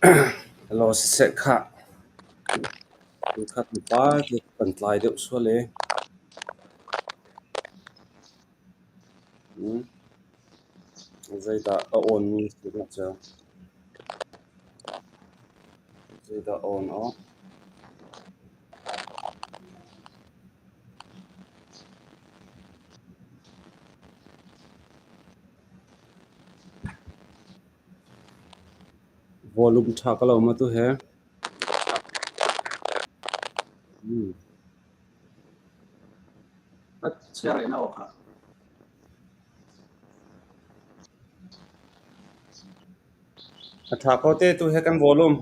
Hello siseh khah. Nikhat nupa kan tlai deuh sual ee. Zeidah a awnmi si dah cu? Zeidah a awn awk? Volume ṭha ka lo maw tu he? A ṭha ko te tu he kan volume.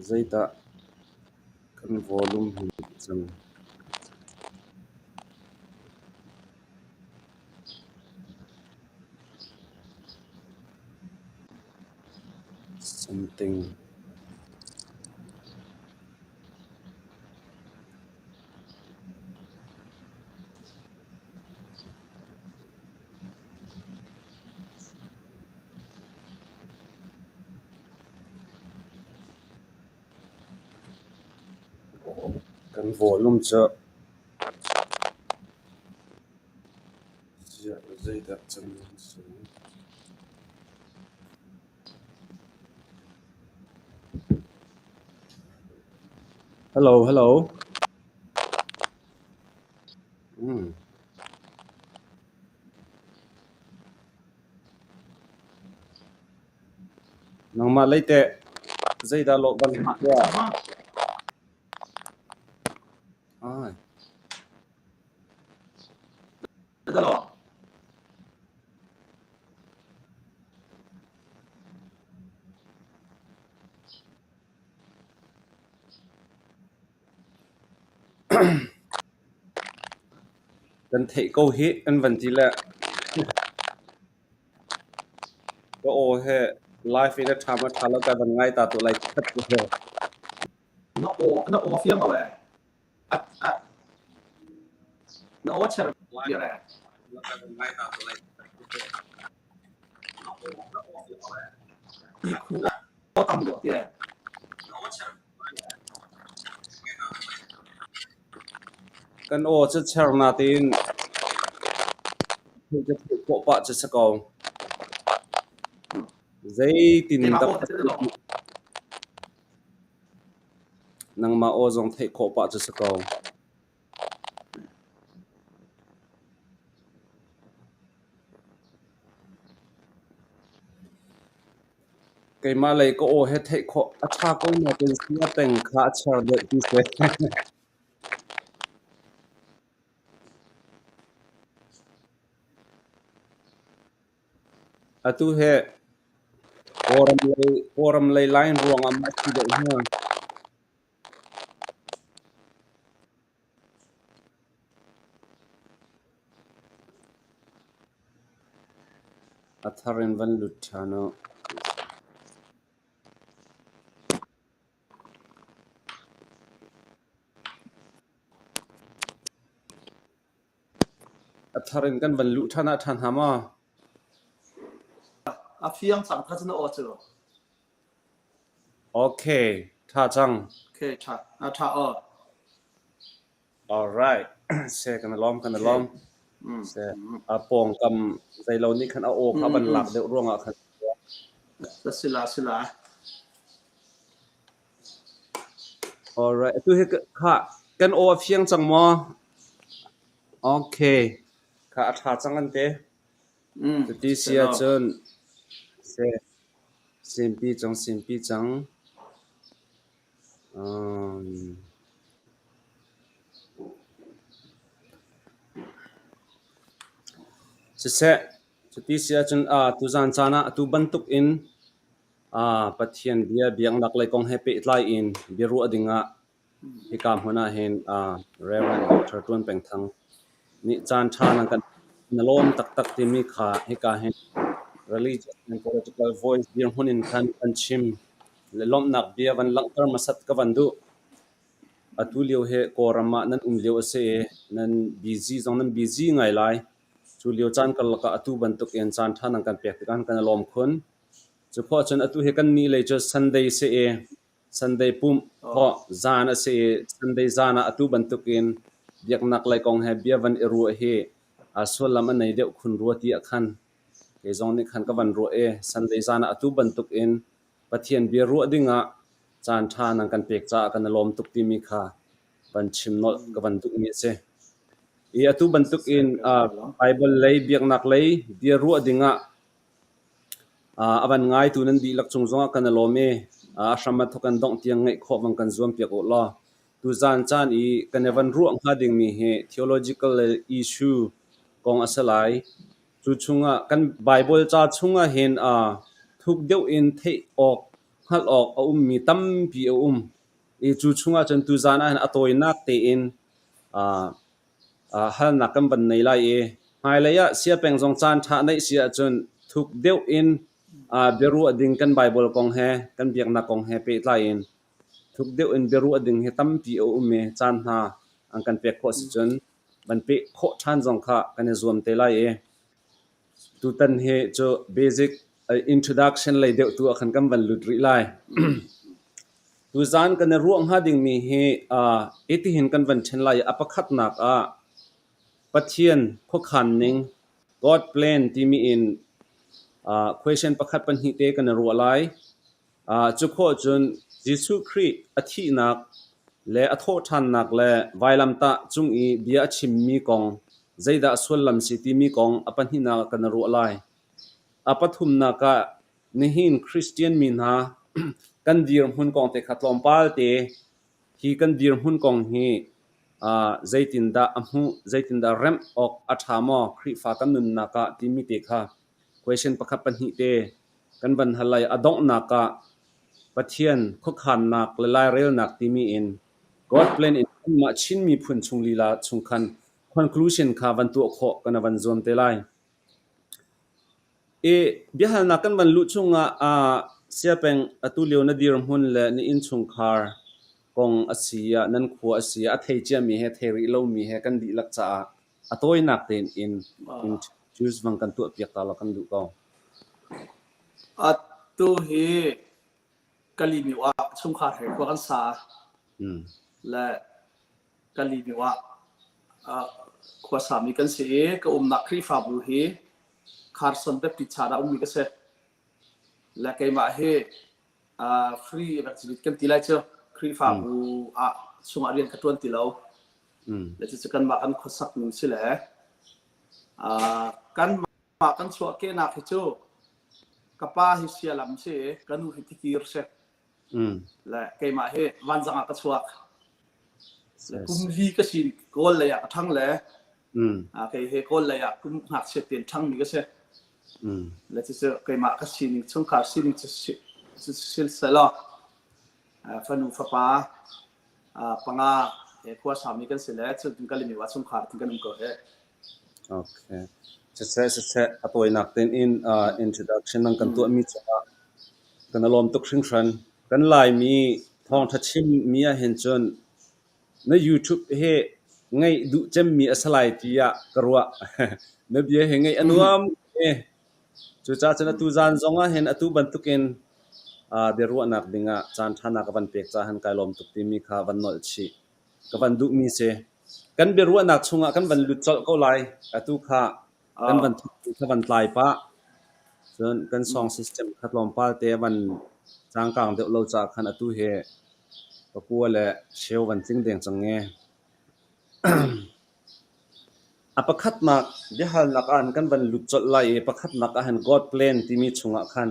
Zeidah kan volume hi cang? Something. Kan volume cu zeidah can nan si? Hello, hello. Nangmah lei teh zeidah lawh ban tuah? Ai. Kan theih ko hih an van ti le ka aw he live in a ṭha ma ṭha lo ka van ngai ta tu lai khat tu he. Na aw na aw fiang lo eh. Na aw cher bia eh. Ti khu aw tam deuh ti eh. Kan aw cu cher natein theih khawh pah cu si ko. Zeitin dah nangmah aw zong theih khawh pah cu si ko. Keimah lei ka aw he theih khawh a ṭha ko nain sia peng kha a cher deuh ti si. Atu hi Kawlram lei line ruangah mah si deuh hnga. A thar in van lut ṭhan u. A thar in kan van luh ṭhan ah ṭhan hnga maw? A fiang cang kha cu na aw cu. Okay, ṭha cang. Okay, ṭha. A ṭha aw. All right. Se kan i lawm, kan i lawm. Se a pawngkam zeilo nih khan a aw kha van lak deuh ruangah khan. Sila sila. All right. Atu hi kha kan aw a fiang cang maw? Okay. Kha a ṭha cang an te. Cuti si ahcun se simpi cang simpi cang. Siseh, cuti si ahcun tuzaan caan ah atu bantuk in Pathian bia biaknak lei kong he pehtlai in biaruah dingah hika hmun ah hin Rev. Dr. Tuan Peng Thang nih caan ṭha nan kan na lawm taktak timi kha hika hin religious and political voice dirhmun in khan kan chim le lawmhnak bia van langhter hmasat ka van duh. Atu lio hi Kawlram ah nan um lio a si i nan busy zong nan busy ngai lai. Cu lio caan karlak ah atu bantuk in caan ṭha nan kan pek tikah kan i lawm khun. Cu khawh cun atu hi kannih lei cu Sunday si i Sunday pumh khawh zan a si i Sunday zan ah atu bantuk in biaknak lei kong he bia van i ruah hi sullam a nei deuh khun rua ti ah khan kei zong nih khan ka van ruah i Sunday zan ah atu bantuk in Pathian bia ruah ding ah caan ṭha nan kan pek caah kan i lawm tuk timi kha van chim nolh ka van duhmi a si. I atu bantuk in Baibal lei biaknak lei bia ruah ding ah a van ngaitu nan dihlak cung zongah kan i lawm i a hram a thawk in dongh tiang ngaih khawh van kan zuam piak u law tuzaan caan i kan i van ruah hnga dingmi hi theological issue kong a si lai. Cu chungah kan Baibal ca chungah hin thuk deuh in theih awk, hngalh awk a ummi tampi a um. I cu chungah cun tuzaan ah hin a tawinak tein halnak kan van nei lai i hmailei ah siapeng zong caan ṭha neih si ahcun thuk deuh in biaruah ding kan Baibal kong he kan biaknak kong he pehtlai in thuk deuh in biaruah ding hi tampi a um i caan hna an kan pek khawh si cun van peh khawh ṭhan zong kha kan i zuam te lai i tutan hi cu basic introduction lei deuh tu ah khan kan van lut rih lai. Tuzaan kan i ruah hnga dingmi hi itihin kan van ṭhen lai i a pakhatnak ah Pathian khuakhan ning God plan timi in question pakhat pahnih te kan i ruah lai. Cu khawh cun Jesuh Khrih a thihnak le a thawhṭhannak le vailamtah cung i bia a chimmi kong zeidah sullam si timi kong a pahnihnak ah kan i ruah lai. A pathumnak ah Nihin Christian mi hna kan dirhmun kong te kha tlawmpal te hi kan dirhmun kong hi zeitindah a hmuh, zeitindah remh awk a ṭha maw Khrihfa kan nunnak ah timi te kha question pakhat pahnih te kan van hal lai. A donghnak ah Pathian khuakhannak le lairelnak timi in God plan in kanmah Chin miphun chung lila chung khan conclusion kha van tuah khawh kan van zuam te lai. I biahalnak kan van luh chungah siapeng atu lio na dirhmun le na innchungkhar kong a si ah, nan khua a si ah, a thei ciami he thei rih lomi he kan dihlak caah a tawinak tein in introduce bang kan tuahpiak ta law kan duh ko. Atu hi Kalymyo ah chungkhar he khua kan sa. Le Kalymyo ah khuasami kan si i ka umnak Khrihfabu hi Carson Baptist Church ah ummi ka si. Le keimah hi free evangelist kan ti lai cu Khrihfabu ah chungah rian ka ṭuan ti lo. Le cucu kanmah kan khuasak ning si le kanmah kan chuahkehnak hi cu ka pa hi Sialam si i ka nu hi Tikir si. Le keimah hi Vanzang ah ka chuak. Kum li ka si Kawl lei ah ka ṭhang le kei he Kawl lei ah kum ngakchia tein ṭhangmi ka si. Le cucu keimah ka sining chungkhar sining cu si selaw fanu fapa panga he khua sami kan si le cun Kalymyo ah chungkhar tin kan um ko he. Okay. Siseh siseh a tawinak tein in introduction nan kan tuahmi caah kan i lawm tuk hringhran. Kan Laimi thawngṭha chimmi ahhin cun na YouTube hi ngaih duh cemmi a si lai tiah ka ruah. Na bia hi ngaih a nuam i cucaah cun atu zaan zong ahhin atu bantukin biaruahnak dingah caanṭha na ka van pek caah hin kai lawm tuk timi kha van nolh chih. Ka van duhmi si. Kan biaruahnak chungah kan van lut colh ko lai. Atu kha kan van kha van tlai pah. Cun kan song system kha tlawmpal te a van cangkang deuh lo caah khan atu hi pakua le cheu van tling deng cang nge. A pakhatnak biahalnak ah kan van lut colh lai i pakhatnak ah hin God plan timi chungah khan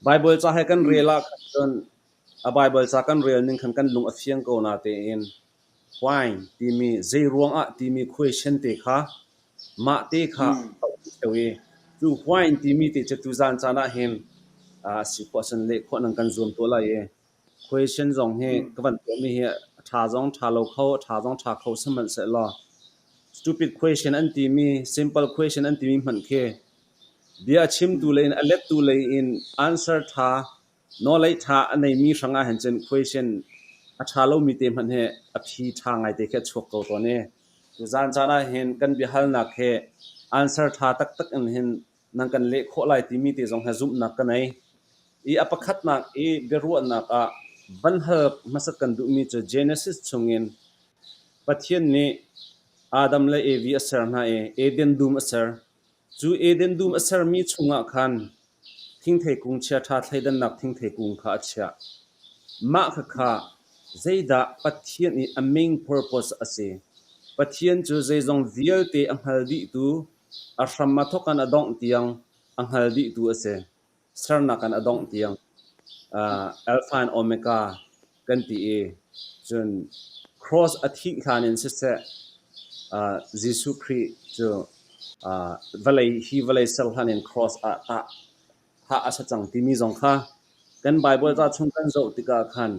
Bible ca he kan rel ah khan cun A Baibal ca kan rel ning khan kan lung a fiang ko natein why timi zeiruangah timi question te kha mah te kha a um theo i cu why timi te cu tuzaan caan ah hin a si khawh ahcun leh khawh nan kan zuam tuah lai i question zong hi ka van tuahmi hi a ṭha zong ṭha lo kho, a ṭha zong ṭha kho sihmanhsehlaw stupid question an timi simple question an timi hmanh khi bia a chimtu lei in a lettu lei in answer ṭha Nawlei ṭha a neimi hrangah hin cun question A ṭha lomi te hmanh hi a phi ṭha ngaite khi a chuak ko tawn i tuzaan caan ah hin kan biahalnak hi answer ṭha taktak in hin nan kan leh khawh lai timi te zong hi zumhnak ka nei. I a pakhatnak i biaruahnak ah van hal hmasat kan duhmi cu Genesis chungin Pathian nih Adam le Evi a ser hna i Eden dum a ser. Cu Eden dum a sermi chungah khan thingthei kung chiaṭha thleidannak thingthei kung kha a chiah. Mah khakha zeidah Pathian i a main purpose a si? Pathian cu zeizong vialte a hngal dihtu, a hram a thawk in a dongh tiang a hngal dihtu a si. Sernak in a dongh tiang Alpha and Omega kan ti i cun cross a thih hlan in siseh Jesuh Khrih cu vawlei hi vawlei ser hlan in cross ah tah thah a si cang timi zong kha kan Bible ca chung kan zoh tikah khan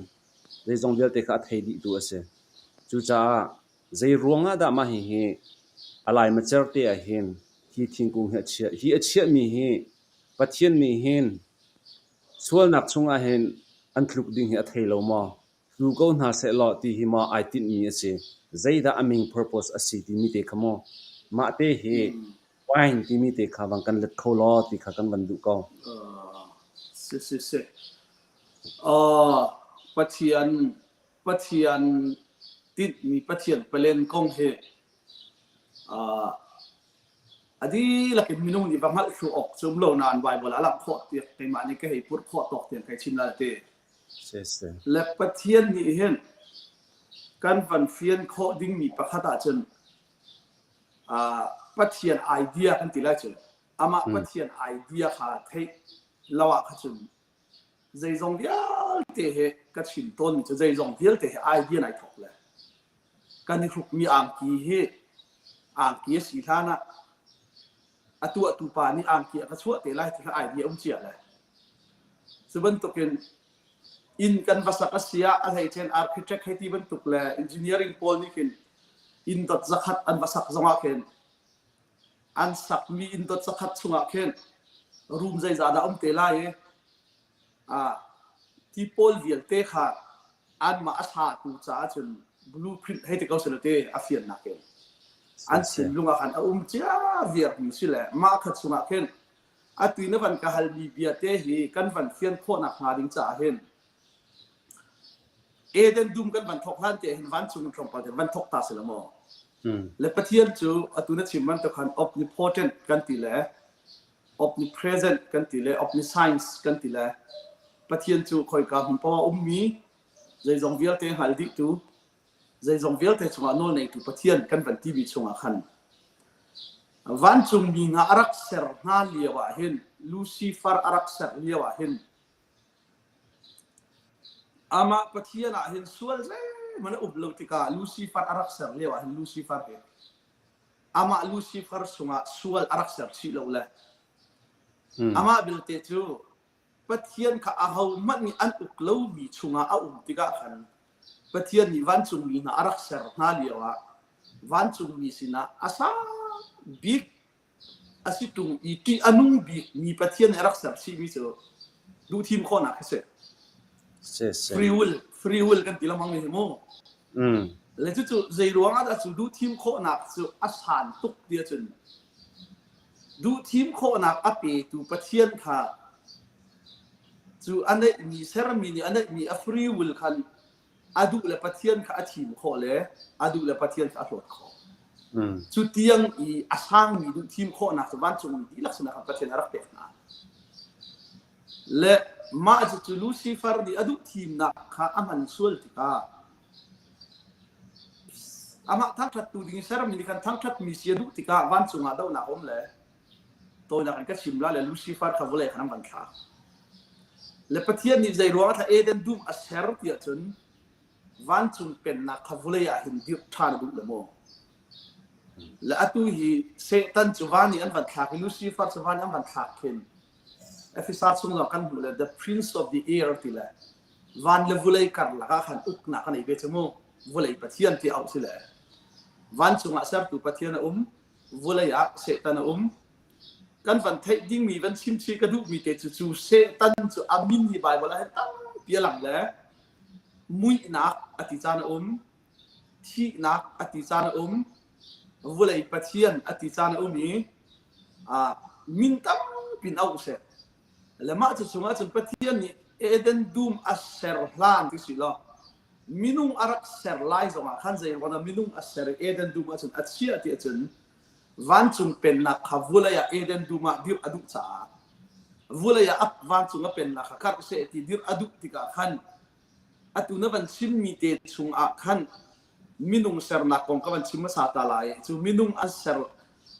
zeizong vialte kha a thei dihtu a si. Cucaah zei ruangah dah mah hihi a laimacer te ah hin hi thingkung hi a chiah? Hi a chiahmi hi Pathian nih hin sualnak chungah hin an tluk ding hi a thei lo maw? Tlu ko hna sehlaw ti hi maw ai tinhmi a si? Zeidah a main purpose a si timi te kha maw? Mah te hi wine timi te kha van kan let kho law ti kha kan van duh ko. Si si si. Pathian Pathian tinhmi Pathian palen kong hi A dihlak in minung nih va hngalh thlu awk cu um lo nain Baibal ah a langh khawh tiah keimah nih ka hei purh khawh tawk tiang ka hei chim lai ti. Le Pathian nih hin kan van fian khawh dingmi pakhat ahcun Pathian idea kan ti lai cu amah Pathian idea kha theih lo ah kha cun zeizong vialte he ka chim tawnmi cu zeizong vialte he idea nai thawk le kan i hrukmi angki hi angki a si hlan ah a tuahtu pa nih angki a ka chuah te lai ti kha idea um cia le cu bantukin inn kan va sak a si ah a hleicen architect hei ti bantuk le engineering pawl nih khin inn dot zakhat an va sak zongah khin An sakmi inn dot zakhat chungah khin room zeizah dah um te lai i ti pawl vialte kha anmah a satu caah cun blueprint hei ti ko seh te a fiannak in an thinlung ah khan a um cia viarmi si le mah kha chungah khin atu na van ka halmi bia te hi kan van fian khawhnak hnga ding caah hin Eden dum kan van thok hlan te hin vancung in tlawmpal te van thok ta si la maw? Le Pathian cu atu na chim bantuk khan omnipotent kan ti le omnipresent kan ti le omniscience kan ti le Pathian cu khoika hmun paoh ah ummi zeizong vialte hngal dihtu zeizong vialte cungah nawl neitu Pathian kan van timi chungah khan vancungmi hna a rak ser hna lio ah hin Lucifer a rak ser lio ah hin Amah Pathian ah hin sual zeihmanh a um lo tikah Lucifer a rak ser lio ah hin Lucifer hi amah Lucifer sungah sual a rak ser chih lo le amah belte cu Pathian kha ahohmanh nih an uk lomi chungah a um tikah khan Pathian nih vancungmi hna a rak ser hna lioah vancungmi sinah a sang bik a si ṭung i ṭih a nung bikmi Pathian nih a rak ser chihmi cu duhthim khawhnak khi si. Free will, free will kan ti lengmang mi hi mu. Le cucu zei ruang ah dah cu duhthim khawhnak cu a san tuk ti ahcun duhthim khawhnak a petu Pathian kha cu a neihmi sermi nih a neihmi a free will khan a duh le Pathian kha a thim khawh le a duh le Pathian kha a hlawt khawh. Cu tiang i a sangmi duh thim khawhnak cu vancungmi dihlak sinah khan Pathian a rak pek hna. Le mah cucu Lucifer nih a duh thimnak kha a hman sual tikah amah thangṭhattu ding sermi nih khan thangṭhatmi si a duh tikah vancung ah dohnak a um le Tawinak in ka chim la le Lucifer kha vawlei khan an van thlak. Le Pathian nih zei ruang ah Eden dum a ser ti ahcun vancung pennak kha vawlei ah hin dirh ṭhan a duh le maw? Le atu hi Satan cu van i an van thlak i Lucifer cu van i an van thlak khin Efesa chung zong kan hmuh le the prince of the air ti le van le vulei karlak ah khan uknak a nei ve cu mu vulei Pathian ti auh si le vancung ah sertu Pathian a um Vawlei ah Satan a um. Kan van theih dingmi van chimchih ka duhmi te cu cu Satan cu a min hi Baibal ah hin tampi a lang le. Muihnak a ti caan a um, thihnak a ti caan a um, vulei pathian a ti caan a um i min tampi in auh seh. Le mah cu chungah cun Pathian nih Eden dum a ser hlan ti si law minung a rak ser lai zongah khan zei ruangah minung a ser i Eden dum ahcun a chiah ti ahcun vancung pennak kha vulei ah Eden dum ah dirh a duh caah vulei ah vancung a pennak kha karh seh ti dirh a duh tikah khan atu na van chimmi te chungah khan minung sernak kong ka van chim hmasa ta lai. Cu minung an ser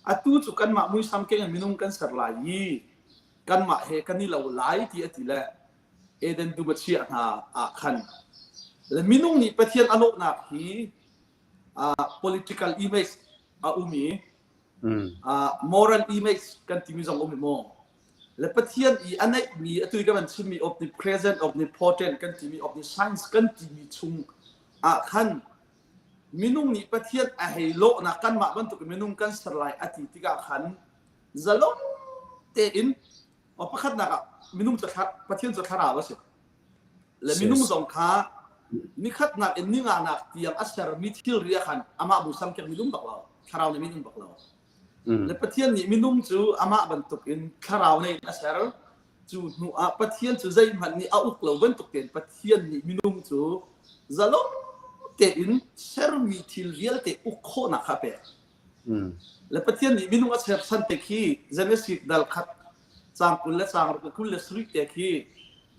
atu cu kanmah muisam keng in minung kan ser lai i kanmah he kan i lo lai ti a ti le Eden dum a chiah hna ah khan le minung nih Pathian a lawhnak hi uh, political image a um i uh, moral image kan timi zong um i maw le Pathian i a neihmi atu i ka van chimmi omnipresent omnipotent kan timi omniscience kan timi chung ah khan minung nih Pathian a hei lawhnak kanmah bantuk minung kan ser lai a ti tikah khan zalong tein pakhatnak ah minung cu Pathian cu thlarau a si le minung zong kha nikhatnak in ninganak tiang a sermi thilri ah khan amah muisam keng minung bak lo thlarau nih minung bak lo Le Pathian nih minung cu amah bantukin thlarau nei in a ser. Cu hnu ah Pathian cu zeihmanh nih a uk lo bantuk tein Pathian nih minung cu zalong tein sermi thil vialte uk khawhnak kha a pek. Le Pathian nih minung a sersan te khi Genesis dal khat caang 20 le caang ruk le 27 te khi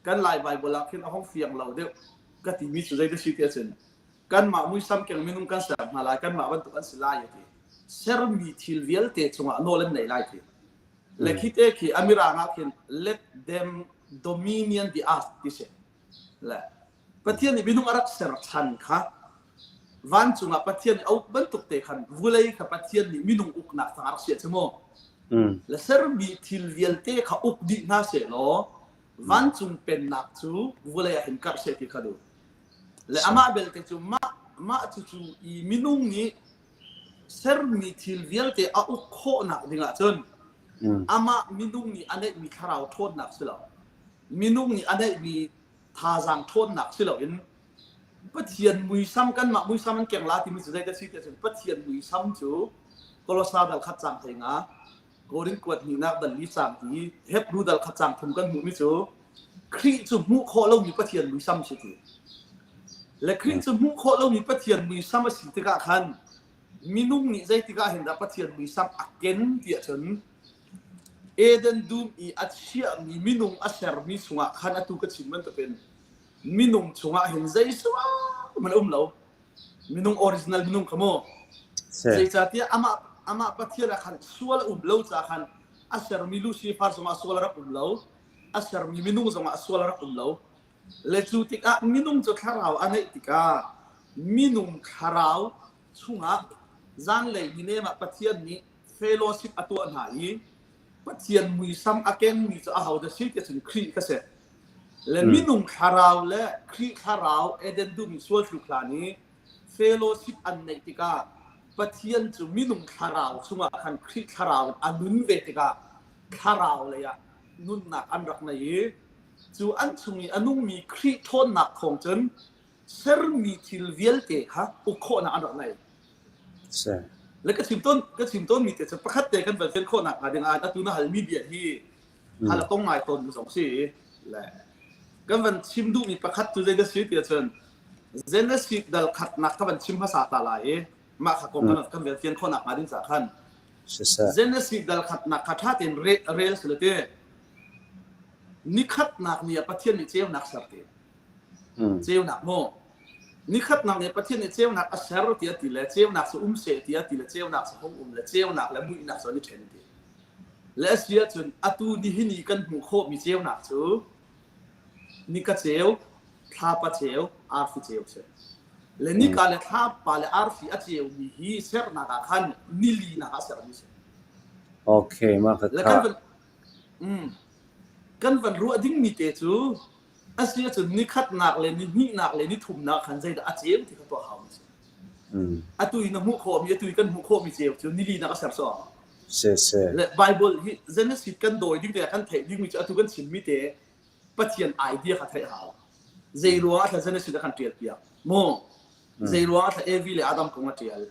kan Lai Baibal ah khin a hong fiang lo deuh ka timi cu zei dah si ti ahcun kanmah muisam keng minung kan ser hna lai kanmah bantuk an si lai a ti sermi thil vialte cungah nawl an nei lai ti le khi te khi amirang ah khin let them dominion the earth ti si le Pathian nih minung a rak ser chan kha vancung ah Pathian nih a uk bantuk te khan vulei kha Pathian nih minung uknak tang a rak siah cu mu le sermi thil vialte kha uk dih hna seh law vancung pennak cu vulei ah hin karh seh ti kha duh Le amah belte cu mah mah cucu i minung nih sermi thil vialte a uk khawhnak ding ahcun amah minung nih a neihmi thlarau ṭhawnnak si lo minung nih a neihmi thazaang ṭhawnnak si loin Pathian muisam kanmah muisam an keng la timi cu zeidah si ti ahcun Pathian muisam cu Kolosa dal khat caang thei nga Korin kuat hnihnak dal li caang ti Hebru dal khat caang thum kan hmuhmi cu Khrih cu hmuh khawh lomi Pathian muisam si ti. Le Khrih cu hmuh khawh lomi Pathian muisam a si tikah khan minung nih zeitikah hin dah Pathian muisam a ken ti ahcun Eden dum i a chiahmi minung a sermi chungah khan atu ka chim bantukin minung chungah hin zei hmanh a um lo. Minung original minung kha mu. Zeicahtiah amah amah Pathian ah khan sual a um lo caah khan a sermi Lucifer zongah sual a rak um lo. A sermi minung zongah sual a rak um lo. Le cu tikah minung cu thlarau a ngeih tikah minung thlarau chungah zanlei ninem ah Pathian nih fellowship a tuah hna i Pathian muisam a kengmi cu ahodah si ti cun Khrih ka si. Le minung thlarau le Khrih thlarau Eden dum i sual tluk hlan i fellowship an neih tikah Pathian cu minung thlarau chungah khan Khrih thlarau in a nun ve tikah thlarau lei ah nunnak an rak nei i cu an chung i a nungmi Khrih ṭhawnnak thawng cun sermi thil vialte kha uk khawhnak an rak nei. Le ka chim tawn ka chim tawnmi te cu pakhat te kan van fian khawhnak hnga ding ah atu na halmi bia hi hal a tong ngai tawn mi zong si le kan van chim duhmi pakhat cu zei dah si ti ahcun Genesis dal khatnak ka van chim hmasa ta lai i mah kha kong kan kan van fian khawhnak hnga ding caah khan Genesis dal khatnak kha ṭha tein rel sila te nikhatnak ni ah Pathian nih ceunak ser te Ceunak maw? Nikhatnak nih Pathian nih ceunak a ser tiah ti le ceunak cu um seh tiah ti le ceunak cu hung um le ceunak le muihnak cu an i ṭhen ti. Le a si ahcun atu nihin i kan hmuh khawhmi ceunak cu nika ceu, thlapa ceu, arfi ceu si. Le nika le thlapa le arfi a ceumi hi sernak ah khan nilinak ah sermi si. Okay, mah ka Le kan van, mm, kan van ruah dingmi te cu A si ahcun nikhatnak le nihnihnak le nithumnak khan zeidah a ceu ti kha tuah hau mi si. Atu i na hmuh khawhmi, atu i kan hmuh khawhmi ceu cu nilinak a ser sawh. Si si. Le Bible hi Genesis kan dawi ding te kan theih dingmi cu atu kan chimmi te Pathian idea kha theih hau. Zei ruang ah thla Genesis a kan ṭial piak? Maw zei ruang ah thla Evi le Adam kong a ṭial?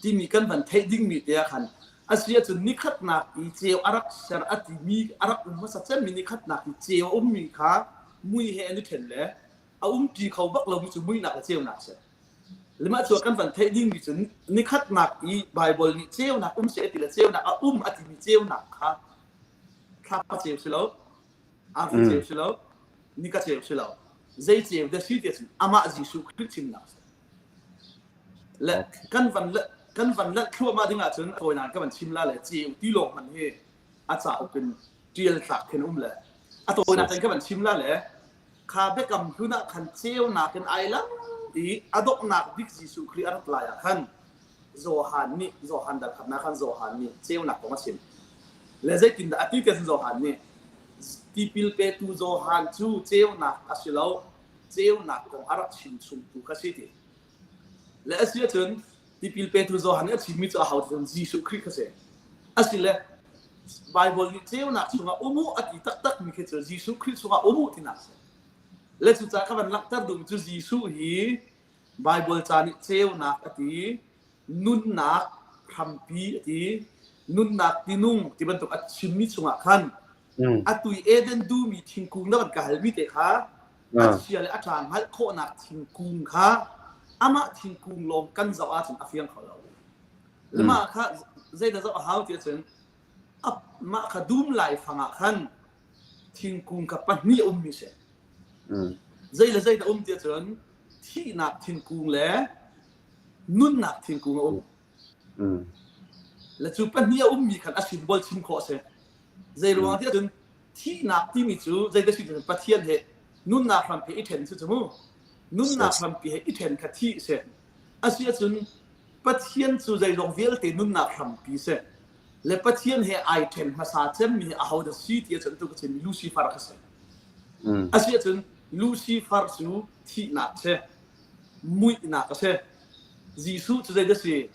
Timi kan van theih dingmi te ah khan a si ahcun nikhatnak i ceu a rak ser a timi a rak um hmasa cemmi nikhatnak i ceu a ummi kha mui he an i ṭhen le a umṭi kho bak lomi cu muihnak le ceunak a si. Le mah cu kan van theih dingmi cu nikhatnak i Baibal nih ceunak um seh a ti le ceunak a um a timi ceunak kha thlapa ceu si lo, arfi ceu si lo, nika ceu si lo. Zei ceu dah si ti ahcun amah Jesuh Khrih chimnak a si. Le kan van kan van lanh thluahmah ding ahcun tawinak ka van chim la le ceu ti lawng hmanh hi a cauk in ṭial tlak khin um le a tawinak in ka van chim la le Kha biakam hlun ah khan ceunak in ai lang i a donghnak bik Jesuh Khrih a rat lai ah khan Johan nih Johan dal khatnak khan Johan nih ceunak kong a chim. Le zeitindah a ti tiah cun Johan nih tipil petu Johan cu ceunak a si lo, ceunak kong a rak chim chungtu kha si ti. Le a si ahcun tipil petu Johan nih a chimmi cu aho cun Jesuh Khrih kha si. Asile Baibal nih ceunak chungah um u a ti taktakmi khi cu Jesuh Khrih chungah um u tinak a si. Le cucaah ka van langhter duhmi cu Jesuh hi Baibal ca nih ceunak a ti, nunnak hrampi a ti, nunnak tinung ti bantuk a chimmi chungah khan atu i Eden duhmi thingkung na van ka halmi te kha a chia le a ṭha hngalh khawhnak thingkung kha amah thingkung lawng kan zoh ahcun a fiang kho lo. Le mah kha zeidah zoh a hau ti ahcun mah kha dum laifang ah khan thingkung kha pahnih a ummi si. Zei le zeidah um ti ahcun thihnak thingkung le nunnak thingkung a um. Le cu pahnih a ummi khan a symbol chim khawh a si. Zei ruang ti ahcun thihnak timi cu zeidah si cun Pathian he nunnak hrampi i ṭhen si cu mu. Nunnak hrampi he i ṭhen kha thih si. A si ahcun Pathian cu zeizong vialte nunnak hrampi si. Le Pathian he ai ṭhen hmasa cemmi hi ahodah si ti ahcun tu ka chimmi Lucifer kha si. A si ahcun Lucifer cu thihnak si. Muihnak a si. Jesuh cu zeidah si?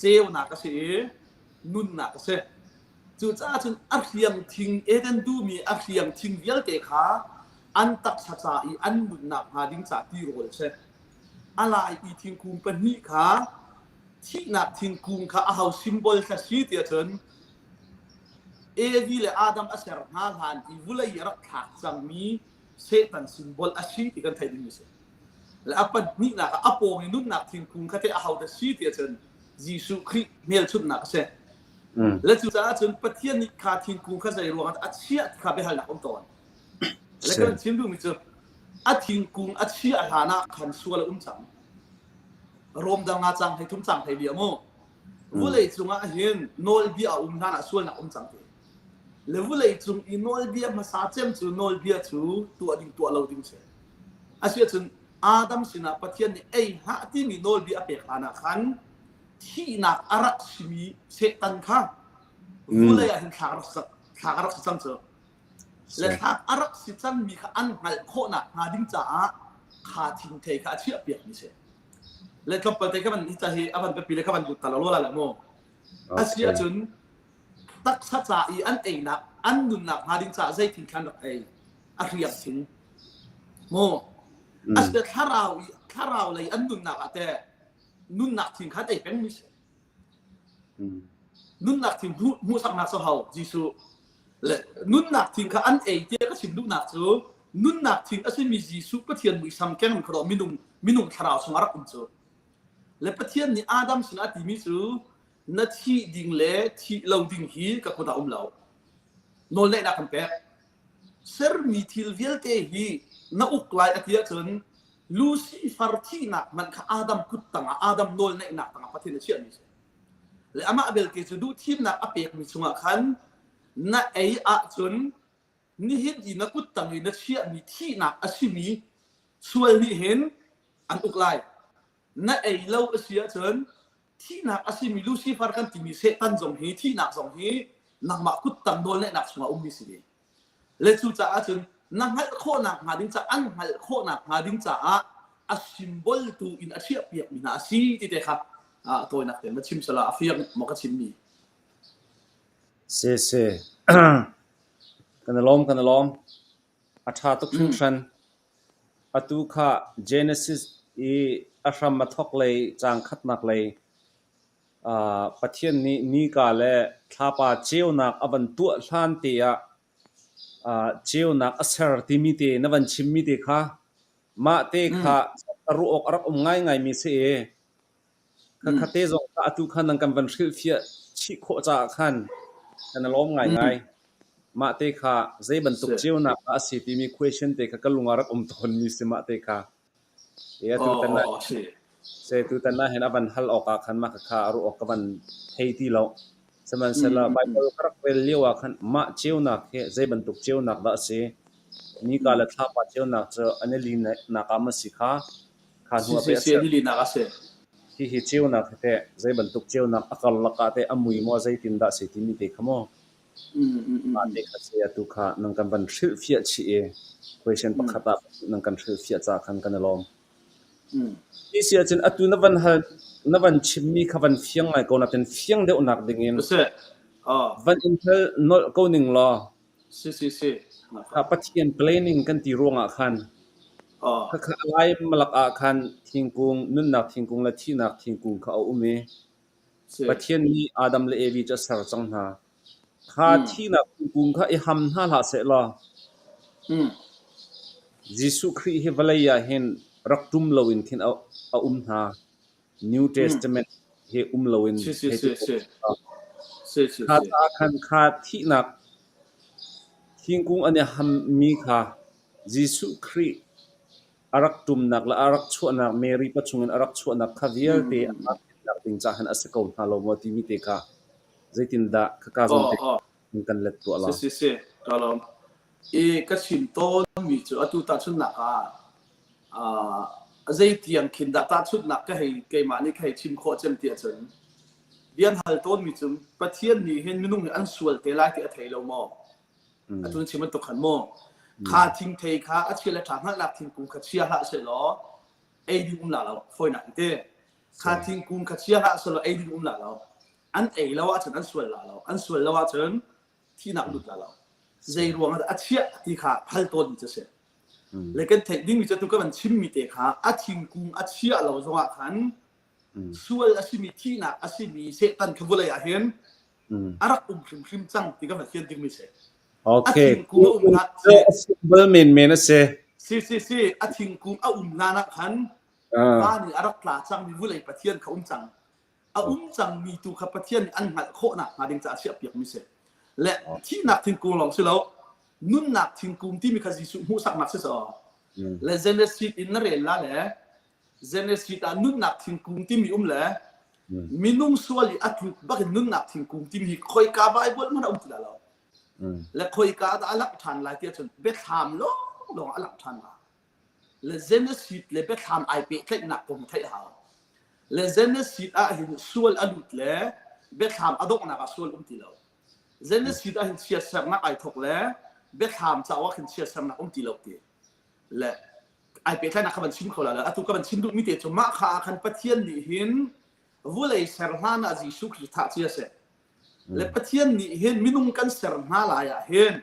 Ceunak a si i nunnak a si. Cucaah cun a hriang thing Eden duhmi a hriang thing vialte kha an taksa ca i an nunnak hnga ding ca tirawl a si. A lai i thingkung pahnih kha thihnak thingkung kha aho symbol kha si tiah cun Evi le Adam a ser hna hlan i vulei i a rak thlak cangmi Satan symbol a si ti kan theih dingmi a si. Le a pahnihnak ah a pawng i nunnak thingkung kha teh aho dah si tiah cun Jesuh Khrih hmelchunhnak a si. Le cucaah cun Pathian nih kha thingkung kha zei ruangah a chiah ti kha biahalnak um tawn. Le kan chim duhmi cu a thingkung a chiah hlan ah khan sual a um cang. Rom dang nga cang hlei thum cang hlei bia mu. Vulei cungah hin nawlbia a um hlan ah sualnak um cang ti. Le vulei cung i nawlbia hmasa cem cu nawlbia cu tuah ding tuah lo ding si. Asiahcun Adam sinah Pathian nih ei hlah timi nawlbia a pek hlan ah khan thihnak a rak simi Satan kha vulei ah hin thlak a rak si cang cu. Le thlak a rak si cangmi kha an hngalh khawhnak hnga ding caah kha thingthei kha a chiahpiakmi si. Le tlawmpal te ka van hi ca hi a van biapi le ka van lut ta lo la la mu. Asi ahcun taksa ca i an einak an nunnak hnga ding caah zei thing khan rak ei a hriam thing mu asile thlarau i thlarau lei an nunnak ah teh nunnak thing khan ei peng mi si nunnak thing hmuhsaknak cu hau Jesuh le nunnak thing kha an ei tiah ka chim duhnak cu nunnak thing a simi Jesuh Pathian muisam keng kha minung minung thlarau chung a rak um cu le Pathian nih Adam sinah a timi cu na thih ding le thih lo ding hi ka kut ah um lo. Nawlneihnak kan pek. Sermi thil vialte hi na uk lai a ti ahcun Lucifer thihnak hmanh kha Adam kut tangah Adam nawlneihnak tangah Pathian a chiahmi a si. Le amah belte cu duhthimnak a pekmi chungah khan na ei ahcun nihin i na kut tang i na chiahmi thihnak a simi sual nih hin an uk lai. Na ei lo a si ahcun thihnak a simi Lucifer kan timi Satan zong hi thihnak zong hi nangmah kuttang nawlneihnak chungah ummi si ve. Le cucaah cun na hngalh khawhnak hnga ding caah an hngalh khawhnak hnga ding caah a symbol tu in a chiahpiakmi hna a si ti te kha tawinak tein va chim sala a fiang maw ka chimmi. Si si. Kan i lawm kan i lawm. A ṭha tuk hringhran. Atu kha Genesis i a hram a thawk lei caang khatnak lei Pathian nih nika le thlapa ceunak a van tuah hlan te ah ceunak a ser timi te na van chimmi te kha mah te kha a ruah awk a rak um ngaingaimi si i Khakha te zong kha atu khan nan kan van hrilhfiah chih khawh caah khan kan i lawm ngaingai. Mah te kha zei bantuk ceunak dah a si timi question te kha ka lung ah rak um tawnmi si mah te kha. E atu tan ah se tutan ah hin a van hal awk ah khan mah khakha a ruah awk ka van thei ti lo. Sihmanhsehlaw Baibal ka rak rel lio ah khan mah ceunak hi zei bantuk ceunak dah a si? Nika le thlapa ceunak cu an i linak ah maw si kha? Kha hnu ah pei a ser. Hihi ceunak hi teh zei bantuk ceunak a karlak ah teh a mui maw zeitindah a si timi te kha maw? Mah te kha si atu kha nan kan van hrilhfiah chih i question pakhat ah nan kan hrilhfiah caah khan kan i lawm. Hi si ahcun atu na van hal na van chimmi kha van fiang ngai ko natin fiang deuhnak dingin van in hal nolh ko ning law Si si si. Kha Pathian planning kan ti ruangah khan khakha a lai malak ah khan thingkung nunnak thingkung le thihnak thingkung kha a um i Pathian nih Adam le Evi cu a ser cang hna. Kha thihnak thingkung kha i ham hna hlah seh law Jesuh Khrih hi vawlei ah hin rak ṭum loin khin a um hna. New Testament he um loin hei ti Kha caah khan kha thihnak thingkung an i hammi kha Jesuh Khrih a rak ṭumnak le a rak chuahnak Mary pachung in a rak chuahnak kha vialte a rak ding caah khan a si ko hna lo maw timi te kha zeitindah khaka zawn te in kan let tuah la. Si si ka lawm. I ka chim tawnmi cu atu tahchunhnak ah zei tiang khin dah tahchunhnak ka hei keimah nih ka hei chim khawh cem ti ahcun bian hal tawnmi cu Pathian nih hin minung hi an sual te lai ti a thei lo maw? Atu na chim bantuk khan maw? Kha thingthei kha a chia le ṭha hngalhnak thingkung kha chia hlah sehlaw ei ding um la lo fawinak in ti. Kha thingkung kha chia hlah sehlaw ei ding um la lo. An ei lo ahcun an sual la lo. An sual lo ahcun thihnak lut la lo. Zei ruang ah dah a chiah ti kha hal tawnmi cu a si. Le kan theih dingmi cu atu ka van chimmi te kha a thingkung a chiah lo zongah khan sual a simi thihnak a simi Satan kha vawlei ah hin a rak um hrimhrim cang ti kan fian dingmi si. A thingkung a um hlan symbol menmen a si. Si si si a thingkung a um hlan ah khan van in a rak tla cangmi vulei Pathian kha um cang. A um cangmi tu kha Pathian nih an hngalh khawhnak hnga ding caah chiahpiakmi si. Le thihnak thingkung lawng si lo, nunnak thingkung timi kha Jesuh hmuhsaknak si so. Le Genesis in na rel la le Genesis ah nunnak thingkung timi um le minung sual i a tluk bak in nunnak thingkung timi hi khoika Bible hmanh a um ti lo. Le khoika dah a langh ṭhan lai ti ahcun biathlam lawnglawng a langh ṭhan lai. Le Genesis le biathlam ai pehtlaihnak kong theih hau. Le Genesis ah hin sual a lut le biathlam a donghnak ah sual um ti lo. Genesis ah hin chiatsernak ai thawk le biathlam cauk ah khin chiatsernak um ti lo ti. Le ai pehtlaihnak kha van chim kho la lo. Atu ka van chim duhmi te cu mah kha ah khan Pathian nih hin vulei ser hlan ah Jesuh Khrist thah cia seh. Le Pathian nih hin minung kan ser hna lai ah hin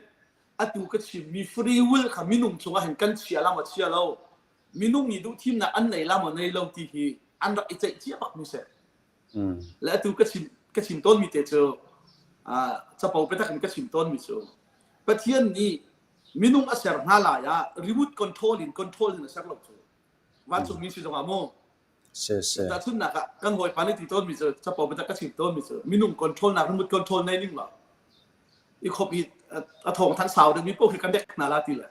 atu ka chimmi free will kha minung cungah hin kan chia la maw chia lo minung nih duhthimnak an nei la maw nei lo ti hi an rak i ceih cia bak mi si. Le atu ka chim ka chim tawnmi te cu capo biatak in ka chim tawnmi cu Pathian nih minung a ser hna lai ah remote control in control in a ser lo cu vancungmi si zongah mu tahchunhnak ah kan hawipa nih ti tawnmi cu capo biatak ka chim tawnmi cu minung control nak remote control nei ning lo i khop i a thawng than sau deuhmi paoh khi kan dek hna la ti le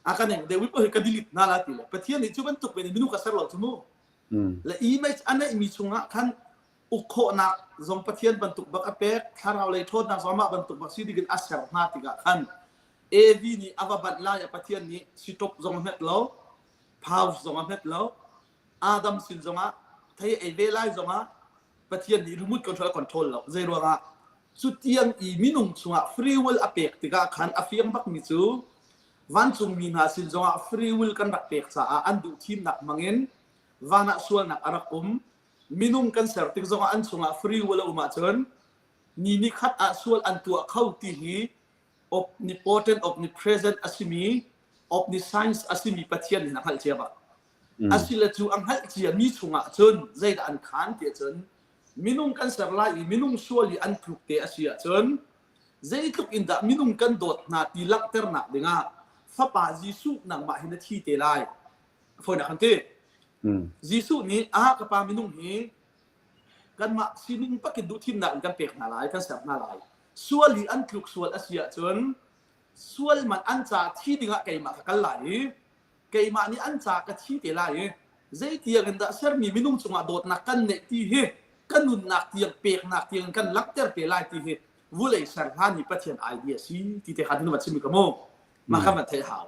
a kan eng deuhmi paoh hi ka delete hna la ti le Pathian nih cu bantuk men in minung ka ser lo cu mu le image a neihmi chungah khan uk khawhnak zong Pathian bantuk bak a pek thlarau lei ṭhawnnak zong amah bantuk bak si dingin a ser hna tikah khan Evi nih a va banh lai ah Pathian nih sitop zong a hmet lo pause zong a hmet lo Adam sin zongah thei ei ve lai zongah Pathian nih remote control a control lo zei ruangah cu tiang i minung chungah free will a pek tikah khan a fiang bakmi cu vancungmi hna sin zongah free will kan rak pek caah an duh thimnak hmangin van ah sualnak a rak um minung kan ser tik zongah an chungah free will a um ahcun ni ni khat ah sual an tuah kho ti hi omnipotent omnipresent a simi. Omniscience a simi Pathian nih a hngalh cia bak. Asile cu a hngalh cia mi chungah cun zeidah an khan ti ahcun minung kan ser lai i minung sual i an tluk te a si ahcun zeitluk in dah minung kan dawt hna ti langhternak dingah fapa Jesuh nangmah hi na thi te lai. Fawinak kan ti. Jesuh nih a ka pa minung hi kanmah sining pakin duhthimnak in kan pek hna lai, kan ser hna lai. Sual i an tluk sual a si ahcun sual man an ca thi dingah keimah ka kal lai i keimah nih an ca ka thi te lai i zeitiang in dah sermi minung cungah dawtnak kan neih ti hi ka nunnak tiang peknak tiang kan langhter te lai ti hi vulei ser hlan hi Pathian idea si ti te kha na chim ka mu mah kha man theih hau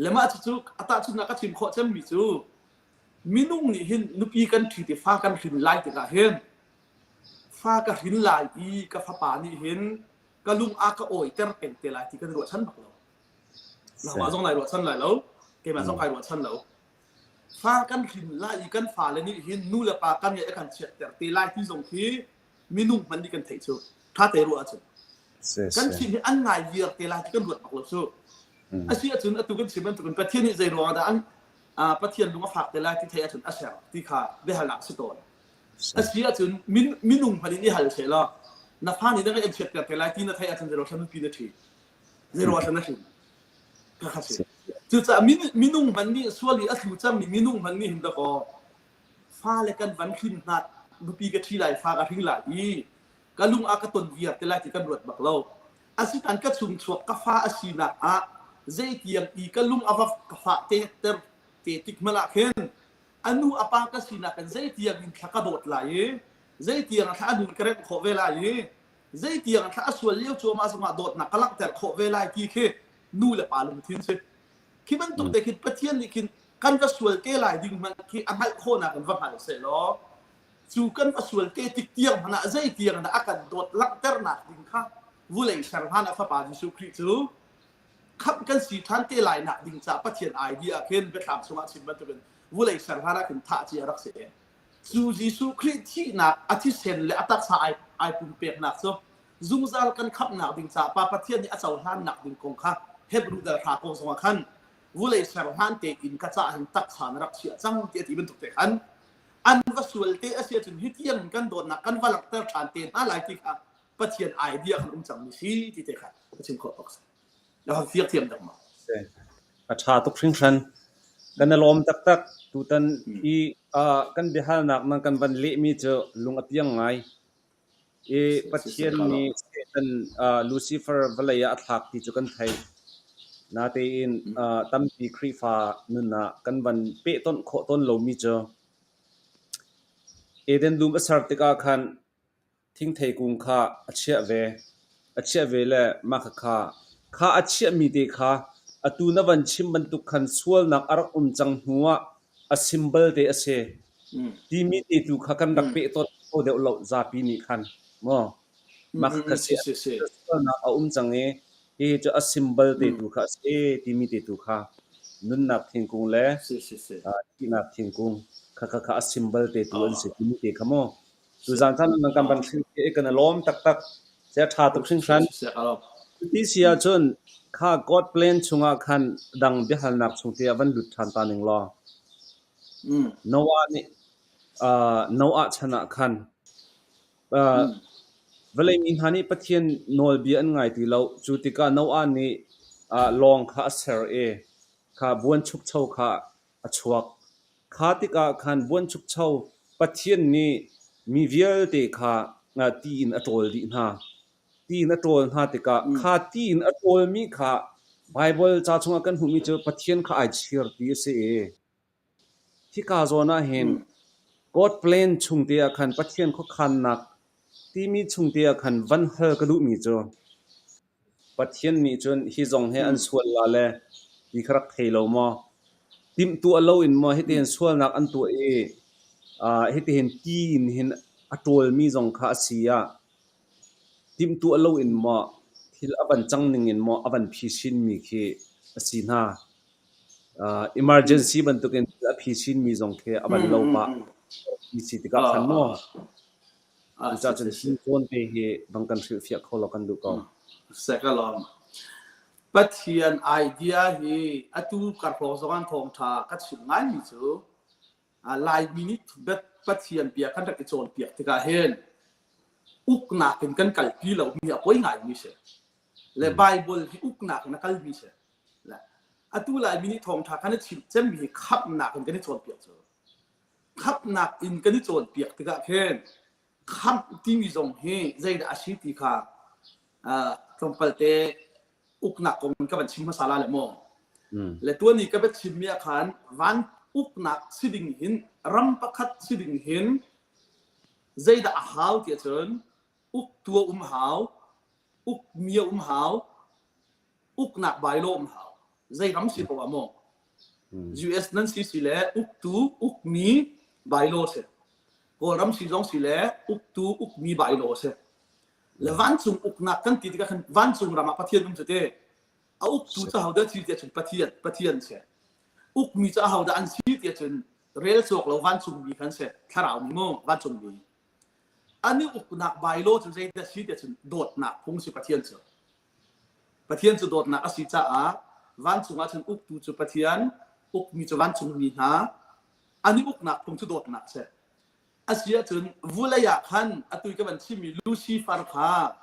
le mah cucu a tahchunnak ka chim khawh cemmi cu minung nih hin nupi kan ṭhi ti fa kan hrin lai tikah hin fa ka hrin lai i ka fapa nih hin ka lung a ka awiter peng te lai ti kan ruahchan bak lo. Nangmah zong nai ruahchan lai lo, keimah zong kai ruahchan lo. Fa kan hrin lai i kan fale nih hin nu le pa kan ngeih a kan chiatter te lai ti zong khi minung hmanh nih kan theih cu. Tha te ruah ahcun. Kan chim hi an ngai viar te lai ti kan ruat bak lo cu. Asi ahcun atu kan chim bantukin Pathian nih zei ruangah dah an Pathian lung a fak te lai ti theih ahcun a ser ti kha biahalnak a si tawn. A si ahcun minung hmanh in i hal seh law na fa nih na ngaih an chiatter te lai ti na theih ahcun zei ruang nupi na ṭhi zei ruang na hrin ka kha si cucaah minung hmanh nih sual i a thlu cangmi minung hmanh nih hin dakaw fale kan van hrin hna nupi ka ṭhi lai fa ka hring lai i ka lung a ka ton viar te lai ti kan ruat bak lo asitan ka chung chuak ka fa a sinak ah zeitiang i ka lung a va ka fah te ter te tik hmanh ah khin a nu a pa ka sinak in zeitiang in thla ka dawt lai i zeitiang thla a nun ka remh khawh ve lai i zeitiang thla a sual lio cuahmah zongah dawtnak ka langhter khawh ve lai ti khi nu le pa lungthin si khi bantuk te khin Pathian nih khin kan va sual te lai ding hmanh khi a hngalh khawhnak in va hngal seh law cu kan va sual te tik tiang hmanh ah zeitiang dah a kan dawt langhternak ding kha vulei ser hlan a fapa Jesuh Khrih cu khamh kan si ṭhan te lai nak ding caah Pathian idea ah khin biathlam chungah chim bantukin vulei ser hlan ah khin thah cia rak si. Cu Jesuh Khrih thihnak a thisen le a taksa ai, ai pumpeknak cu zungzal kan khamhnak ding caah Pa Pathian nih a cohlannak ding kong kha Hebrew dal hra kong zongah khan vulei ser hlan tein ka caah hin taksa na rak chiah cang ti a ti bantuk te khan an va sual te a si ahcun hi tiang kan dawtnak kan va langhter ṭhan te hna lai ti kha Pathian idea kan um cangmi si ti te kha ka chim khawh bak si. Na hon fiak thiam dak ma? A ṭha tuk hringhran. Kan i lawm taktak. Tutan i kan biahalnak nan kan van lehmi cu lung a piang ngai. I Pathian nih Satan Lucifer vawlei ah a thlak ti cu kan theih. Natein tampi Khrihfa nun ah kan van pehtonh khawh tawn lomi cu Eden dum a ser tikah khan Thingthei kung kha a chiah ve. A chiah ve le mah khakha kha a chiahmi te kha atu na van chim bantuk khan sualnak a rak um cang hnu ah a symbol te a si timi te tu kha kan rak pehtonh kho deuh lo zapi nih khan maw mah khakha si sualnak a um cang i hihi cu a symbol te tu kha a si timi te tu kha nunnak thingkung le thihnak thingkung khakha kha a symbol te tu an si timi te kha maw Tuzaan caan nan kan van hrilh i kan i lawm taktak. Sia ṭha tuk hringhran. Cuti si ahcun kha God plan chungah khan dang biahalnak chung te ah van lut ṭhan ta ning law. Noah nih uh, Noah chan ah khan uh, vawlei mi hna nih Pathian nawlbia an ngai ti lo. Cu tikah Noah nih uh, lawng kha a ser i kha buanchukcho kha a chuak. Kha tikah khan buanchukcho Pathian nih mi vialte kha ti in a ṭawl dih hna. Ti in a ṭawl hna tikah kha ti in a ṭawlmi kha Baibal ca chungah kan hmuhmi cu Pathian kha ai chir ti a si i hika zawn ah hin God plan chung te ah khan Pathian khuakhannak timi chung te ah khan van hal ka duhmi cu Pathian nih cun hi zong hi an sual la le ti kha rak thei lo maw? Timhtuah loin maw hitihin sualnak an tuah i hitihin ti in hin a ṭawlmi zong kha a si ah timhtuah loin maw thil a van cang ning in maw a van phisinmi khi a si hna. Emergency bantukin thil a phisinmi zong khi a van lo pah ti si tikah khan maw Cucaah cun hi zawn te hi bang kan hrilhfiah kho law kan duh ko. Sek alawm. Pathian idea hi atu karhrawng zong an thawngṭha ka chim ngaimi cu Laimi nih Pathian bia kan rak i cawnpiak tikah hin uknak in kan kalpi lomi a poi ngaimi si. Le Bible hi uknak in a kalmi si. Atu Laimi nih thawngṭha kan i chimh cemmi hi khamhnak in kan i cawnpiak cu. Khamhnak in kan i cawnpiak tikah khin khamh timi zong hi zeidah a si ti kha tlawmpal te uknak kong ka van chim hmasa la le maw. Le tuan i ka bia chimmi ah khan van uknak si ding hin ram pakhat si ding hin zeidah a hau ti ahcun uktu a um hau, ukmi a um hau, uknak bylaw um hau. Zei ram si poah maw. US nan si si le uktu ukmi bylaw si. Kawlram si zong si le uktu ukmi bylaw si. Le vancung uknak kan ti tikah khan vancung ram ah Pathian um cu te. A uktu cu ahodah si tiah cun Pathian Pathian si. Ukmi cu ahodah an si tiah cun rel cawk lo vancungmi kan si. Thlarau mi mu vancungmi. An i uknak bylaw cu zeidah si tiah cun dawtnak phung si Pathian cu. Pathian cu dawtnak a si caah vancung ah cun uktu cu Pathian, ukmi cu vancungmi hna, an i uknak phung cu dawtnak a si. A si ahcun vulei ah khan atu i ka van chimmi Lucifer kha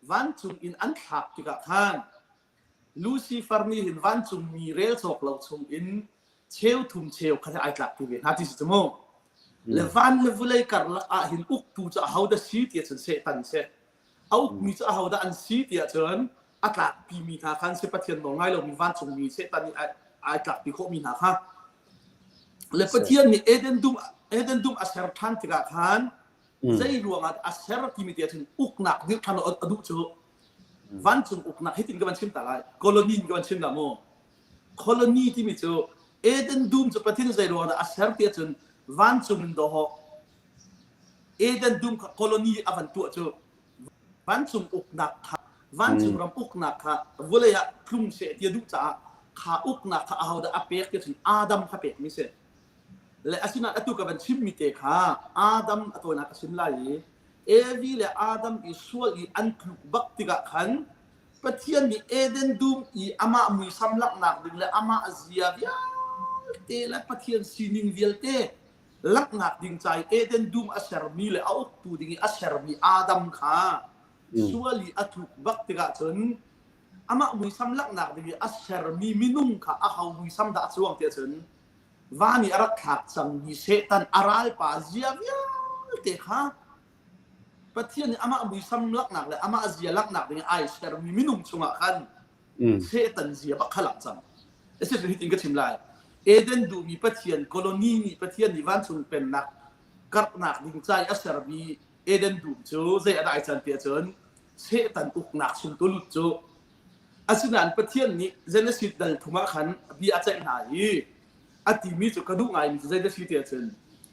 vancung in an thlak tikah khan Lucifer nih hin vancungmi rel cawk lo chung in cheu thum cheu kha ai tlak ti ve hna ti si cu mu. Le van le vulei karlak ah hin uktu cu ahodah si tiah cun Satan si. A ukmi cu ahodah an si tiah cun a tlakpimi hna kha an si Pathian nawl ngai lomi vancungmi Satan nih ai tlakpi khawhmi hna kha. Le Pathian nih Eden dum Eden dum a ser ṭhan tikah khan zei ruangah a ser timi tiah cun uknak dirh ṭhan a duh cu vancung uknak hitin ka van chim ta lai colony in ka van chim la mu colony timi cu Eden dum cu Pathian zei ruangah a ser tiah cun vancung in dawhawh Eden dum kha colony a van tuah cu vancung uknak kha vancung ram uknak kha vawlei ah tlung seh ti a duh caah kha uknak kha ahodah a pek ti cun Adam kha pek mi si le asinain atu ka van chimmi te kha Adam a tawinak ka chim lai i Evi le Adam i sual i an tluk bak tikah khan Pathian nih Eden dum i amah muisam langhnak ding le amah zia vialte le Pathian sining vialte langhnak ding ca i Eden dum a sermi le a uktu ding i a sermi Adam kha sual i a tluk bak tikah cun amah muisam langhnak ding i a sermi minung kha aho muisam dah a cuang tiah cun van i a rak thlak cangmi Satan a ralpa zia vialte kha Pathian nih amah muisam langhnak le amah zia langhnak ding i ai sermi minung chungah khan Satan zia bak kha lang cang. Asi cu hitin ka chim lai. Eden duhmi Pathian colony nih Pathian nih vancung pennak karhnak ding ca i a sermi Eden dum cu zei a dai can ti ahcun Satan uknak chung tu lut cu asinain Pathian nih Genesis dal thum ah khan bia a ceih hna i a timi cu ka duh ngaimi cu zei dah si ti ahcun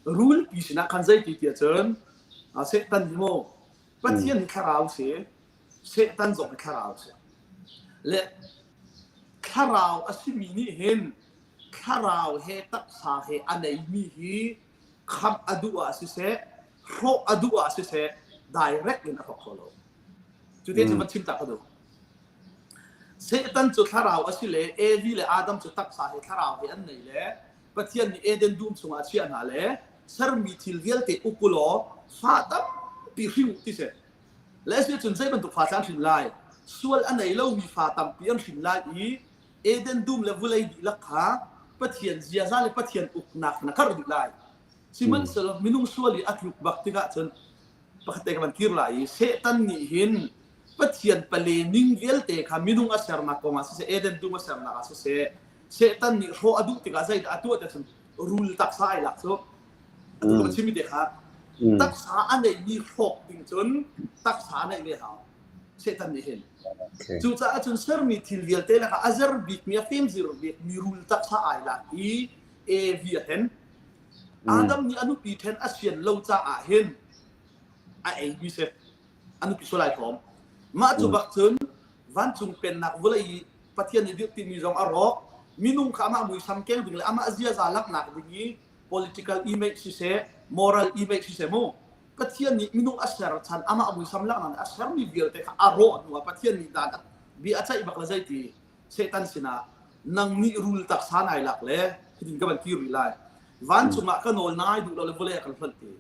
rulpi sinah khan zei ti ti ahcun Satan hi maw Pathian hi thlarau si Satan zong hi thlarau a si. Le thlarau a simi nih hin thlarau he taksa he a neimi hi khamh a duh ah siseh, hrawh a duh ah siseh, direct in a hrawk kho lo. Cu te cu van chim ta ka duh. Satan cu thlarau a si le Evi le Adam cu taksa he thlarau he an nei le Pathian nih Eden dum chungah a chiah hna le sermi thil vialte uk u law fa tampi hring u ti si. Le si cun zei bantuk fa an hrin lai? Sual a nei lomi fa tampi an hrin lai i Eden dum le vulei dihlak kha Pathian ziaza le Pathian uknak na karh dih lai. Sihmanhsehlaw minung sual i a tluk bak tikah cun pakhat te ka van kir lai i Satan nih hin Pathian pale ning vialte kha minung a sernak kong ah siseh Eden dum a sernak ah siseh Satan nih hrawh a duh tikah zeidah a tuah ti cun rul taksa ai lak cu atu ka chimmi te kha taksa a neihmi hrawk ding cun taksa a neih ve hau Satan nih hin cucaah cun sermi thil vialte lakah a zer bikmi a fimzir bikmi rul taksa ai lak i Evi a hen Adam nih a nupi then a sian lo caah hin a eimi si a nupi sual ai hlawm mah cu bak cun vancung pennak vawlei i Pathian nih dirh timi zong a rawk. Minung kha amah muisam keng ding le amah ziaza langhnak ding i political image siseh, moral image siseh mu. Pathian nih minung a ser chan amah muisam langhnak a sermi vialte kha a rawh hnu ah Pathian nih dan bia a ceih bak le zeiti. Satan sinah nang nih rul taksa nai lak le hitin ka van ti rih lai. Vancung ah ka nawl na ngai duh lo le vawlei ah kan hlonh ti.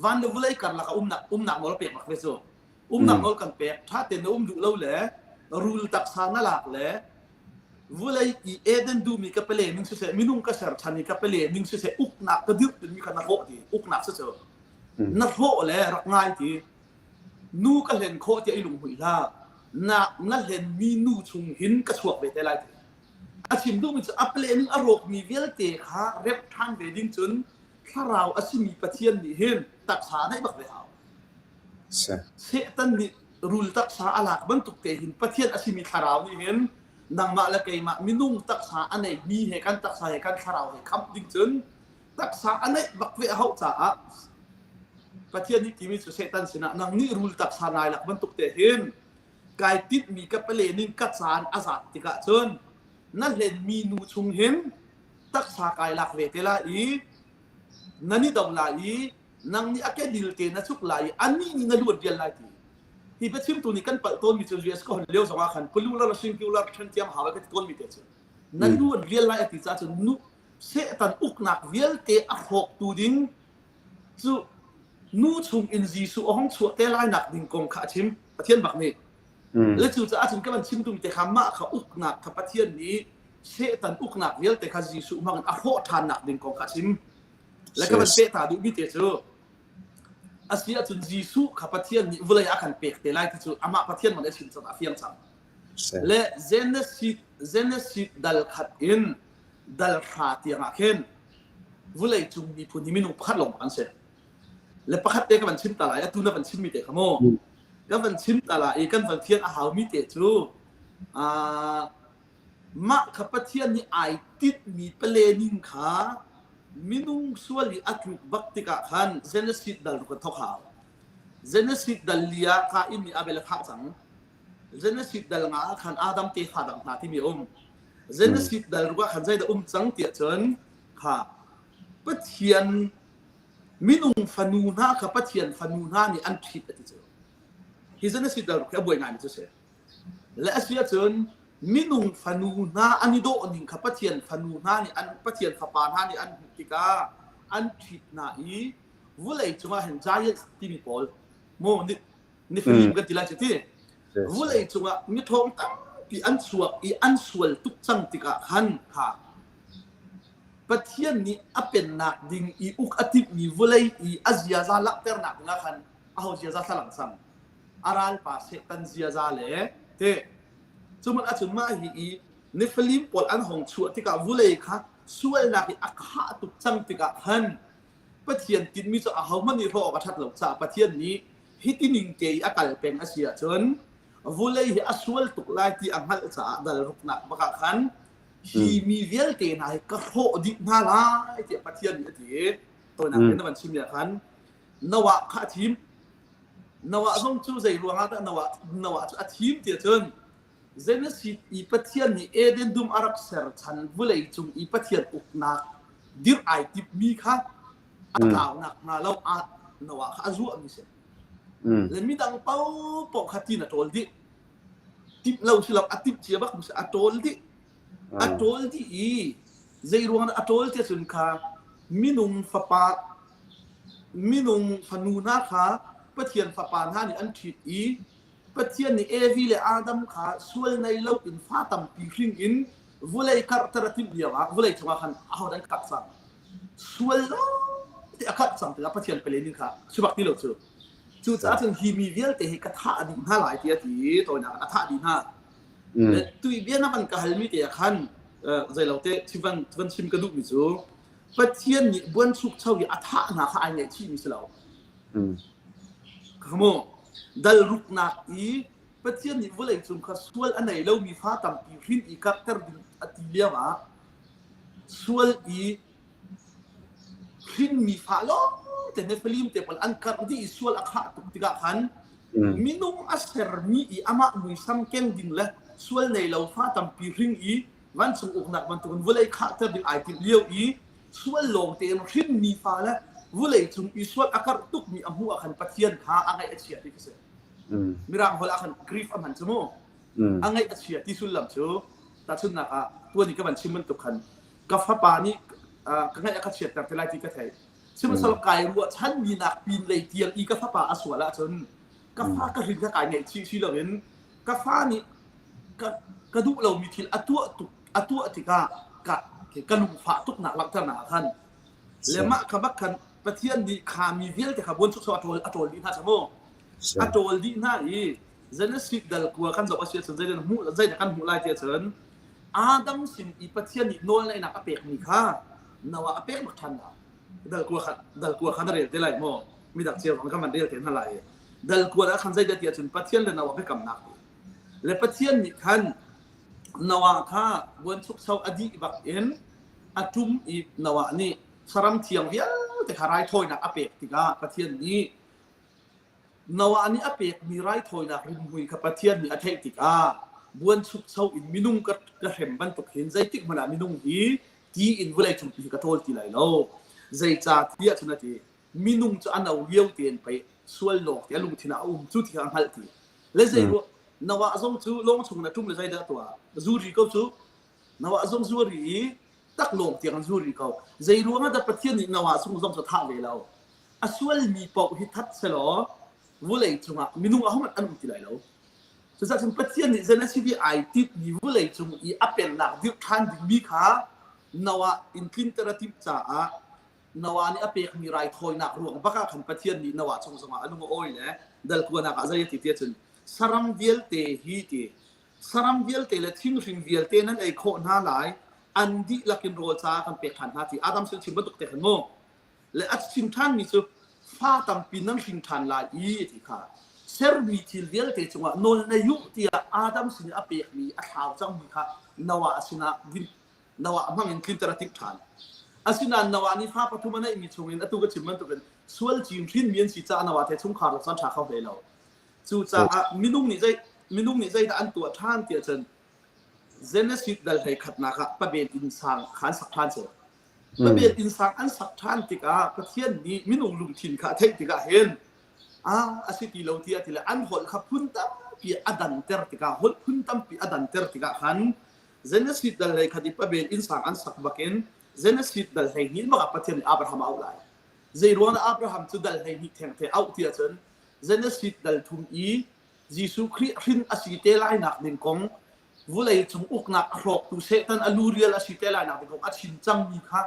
Van le vawlei karlak ah umnak umnak nawl pek bak ve cu. Umnak nawl kan pek. Ṭha tein na um duh lo le rul taksa na lak le vulei i Eden duhmi ka pale ning siseh minung ka ser ṭhan i ka pale ning siseh uknak ka dirh timi kha na hlawh ti uknak si cu na hlawh le rak ngai ti nu ka hlen khawh tiah i lunghmuih hlah na na hlenmi nu chung hin ka chuak ve te lai ti a chim duhmi cu a pale ning a rawkmi vialte kha remh ṭhan ve ding cun thlarau a simi Pathian nih hin taksa a neih bak ve hau Satan nih rul taksa a lak bantuk te hin Pathian a simi thlarau nih hin nangmah le keimah minung taksa a neimi he kan taksa he kan thlarau he khamh ding cun taksa a neih bak ve a hauh caah Pathian nih timi cu Satan sinah nang nih rul taksa nai lak bantuk te hin kai tinhmi ka pale ning ka caan a zat tikah cun na hlenmi nu chung hin taksa kai lak ve te lai i nan i do lai i nang nih a kedil te na chuk lai i anih nih na luat rial lai ti hi biachimtu nih kan palh tawnmi cu US ka hon lio zongah khan plural singular ṭhen thiam hau ka ti tawnmi te cu na luat rial lai a ti caah cun nu Satan uknak vialte a hrawktu ding cu nu chung in Jesuh a hong chuah te lai nak ding kong kha a chim Pathian bak nih le cu caah cun ka van chim tum te kha mah kha uknak kha Pathian nih Satan uknak vialte kha Jesuh hmang in a hrawh ṭhan nak ding kong kha a chim Le ka van peh ta duhmi te cu a si ahcun Jesuh kha Pathian nih vawlei a kan pek te lai ti cu amah Pathian man a chim cang a fiang cang. Le Genesis Genesis dal khat in dal hra tiang ah khin vulei cung miphun hi minung pakhat lawng an si. Le pakhat te ka van chim ta lai atu na van chimmi te kha mu. Ka van chim ta lai i kan van fian a haumi te cu Mah kha Pathian nih ai tinhmi planning kha minung sual i a tluk bak tikah khan Genesis dal ruk an thawk hau. Genesis dal li ah Kain nih Abel a thah cang. Genesis dal nga ah khan Adam tefa dang hna timi a um. Genesis dal ruk ah khan zeidah um cang tiah cun kha Pathian minung fanu hna kha Pathian fanu hna nih an ṭhit a ti cu. Hi Genesis dal ruk hi a buai ngaimi cu a si. Le a si ahcun minung fanu hna an i dawh ning kha Pathian fanu hna nih an Pathian fapa hna nih an hmuh tikah an ṭhit hna i vulei cungah hin giants timi pawl mu Nephilim kan ti lai cu ti vulei cungah miṭhawng tampi an chuak i an sual tuk cang tikah khan kha Pathian nih a pennak ding i uk a timhmi vulei i a ziaza langhternak dingah khan aho ziaza thlalang cang a ralpa Satan ziaza le te cuman ahcun mah hi i Nephilim pawl an hong chuah tikah vulei kha sualnak i a khah tuk cang tikah khan Pathian tinhmi cu ahohmanh nih hrawh awk a ṭhat lo caah Pathian nih hiti ning te i a kal peng a si ahcun vulei hi a sual tuk lai ti a hngalh caah dal ruknak bak ah khan hi mi vialte hna hi ka hrawh dih hna lai tiah Pathian nih a ti i tawinak in na van chim ah khan Noah kha a thim Noah zong cu zei ruangah dah Noah, Noah cu a thim ti ahcun Genesis i Pathian nih Eden dum a rak ser chan vulei cung i Pathian uknak dirh ai timhmi kha a tlaunak hnga lo ah Noah kha a zuahmi si. Le midang paohpaoh kha tin a ṭawl dih. Timh lo si lo a timh cia bak mi si a ṭawl dih. A ṭawl dih i zei ruangah dah a ṭawl ti ahcun kha minung fapa Minung fanu hna kha Pathian fapa hna nih an ṭhit i Pathian nih Evi le Adam kha sual nei loin fa tampi hring in vulei karhter a timh lioah vulei cungah khan ahodah an karh cang? Sual lo te a karh cang tikah Pathian pale ning kha si bak ti lo cu. Cucaah cun hi mi vialte hi ka thah dih hna lai tiah a ti i tawinak ah a thah dih hna. Le tui bia na van ka halmi te ah khan zeilote van van chim ka duhmi cu Pathian nih buanchukcho i a thah hna kha ai ngaihchihmi si lo. Kha mu dal ruknak i Pathian nih vawlei cung kha sual a nei lomi fa tampi hrin i karhter ding a ti lio ah sual i hrinmi fa lawng te Nephilim te pawl an karh dih i sual a khah tuk tikah khan minung a sermi i amah muisam keng ding le sual nei lo fa tampi hring i vancung uknak bantukin vawlei khahter ding ai timh lio i sual lawng tein hrinmi fa le vawlei cung i sual a karh tukmi a hmuh ah khan Pathian kha a ngaih a chia ti khi si. Mirang holh ah khan grief a hman cu mu. A ngaih a chia ti sullam cu. Tahchunhnak ah tuan i ka van chim bantuk khan ka fapa nih ka ngaih a ka chiatter te lai ti ka theih. Sihmanhsehlaw kai ruahchanmi nak pin lei tiang i ka fapa a sual ahcun ka fa ka hrin kha kai ngaihchih si loin ka fa nih ka, ka duh lomi thil a tuah tuk a tuah tikah ka ka lungfah tuknak langhternak ah khan le mah kha bak khan Pathian nih kha mi vialte kha buanchukcho a ṭawl a ṭawl dih hna cu mu a ṭawl dih hna i Genesis dal kua kan zoh a si ahcun zeidah hmuh zeidah kan hmuh lai ti ahcun Adam sin i Pathian nih nawlngeihnak a pekmi kha Noah a pek bak ṭhan hna dal kua kha dal kua kha na rel te lai maw midang cio zong kan van rel te hna lai dal kua ah khan zeidah ti ahcun Pathian le Noah biakamnak le Pathian nih khan Noah kha buanchukcho a dih bak in a ṭum i Noah nih saram thiang vialte kha raithawinak a pek tikah Pathian nih Noah nih a pekmi raithawinak rimhmui kha Pathian nih a theih tikah buanchukcho in minung ka, ka hrem bantuk hin zeitik hmanh ah minung hi ti in vawlei cung hi ka ṭawl ti lai lo. Zeicah tiah cun a ti, minung cu a no lio tein pei sual lawng te a lungthin ah a um cu ti kha a hngalh ti. Le zei ruah Noah zong cu lawng chung in a ṭum le zeidah a tuah? Zuri ko cu. Noah zong zuri i taklawng tiang an zuri ko. Zei ruang ah dah Pathian nih Noah sung zong cu thah ve lo? A sualmi paoh hi that selaw vulei cungah minung ahohmanh an um ti lai lo. Cucaah cun Pathian nih Genesis i ai titmi vulei cung i a pennak dirh ṭhan dingmi kha Noah in tlinter a timh caah Noah nih a pekmi raithawinak ruang bak ah khan Pathian nih Noah cung zongah a lung a awi le dal kuanak ah zei a ti ti ahcun saram vialte hi ti saram vialte le thinghring vialte nan ei khawh hna lai an dihlak in rawl caah kan pek ṭhan hna ti Adam sin chim bantuk te khan mu le a chim ṭhanmi cu fa tampi nan hring ṭhan lai i ti kha sermi thil vialte cungah nawl nei u tiah Adam sin i a pekmi a thlau cangmi kha Noah sinah Noah hmang in tlinter a timh ṭhan. Asinain Noah nih fa pathum a neihmi chungin atu ka chim bantukin sual cin hrinmi an si caah Noah te chungkhar cu an ṭha kho hlei lo. Cucaah minung nih zei minung nih zeidah an tuah ṭhan tiah cun Genesis dal hlei khatnak ah Babel innsang kha an sak ṭhan cu. Babel innsang an sak ṭhan tikah Pathian nih minung lungthin kha a theih tikah hin ah a si ti lo tiah ti le an holh kha phun tampi a danter tikah holh phun tampi a danter tikah khan Genesis dal hlei khat i Babel innsang an sak bakin Genesis dal 12 bak ah Pathian nih Abraham a auh lai. Zei ruang dah Abraham cu dal 12 thengte auh ti ahcun Genesis dal thum i Jesuh Khrih hrin a si te lainak ding kong vulei cung uknak a hrawktu Satan a lurial a si te lainak ding kong a chim cangmi kha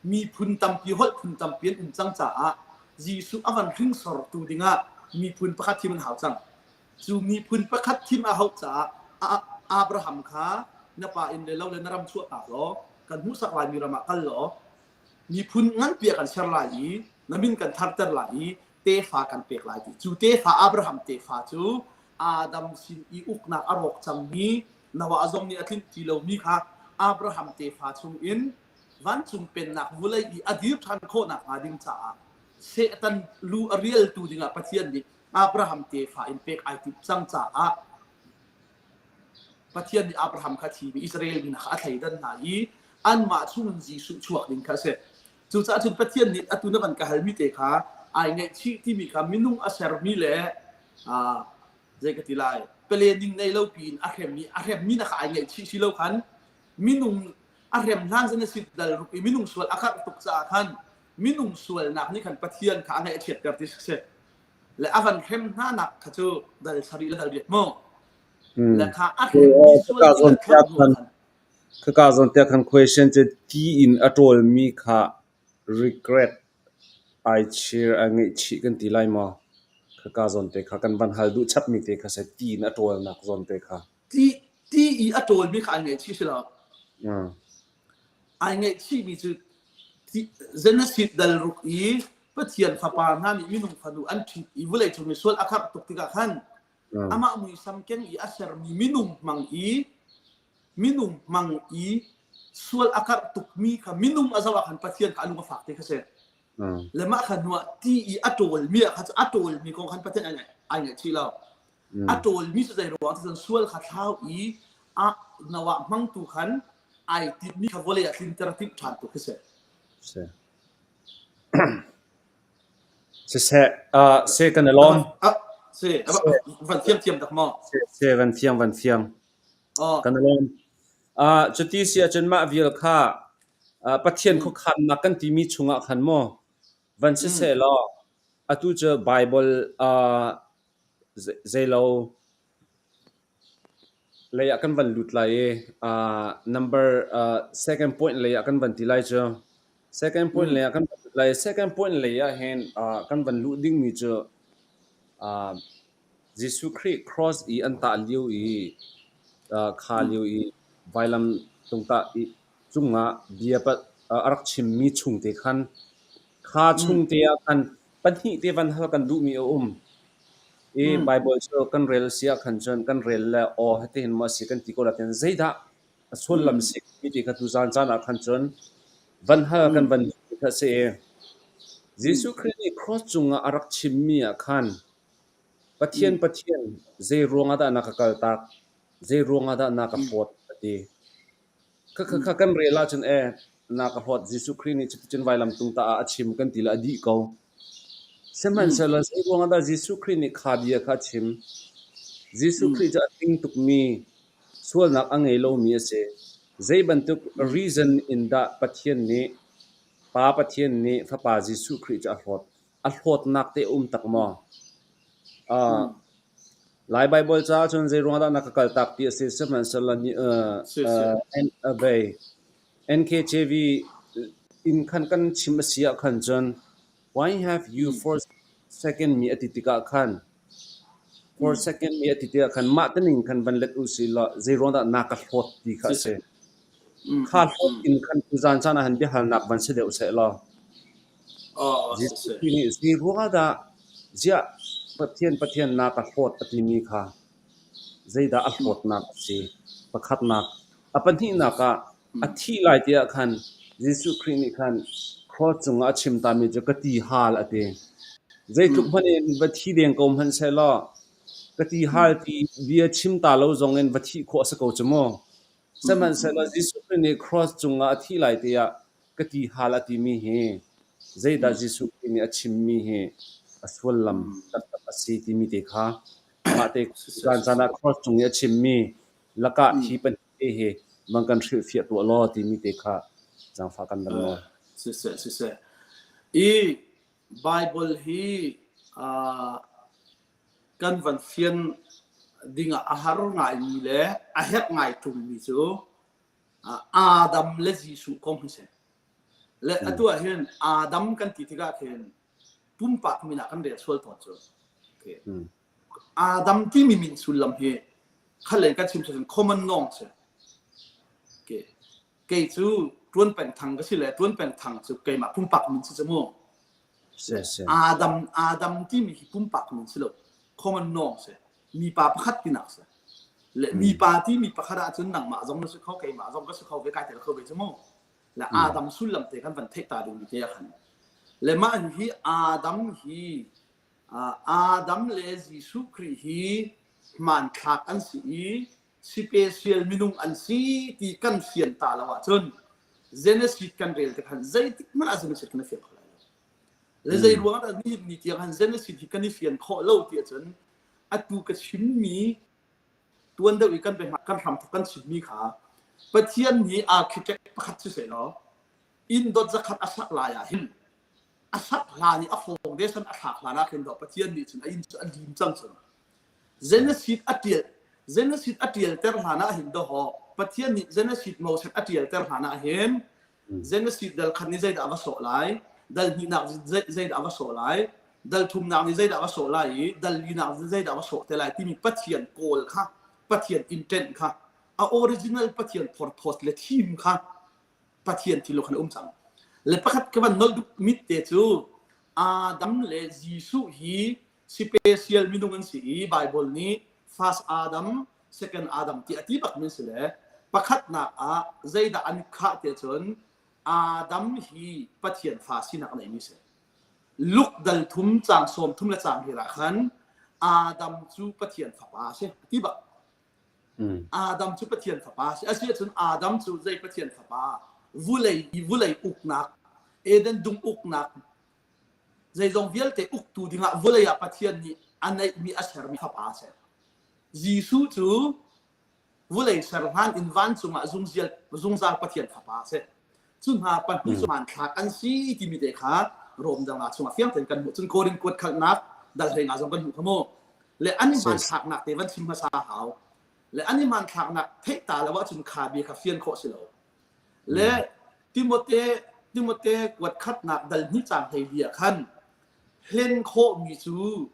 miphun tampi holh phun tampi an um cang caah Jesuh a van hringsortu dingah miphun pakhat thim an hau cang. Cu miphun pakhat thim a hauh caah Abraham kha na pa inn le lo le na ram chuahtak law kan hmuhsak laimi ram ah kal law miphun nganpi ah kan ser lai i na min kan tharter lai i tefa kan pek lai ti cu tefa Abraham tefa cu Adam sin i uknak a rawk cangmi Noah zong nih a tlinh ti lomi kha Abraham tefa chung in vancung pennak vulei i a dir ṭhan khawh nakhnga ding caah Satan lu a rialtu dingah Pathian nih Abraham tefa in pek ai timh cang caah Pathian nih Abraham kha thimi Israel mi hna kha a thleidan hna i anmah chungin Jesuh chuak ding kha a si. Cucaah cun Pathian nih atu na van ka halmi te kha ai ngaihchih timi kha minung a sermi le zei ka ti lai pelening nei lo piin a hremmi a hremmi na kha ai ngaihchih si lo khan minung a hrem hlan zan a sit dal ruk i minung sual a karh tuk caah khan minung sualnak nih khan Pathian kha a ngaih a chiatter ti si le a van hrem hna nak kha cu dal sarih le dal riat mu le kha a hremmi sual ti khan Khaka zawn te khan question cu ti in a ṭawlmi kha regret ai chir a ngaihchih kan ti lai maw? Khaka zawn te kha kan van hal duh chapmi te kha si ti in a ṭawlnak zawn te kha. Ti ti i a ṭawlmi kha ai ngaihchih si lo. Ai ngaihchihmi cu Genesis dal ruk i Pathian fapa hna nih minung fanu an ṭhit i vawleicung i sual a karh tuk tikah khan amah muisam keng i a sermi minung hmang i minung hmang i sual a karh tukmi kha minung a zoh ah khan Pathian kha a lung a fak ti kha si. Le mah kha hnuah ti i a ṭawlmi ah kha a ṭawlmi kong khan Pathian ai ngaihchih lo. A ṭawlmi cu zei ruang cun sual kha thlau i a Noah hmangtu khan ai timhmi kha vawlei ah tlinter a timh ṭhan tu khi si. Si. Siseh, uh, se kan i lawm. Si, van thiam thiam tak maw? Se, van thiam, van thiam. Oh. Kan i lawm. Uh, cuti si ahcun mah vial kha uh, Pathian Mm. khuakhannak kan timi chungah khan maw van Mm. siseh law atu cu Bible uh, zeilo lei ah kan van lut lai i uh, number uh, second point lei ah kan van ti lai cu. Second point Mm. lei ah kan van lut lai. Second point lei ah hin uh, kan van luh dingmi cu uh, Jesuh Khrih cross i an tah lio i uh, kha Mm. lio i vailam tungtah i cungah bia pa, uh, a rak chimmi chung te khan kha Mm. chung te ah khan pahnih te van hal kan duhmi a um. I Mm. Baibal cu kan rel si ah khan cun kan rel le aw hitihin maw a si kan ti ko nain zeidah a sullam Mm. si ti kha tuzaan caan ah khan cun van hal kan Mm. van duh ti kha a si i Mm. Jesuh Khrih nih cross cungah a rak chimmi ah khan Pathian Mm. Pathian zei ruangah dah na ka kaltak zei ruangah dah na ka Mm. hlawt a ti. Kha kha Mm. kha kan rel ahcun e na ka hlawt Jesuh Khrih nih cuticun vailam tung ta ah a chim kan ti le a dih ko. Mm. Sihmanhsehlaw zei ruangah dah Jesuh Khrih nih kha bia kha a chim? Jesuh Mm. Khrih cu a tling tukmi, sualnak a ngei lomi a si. Zei bantuk Mm. reason in dah Pathian nih Pa Pathian nih Fapa Jesuh Khrih cu a hlawt? A hlawtnak te a um tak maw? Uh, Mm. Lai Baibal caah cun zei ruangah dah na ka kaltak ti a si. Sihmanhsehlaw ni, uh, Si si. uh, N, uh, vei, NKJV in khan kan chim a si ah khan cun why have you Mm. forsaken me a ti tikah khan Mm. forsaken me a ti tikah khan mah tening khan van let u si law zei ruang dah na ka hlawt ti kha Si a si. si. Mm. Kha Mm. hlawt Mm. in khan tuzaan caan ah han biahalnak van si deuh seh law Oh, si Jesuh si. Khrih nih zei ruangah dah ziah Pathian Pathian na ka hlawt a timi kha zeidah a Mm. hlawtnak a si? Pakhatnak. A pahnihnak ah a Mm. thih lai ti ah khan Jesuh Khrih nih khan cross cungah a chim tami cu ka ti hal a ti. Zeitluk Mm. hmanh in va thi deng ko hmanh sehlaw ka ti hal Mm. ti bia chim ta lo zong in va thih khawh a si ko cu mu. Mm. Mm. Sihmanhsehlaw Mm. Jesuh Khrih nih cross cungah a thih lai ti ah ka ti hal a timi hi zeidah Mm. Jesuh Khrih nih a chimmi hi a sullam Mm. taktak a si timi te kha mah te Si si caan si caan si. ah cross cung i a chimmi lakah Mm. hi pahnih te hi mang kan hrilhfiah tuah law timi te kha zaangfah kan van Eh, nawl. siseh siseh. I Bible hi uh, kan van fian dingah a har ngaimi le a herh ngai ṭungmi cu uh, Adam le Jesuh kong hi si. Le Mm. atu ah hin Adam kan ti tikah khin pumpak min ah kan rel sual tawn cu. Okay. Mm. Adam timi min sullam hi khalen kan chim cun common noun si. Okay. Kei cu ṭuan peng thang ka si le ṭuan peng thang cu keimah pumpak min si cu mu. Adam Adam timi hi pumpak min si lo. Common noun si. Mipa pakhat tinak si. Le mipa timi pakhat ahcun nangmah zong na si kho keimah zong ka si kho ve kai tel kho ve cu mu. Le Adam sullam te kan van theih ta ding mi te ah khan. Le mah hi Adam hi Adam le Jesuh Khrih hi hmanthlak an si i special minung an si ti kan fian ta lo ahcun Genesis kan rel te khan zeitik hmanh ah Genesis kan i fiang kho lai lo. Le zei ruang dah nihin ni tiang han Genesis hi kan i fian khawh lo ti ahcun atu ka chimmi tuan deuh i kan kan hramthok kan chimmi kha Pathian nih architect pakhat si seh law inn dot zakhat a sak lai ah hin a sak hlan i a foundation a thlak hlan ah khin dawh Pathian nih cun a inn cu a lim cang cun Genesis a tial Genesis a tialter hlan ah hin dawh Pathian nih Genesis Moses a tialter hlan ah hin Genesis dal khat nih zeidah a va sawh lai dal hnihnak zeidah a va sawh lai dal thumnak nih zeidah a va sawh lai i dal linak nih zeidah a va sawh te lai timi Pathian kawl kha Pathian intent kha a original Pathian purpose le theme kha Pathian thil khan a um cang. Le pakhat ka van nolh duh mit te cu Adam le Jesuh hi special minung an si i Bible nih first Adam, second Adam ti a ti bak min si le pakhatnak ah zeidah an khah te cun Adam hi Pathian fa sinak a neimi si. Luke dal thum cang sawm thum le cang hir ah khan Adam cu Pathian fapa a si a ti bak. Adam cu Pathian fapa a si. Asi ahcun Adam cu zei Pathian fapa? Vulei i vulei uknak, Eden dum uknak, zeizong vialte uktu dingah vulei ah Pathian nih a neihmi a sermi fapa a si. Jesuh cu Vulei ser hlan in vancung ah zungzial zungzal Pathian Fapa a si. Cu hna pahnih cu hmanthlak an si timi te kha Rom dal nga chungah fiang tein kan hmuh. Cun Korin kuat khalhnak dal hlei nga zong kan hmuh kha mu. Le an i hmanthlaknak te van chim hmasa hau. Le an i hmanthlaknak theih ta lo ahcun kha bia kha fian khawh si lo. Le Timote Timote kuat khatnak dal hnih cang hlei li ah khan hlen khawhmi cu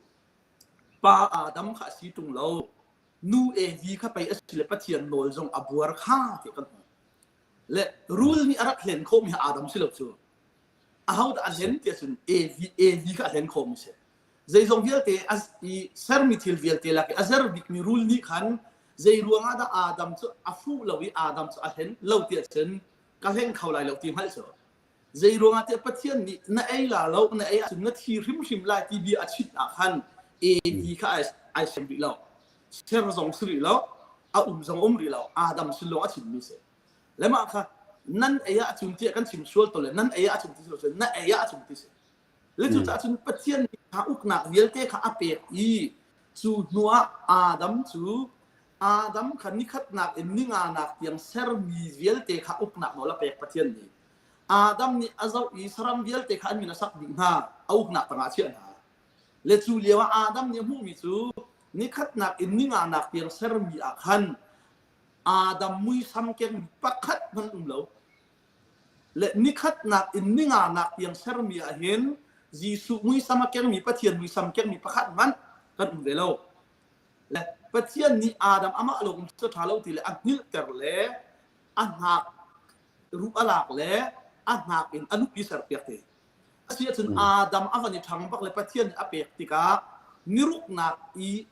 pa Adam kha a si ṭung lo. Nu Evi kha pei a si le Pathian nawl zong a buar kha ti kan hmuh. Le rul nih a rak hlen khawhmi Adam si lo cu. Ahodah a hlen ti ahcun Evi Evi kha a hlen khawhmi si. Zeizong vialte a i sermi thil vialte lak i a zer bikmi rul nih khan zei ruangah dah Adam cu a fuh lo i Adam cu a hlen lo ti ahcun ka hleng kho lai lo ti hngalh cu. Zei ruangah tiah Pathian nih na ei la lo, na ei ahcun na thi hrimhrim lai ti bia a chimh ah khan Evi kha ai, ai sem rih lo. Ser zong si rih lo, a um zong um rih lo. Adam sin lawng a chimmi si. Le mah kha nan ei ahcun tiah kan chim sual to le nan ei ahcun ti si lo na ei ahcun ti si. Le cucaah cun Pathian nih kha uknak vialte kha a pek i cu hnuah Adam cu Adam kha nikhatnak in ninganak tiang sermi vialte kha uknak nawl a pek Pathian nih. Adam nih a zoh i saram vialte kha an min a sak dih hna, a uknak tangah a chiah hna. Le cu lioah Adam nih a hmuhmi cu nikhatnak in ninganak tiang sermi ah khan Adam muisam keng pakhat hmanh um lo. Le nikhatnak in ninganak tiang sermi ah hin Jesuh muisam a kengmi Pathian muisam kengmi pakhat hmanh kan um ve lo. Le Pathian nih Adam amah lawng um cu ṭha lo ti le a hngilhter le a hngak ruh a lak le a hngak in a nupi serpiak te. Asi ahcun Adam a van i ṭhang bak le Pathian nih a pek tikah niruknak i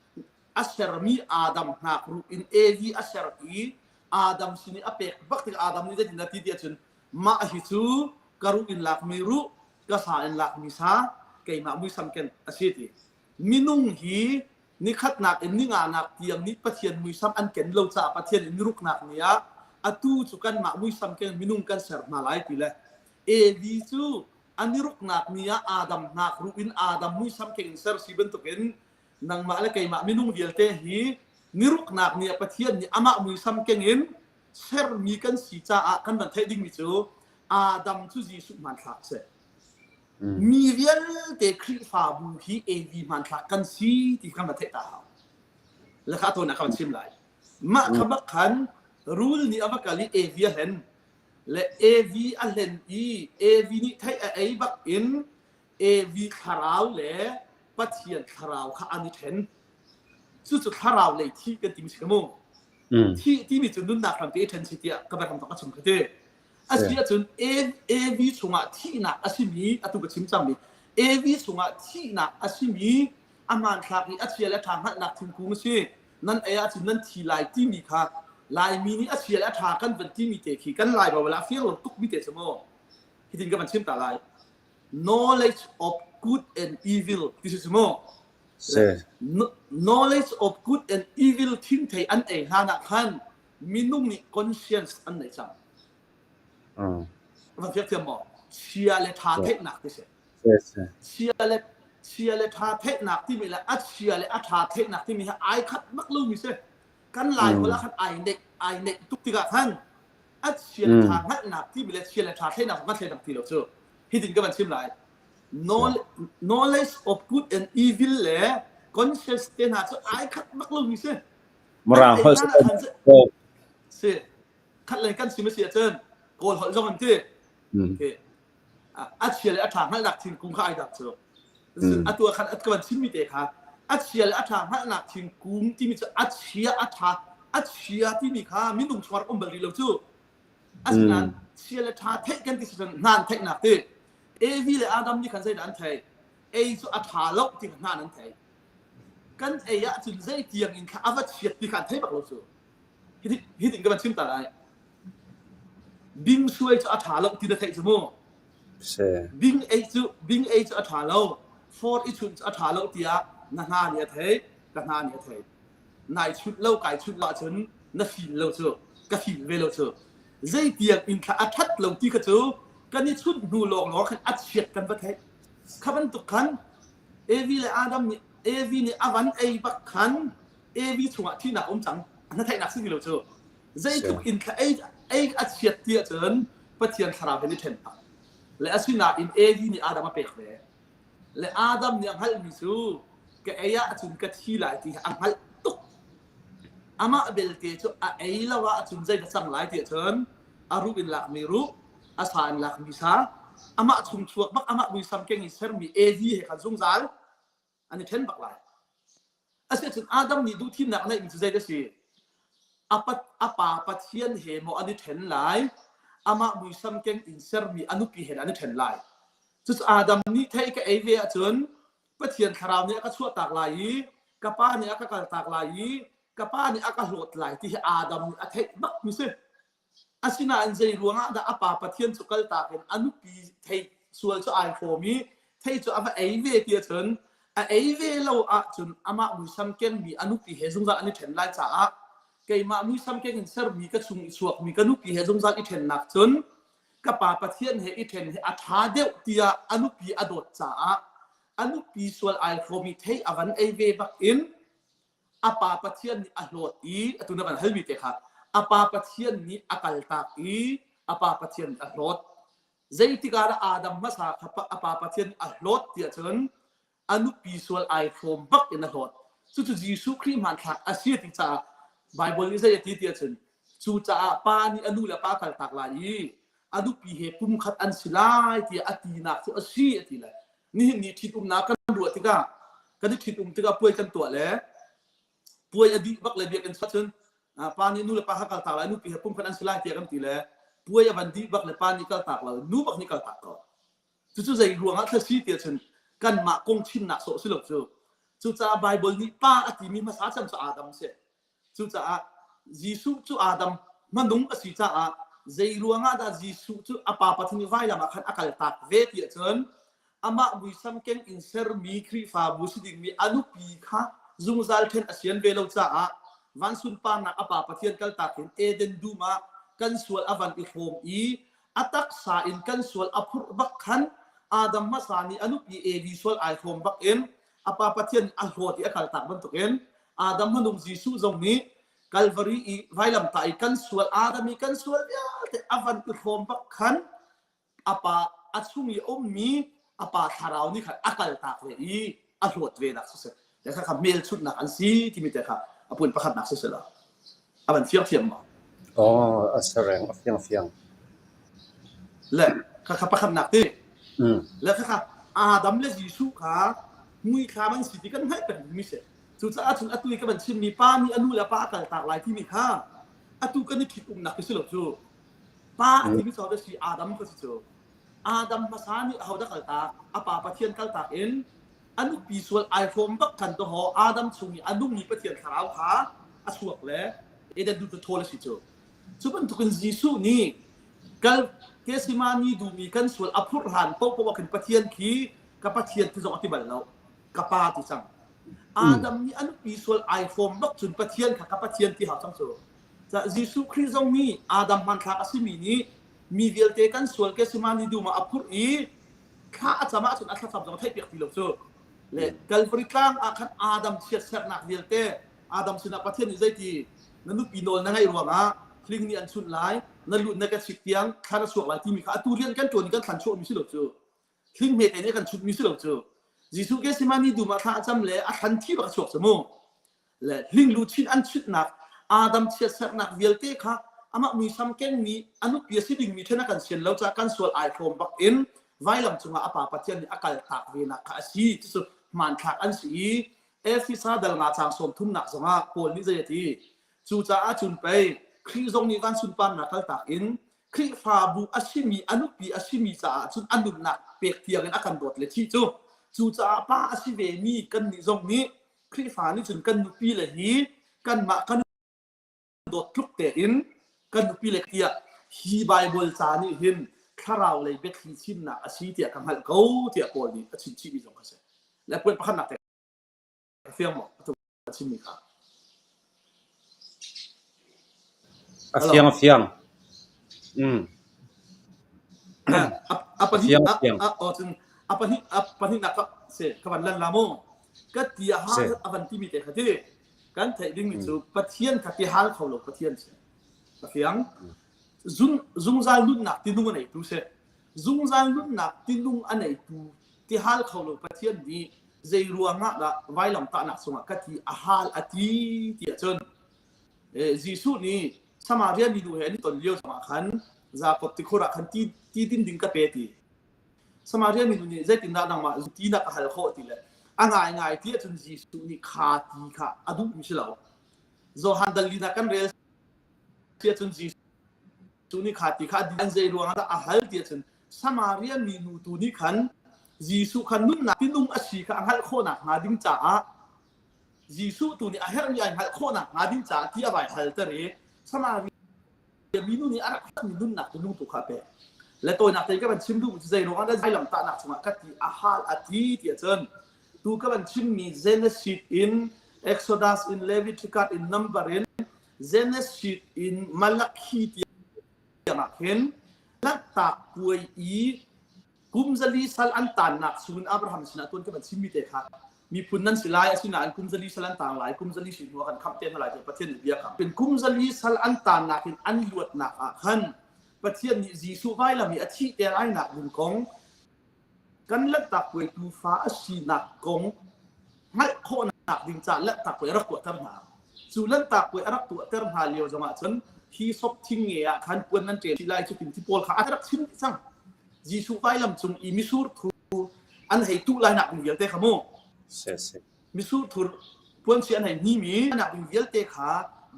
a sermi Adam hngak ruh in Evi a ser i Adam sin i a pek bak tikah Adam nih zeitin a ti ti ahcun mah hi cu ka ruh in lakmi ruh ka sa in lakmi sa keimah muisam ken a si ti. Minung hi nikhatnak in ninganak tiang nih Pathian muisam an ken lo caah Pathian in niruknak ni ah atu cu kanmah muisam ken minung kan ser hna lai ti le Evi cu a niruknak ni ah Adam hnak ruh in Adam muisam keng in ser si bantukin nangmah le keimah minung vialte hi niruknak ni ah Pathian nih amah muisam keng in sermi kan si caah kan van theih dingmi cu Adam cu Jesuh hmanthlak a si. Mi vialte Khrihfabu hi AV hmanthlak kan si ti kha na theih ta hau. Le kha tawn ah kan chim lai. Mah kha bak khan rul nih a va kal i AV a hlen. Le AV a hlen i AV nih theih a ei bak in AV thlarau le Pathian thlarau kha an i ṭhen. Cucu thlarau lei thi kan timi si ka mu. Thi timi cu nunnak hrampi i ṭhen si tiah ka biakam ka chim ka ti. Asi ahcun AV chungah thihnak a simi atu ka chim cangmi AV chungah thihnak a simi a hmanthlak i a chia le a ṭha hngalhnak thingkung a si. Nan ei ahcun nan thi lai timi kha Laimi nih a chia le a ṭha kan van timi te khi kan Lai Baibal ah fiang lo tukmi te cu mu. Hitin ka van chim ta lai. Knowledge of good and evil ti si cu mu. Knowledge of good and evil thingthei an ei hlan ah khan minung nih conscience an nei cang. Van fiak thiam maw? Chia le ṭha theihnak ti si. Chia le chia le ṭha theihnak timi le a chia le a ṭha theihnak timi hi ai khat bak lomi si. Kan Lai holh ah khan ai neih ai neih tuk tikah khan a chia le ṭha hngalhnak timi le chia le ṭha theihnak kan thleinak ti lo cu. Hitin ka van chim lai. Knowledge of good and evil le conscience te hna cu ai khat bak lomi si. Mirang holh si khat le kan sim a si ahcun kawl holh zong an ti a chia le a ṭha hngalhnak thingkung kha ai dak cu atu ah khan ka van chimmi te kha a chia le a ṭha hngalhnak thingkung timi cu a chia a ṭha a chia timi kha minung chuar um bal rih lo cu asinain chia le ṭha theih kan ti si cun hnan theihnak ti Evi le Adam nih khan zeidah an theih ei cu a ṭha lo ti kha hnan an theih Kan ei ahcun zeitiang in kha a va chiat ti kha an thei bak lo cu. Hitin ka van chim ta lai. Bing suai cu a ṭha lo ti na theih cu mu. Bing ei cu bing ei cu a ṭha lo. For i chunh cu a ṭha lo tiah na hna nih a theih, ka hna nih a theih. Nai chunh lo kai chunh lo ahcun na fim lo cu, ka fim ve lo cu. Zeitiang in kha a ṭhat lo ti kha cu kan i chunh hnu lawnglawng khan a chiat kan va theih. Kha bantuk khan Evi le Adam nih Evi nih a van ei bak khan Evi chungah thihnak a um cang. Na theihnak si ti lo cu. Zeitluk in thla ei ei a chiat ti ahcun Pathian thlarau he ni ṭhen tak. Le asinain Evi nih Adam a pek ve. Le Adam nih a hngalhmi cu ka ei ahcun ka thi lai ti a hngalh tuk. Amah belte cu a ei lo ahcun zei dah cang lai ti ahcun a ruh in lakmi ruh, a sa in lakmi sa, amah chung chuak bak amah muisam keng in sermi Evi he khan zungzal an i ṭhen bak lai. Asiahcun Adam nih duhthimnak a neihmi cu zei a si? A pa, a pa Pathian he maw an i ṭhen lai? Amah muisam keng in sermi a nupi he dah an i ṭhen lai? Cucu Adam nih thei ka ei ve ahcun Pathian thlarau nih a ka chuahtak lai i ka pa nih a ka kaltak lai i ka pa nih a ka hlawt lai ti hi Adam nih a theih bakmi si. Asinain zei ruangah dah a pa Pathian cu kaltak in a nupi thei sual cu ai hrawm i thei cu a va ei ve ti ahcun a ei ve lo ahcun amah muisam kengmi a nupi he zungzal an i ṭhen lai caah keimah muisam keng in sermi ka chung i chuakmi ka nupi he zungzal i ṭhennak cun ka pa Pathian he i ṭhen hi a ṭha deuh tiah a nupi a dawt caah a nupi sual ai hrawm i thei a van ei ve bak in a pa Pathian nih a hlawt i atu na kan halmi te kha a pa Pathian nih a kaltak i a pa Pathian nih a hlawt. Zeitik ah dah Adam hmasa kha a pa Pathian nih a hlawt tiah cun a nupi sual ai hrawm bak in a hlawt. Cucu Jesuh Khrih hmanthlak a si ti caah Bible nih zei a ti tiah cun cucaah pa nih a nu le pa kaltak lai i a nupi he pumkhat an si lai tiah a tinak cu a si a ti le nihin ni ṭhitumnak kan ruah tikah kan i ṭhitum tikah puai kan tuah le puai a dih bak le biakinn chuah cun pa nih nu le pa kha kaltak lai nupi he pumkhat an si lai tiah kan ti le puai a van dih bak le pa nih kaltak lo nu bak nih kaltak ko. Cucu zei ruangah thla si tiah cun kanmah kong chimnak sawh si lo cu. Cucaah Bible nih pa a timi hmasa cem cu Adam si. Cucaah Jesuh cu Adam hmanung a si caah zei ruangah dah Jesuh cu a pa Pathian nih vailam ah khan a kaltak ve ti ahcun amah muisam keng in sermi Khrihfabu si dingmi a nupi kha zungzal ṭhen a sian ve lo caah van sunparnak a pa Pathian kaltak in Eden dum ah kan sual a van i hrawm i a taksa in kan sual a phurh bak khan Adam hmasa nih a nupi Evi sual ai hrawm bak in a pa Pathian a hlawt i a kaltak bantukin Adam hmanung Jesuh zong nih Calvary i vailamtah i kan sual Adam i kan sual vialte a van i hrawm bak khan a pa a chung i a ummi a pa thlarau nih khan a kaltak ve i a hlawt ve nak siseh te kha kha hmelchunhnak an si timi te kha a pun pakhatnak siseh la a van fiang thiam ma? Oh, a sareng a fiang fiang. Le kha kha pakhatnak ti. Le kha kha Adam le Jesuh kha muithlam an si ti kan hngalh peng mi si. Cucaah cun atu i ka van chimmi pa nih a nu le pa a kaltak lai timi kha atu kan i ṭhit umnak khi si lo cu. Pa a timi cu si Adam kha si cu. Adam hmasa nih ahodah kaltak? A pa Pathian kaltak in a nupi sual ai hrawm bak khan dawhaw Adam chung i a nungmi Pathian thlarau kha a chuak le Eden dum cu thawl a si cu. Cu bantukin Jesuh nih kal Gethsemane dum i kan sual a phurh hlan paohpaoh ah khin Pathian khi ka Pathian ti zong a ti bal lo. Ka pa ti cang. Adam nih a nupi sual ai hrawm bak cun Pathian kha ka Pathian ti hau cang cu. Jesuh Khrih zong nih Adam hmanthlak a simi nih mi vialte kan sual Gethsemane dum ah a phurh i thla a cam ahcun a thlacam zong a theihpiak ti lo cu. Le Calvary tlang ah khan Adam chiatsernak vialte Adam sinah Pathian nih zeiti na nupi nawl na ngaih ruangah hling nih an chunh lai na lut na ka chik tiang thlan a chuak lai timi kha atu rian kan ṭuan i kan thlan chuahmi si lo cu. Hling hmete nih kan chutmi si lo cu. Jesuh Gethsemane dum ah thla a cam le a thlan thi bak a chuak cu mu. Le hling luchin an chutnak Adam chiatsernak vialte kha amah muisam kengmi a nupi a si dingmi ṭhen a kan sian lo caah kan sual ai hrawm bak in vailam cungah a pa Pathian nih a kaltak venak kha a si. Cucu hmanthlak an si i Efesa dal nga caang sawm thumnak zongah Paul nih zei a ti? Cucaah cun pei Khrih zong nih van sunparnak kaltak in Khrihfabu a simi a nupi a simi caah cun a nunnak pek tiang in a kan dawt le thih cu. Cucaah pa a si vemi kannih zong nih Khrihfa nih cun kan nupi le hi kanmah kan dawt tluk tein kan nupi le tiah hi Baibal ca nih hin thlarau lei biathli chimnak a si tiah ka hngalh ko tiah Paul nih a chim chihmi zong kha si. Le puan pakhatnak te ka fiang maw? Atu a chimmi kha. A fiang a fiang. Mm. A pahnih a cun a pahnih a pahnihnak ka se ka van lan la mu. Ka tia ha a van timi te kha ti. Kan theih dingmi cu Pathian kha ti hal kho lo Pathian si. A fiang. Zungzal nunnak tinung a neitu si. Zungzal nunnak tinung a neitu ti hal kho lo Pathian nih zei ruangah dah vailamtahnak chungah ka ti a hal a ti ti ahcun Jesuh nih Samaria minu he an i ton lio zongah khan Jakob tikhur ah khan ti, ti din ding ka pe ti. Samaria minu nih zeitindah nangmah ti na ka hal khawh ti le a ngaingai ti ahcun Jesuh nih kha ti kha a duhmi si lo. Johan dal lina kan rel si ahcun Jesuh nih kha ti kha an zei ruangah dah a hal ti ahcun Samaria minu tu nih khan Jesuh kha nunnak tinung a si kha a hngalh khawhnak hnga ding caah Jesuh tu nih a herhmi ai hngalh khawhnak hnga ding caah ti a vai halter i Samaria minu nih a rak herhmi nunnak tinung tu kha a pek. Le tawinak te ka van chim duh cu zei ruangah dah vailamtahnak chungah ka ti a hal a ti ti ahcun tu ka van chimmi Genesis in Exodus in Leviticus in Number in Genesis in Malakhi tiang ah khin Lanhtak puai i kum zali sal an tannak chungin Abraham sinah tuan ka van chimmi te kha miphun nan si lai asinain kum zali sal an tang lai kum zali si hnu ah kan khamh te hna lai tiah Pathian nih bia kam kum zali sal an tannak in an luatnak ah khan Pathian nih Jesuh vailam i a thih te lainak ding kong kan Lanhtak puai tuufa a sinak kong hngalh khawhnak ding caah Lanhtak puai a rak tuahter hna. Cu Lanhtak puai a rak tuahter hna lio zongah cun hi sop thing nge ah khan puan nan ṭem lai cutin ti pawl kha a rak chim dih cang. Jesuh vailam cung i misur thu an hei tuh lai nak ding vialte kha mu. Misur thur puansi an hei hnimi nak ding vialte kha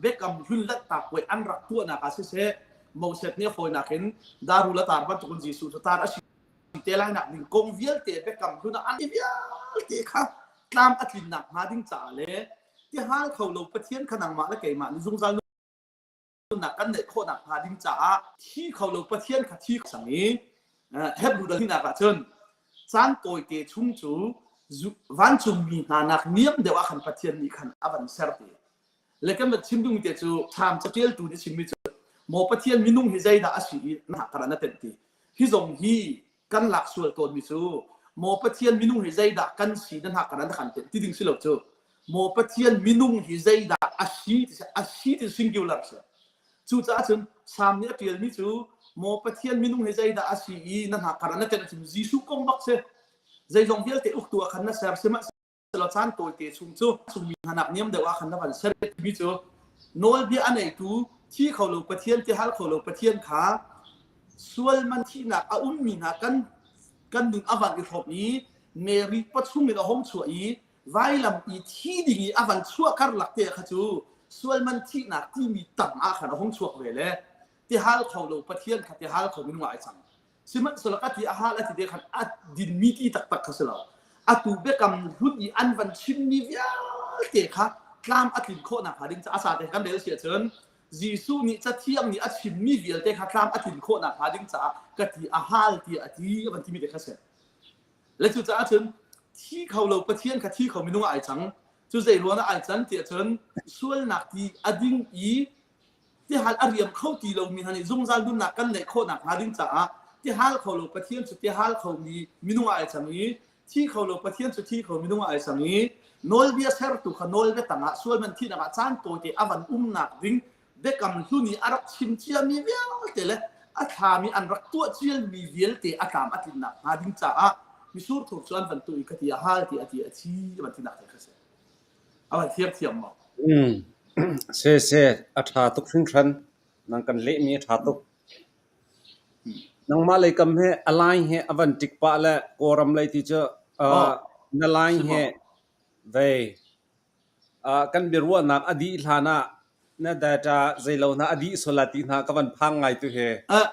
biakam hlun Lanhtak puai an rak tuahnak ah siseh Moses nih a fawinak in darul a tar bantukin Jesuh cu tar a si te lai nak ding kong vialte biakam hlun ah an i vialte kha tlam a tlinnak hnga ding caah le ti hal kho lo Pathian kha nangmah le keimah nih zungzal nunnak kan neih khawhnak hnga ding caah thi kho lo Pathian kha thi sang i Hebrew dal hinak ah cun caan tawite chung cu vancungmi hna nak niam deuh ah khan Pathian nih khan a van ser te Le kan van chim ding te cu Thlam catialtu nih chimmi cu maw Pathian minung hi zeidah a si i na kar ah na tenh ti. Hi zong hi kan lak sual tawnmi cu maw Pathian minung hi zeidah kan si na hna kar ah na kan tenh ti ding si lo cu maw Pathian minung hi zeidah a si ti a si ti singular si. Cucaah cun Salm nih a tialmi cu maw Pathian minung hi zeidah a si i na hna kar ah na tenh cun Jesuh kong bak si. Zeizong vialte uktu ah khan na ser sihmanhsehlaw caan tawite chung cu chungmi hna nak niam deuh ah khan na van ser timi cu nawlbia a neitu thi kho lo Pathian ti hal kho lo Pathian kha sual man thihnak a ummi hna kan kan nun a van i hrawm i Mary pachung in a hong chuah i vailam i thi ding i a van chuah karlak te kha cu sual man thihnak timi tang ah khan a hong chuak ve le ti hal kho lo Pathian kha ti hal kho minung ah ai cang Sihmanhsehlaw a ti a hal a ti te khan a dinmi ti taktak kha si lo. Atu biakam hlun i an van chimmi vialte kha tlam a tlin khawh nakhnga ding caah a sa te kan rel si ahcun Jesuh nih Cathiang nih a chimmi vialte kha tlam a tlin khawh nakhnga ding caah ka ti a hal tiah a ti a van timi te kha si. Le cucaah cun thi kho lo Pathian kha thi kho minung ah ai cang. Cu zei ruang ah ai can tiah cun sualnak ti a ding i tihal a riam kho ti lomi hna nih zungzal nunnak kan neih khawh nakhnga ding caah tihal kho lo Pathian cu tihal khomi minung ah ai cang i thi kho lo Pathian cu thi kho minung ah ai cang i nawlbia sertu kha nawlbia tangah sualman thihnak ah caan tawite a van umnak ding biakam hlun i a rak chim ciami vialte le a thlami an rak tuah cialmi vialte a tlam a tlinnak hnga ding caah misur thur cu an van tuh i ka ti a hal ti a ti a thi a van tinak te kha si. A van thiamthiam maw? Mm. Se se a ṭha tuk hringhran. Nang kan lehmi a ṭha tuk. Nangmah lei kam he a line he a van ṭik pah le Kawlram lei ti cu Oh, uh, na line si he maw? vei uh, kan biaruahnak a dih hlan ah na data zeilo hna a dih sual la ti hna ka van phang ngai tu he. Uh,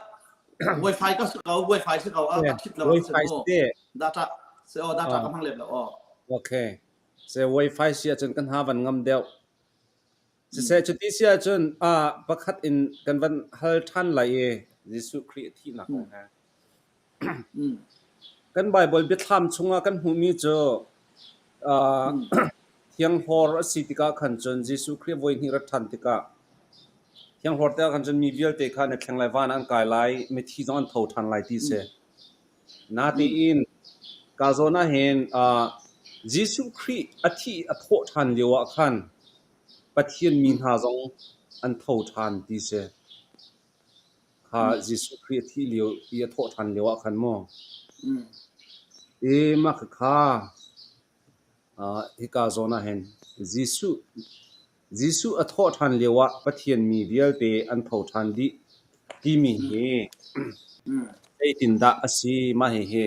wifi ka si ko, wifi si ko, a Yeah, khit lo si wifi mu. si. Data, si oh, data Uh, ka hmang lem lo. Oh. okay. Se wifi si ahcun kan ha van ngam deuh. Siseh cuti si ahcun ah pakhat in kan van hal ṭhan lai i Jesuh Khrih a thihnak kong he. Kan Baibal biathlam chungah kan hmuhmi cu uh, thianghlawr a si tikah khan cun Jesuh Khrih voi hnih rat ṭhan tikah thianghlawr tikah khan cun mi vialte kha na thleng lai van ah an kai lai, mithi zong an tho ṭhan lai ti si. Natein ka zawn ahhin Jesuh Khrih a thih a thawh ṭhan lio ah khan Pathian mi hna zong an tho ṭhan ti si. Kha Jesuh Khrih a thih lio i a thawh ṭhan lio ah khan maw? I mah khakha hika zawn ah hin Jesuh Jesuh a thawh ṭhan lio ah Pathian mi vialte an tho ṭhan dih timi hi zeitindah a si? Mah hihi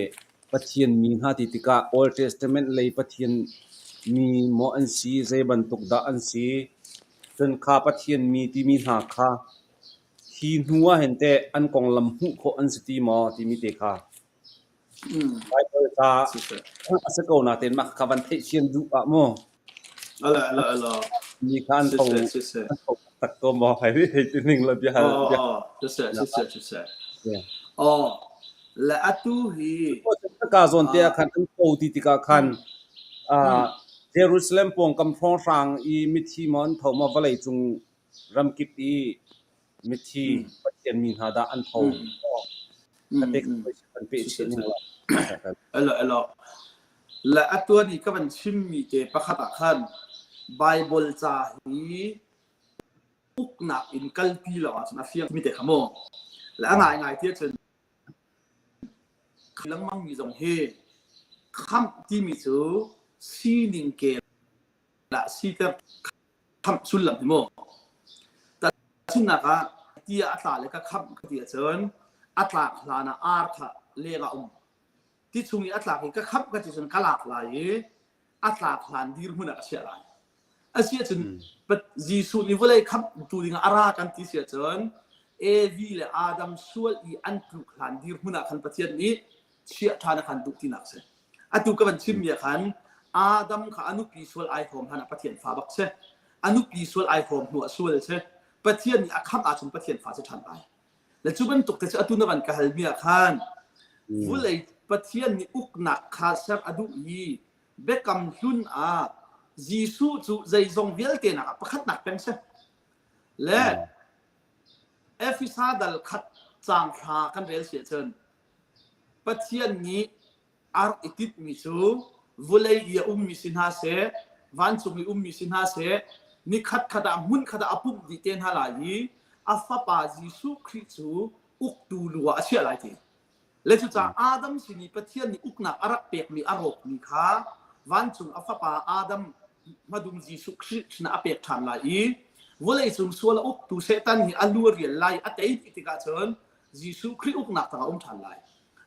Pathian mi hna ti tikah Old Testament lei Pathian mi maw an si, zei bantuk dah an si? Cun kha Pathian mi timi hna kha hi hnu ah hin teh an konglam hmuh khawh an si ti maw timi te kha Baibal ca a si ko natein mah kha van theihfian duh ah mu. Ala ala ala. Mi kha an tho an tho tak ko maw hei hei ti ning la bia bia. Siseh siseh siseh. Oh le atu hi ka zawn te ah khan an tho ti tikah khan Jerusalem pawngkam hrawnghrang i mithi maw an tho maw vawlei cung ramkip i mithi Pathian mi hna dah an tho. Kan peh chih ning la. Elo elo. Le atuan i ka van chimmi te pakhat ah khan Bible ca hi uknak in kalpi lo ahcun a fiang mi te kha mu. Le a ngai ngai ti ahcun lengmang mi zong hi khamh timi cu sining kel ah siter khamh sullam hi mu. Tahchunhnak ah ti ah a tla le ka khamh ka ti ahcun a tlak hlan ah ar kha leng ah um. Ti chung i a tlak i ka khamh ka ti cun ka lak lai i a tlak hlan dirhmun ah ka chiah lai. Asi ahcun Jesuh nih vawlei khamhtu ding ah a ra kan ti si ahcun Evi le Adam sual i an tluk hlan dirhmun ah khan Pathian nih chiah ṭhan a khan duh tinak si. Atu ka van chimmi ah khan Adam kha a nupi sual ai hrawm hlan ah Pathian fa bak si. A nupi sual ai hrawm hnu ah sual si. Pathian nih a khamh ahcun Pathian fa si ṭhan lai. Le cu bantuk te cu atu na van ka halmi ah khan vulei Pathian nih uknak kha ser a duh i biakam hlun ah Jesuh cu zeizong vialte nak ah pakhatnak peng si. Le Efesa dal khat caang thla kan rel si ahcun Pathian nih a rak i tinhmi cu vawlei i a ummi si hna seh, vancung i ummi si hna seh, ni khatkhat ah hmunkhat ah a pumh dih te hna lai i a Fapa Jesuh Khrih cu uktu lu ah a chiah lai ti. Le cucaah Adam sin i Pathian nih uknak a rak pekmi a rawkmi kha vancung a fapa Adam hmadung Jesuh Khrih sinah a pek ṭhan lai i vawleicung sual a uktu Satan hi a lu a rial lai a tei dih tikah cun Jesuh Khrih uknak tangah um ṭhan lai.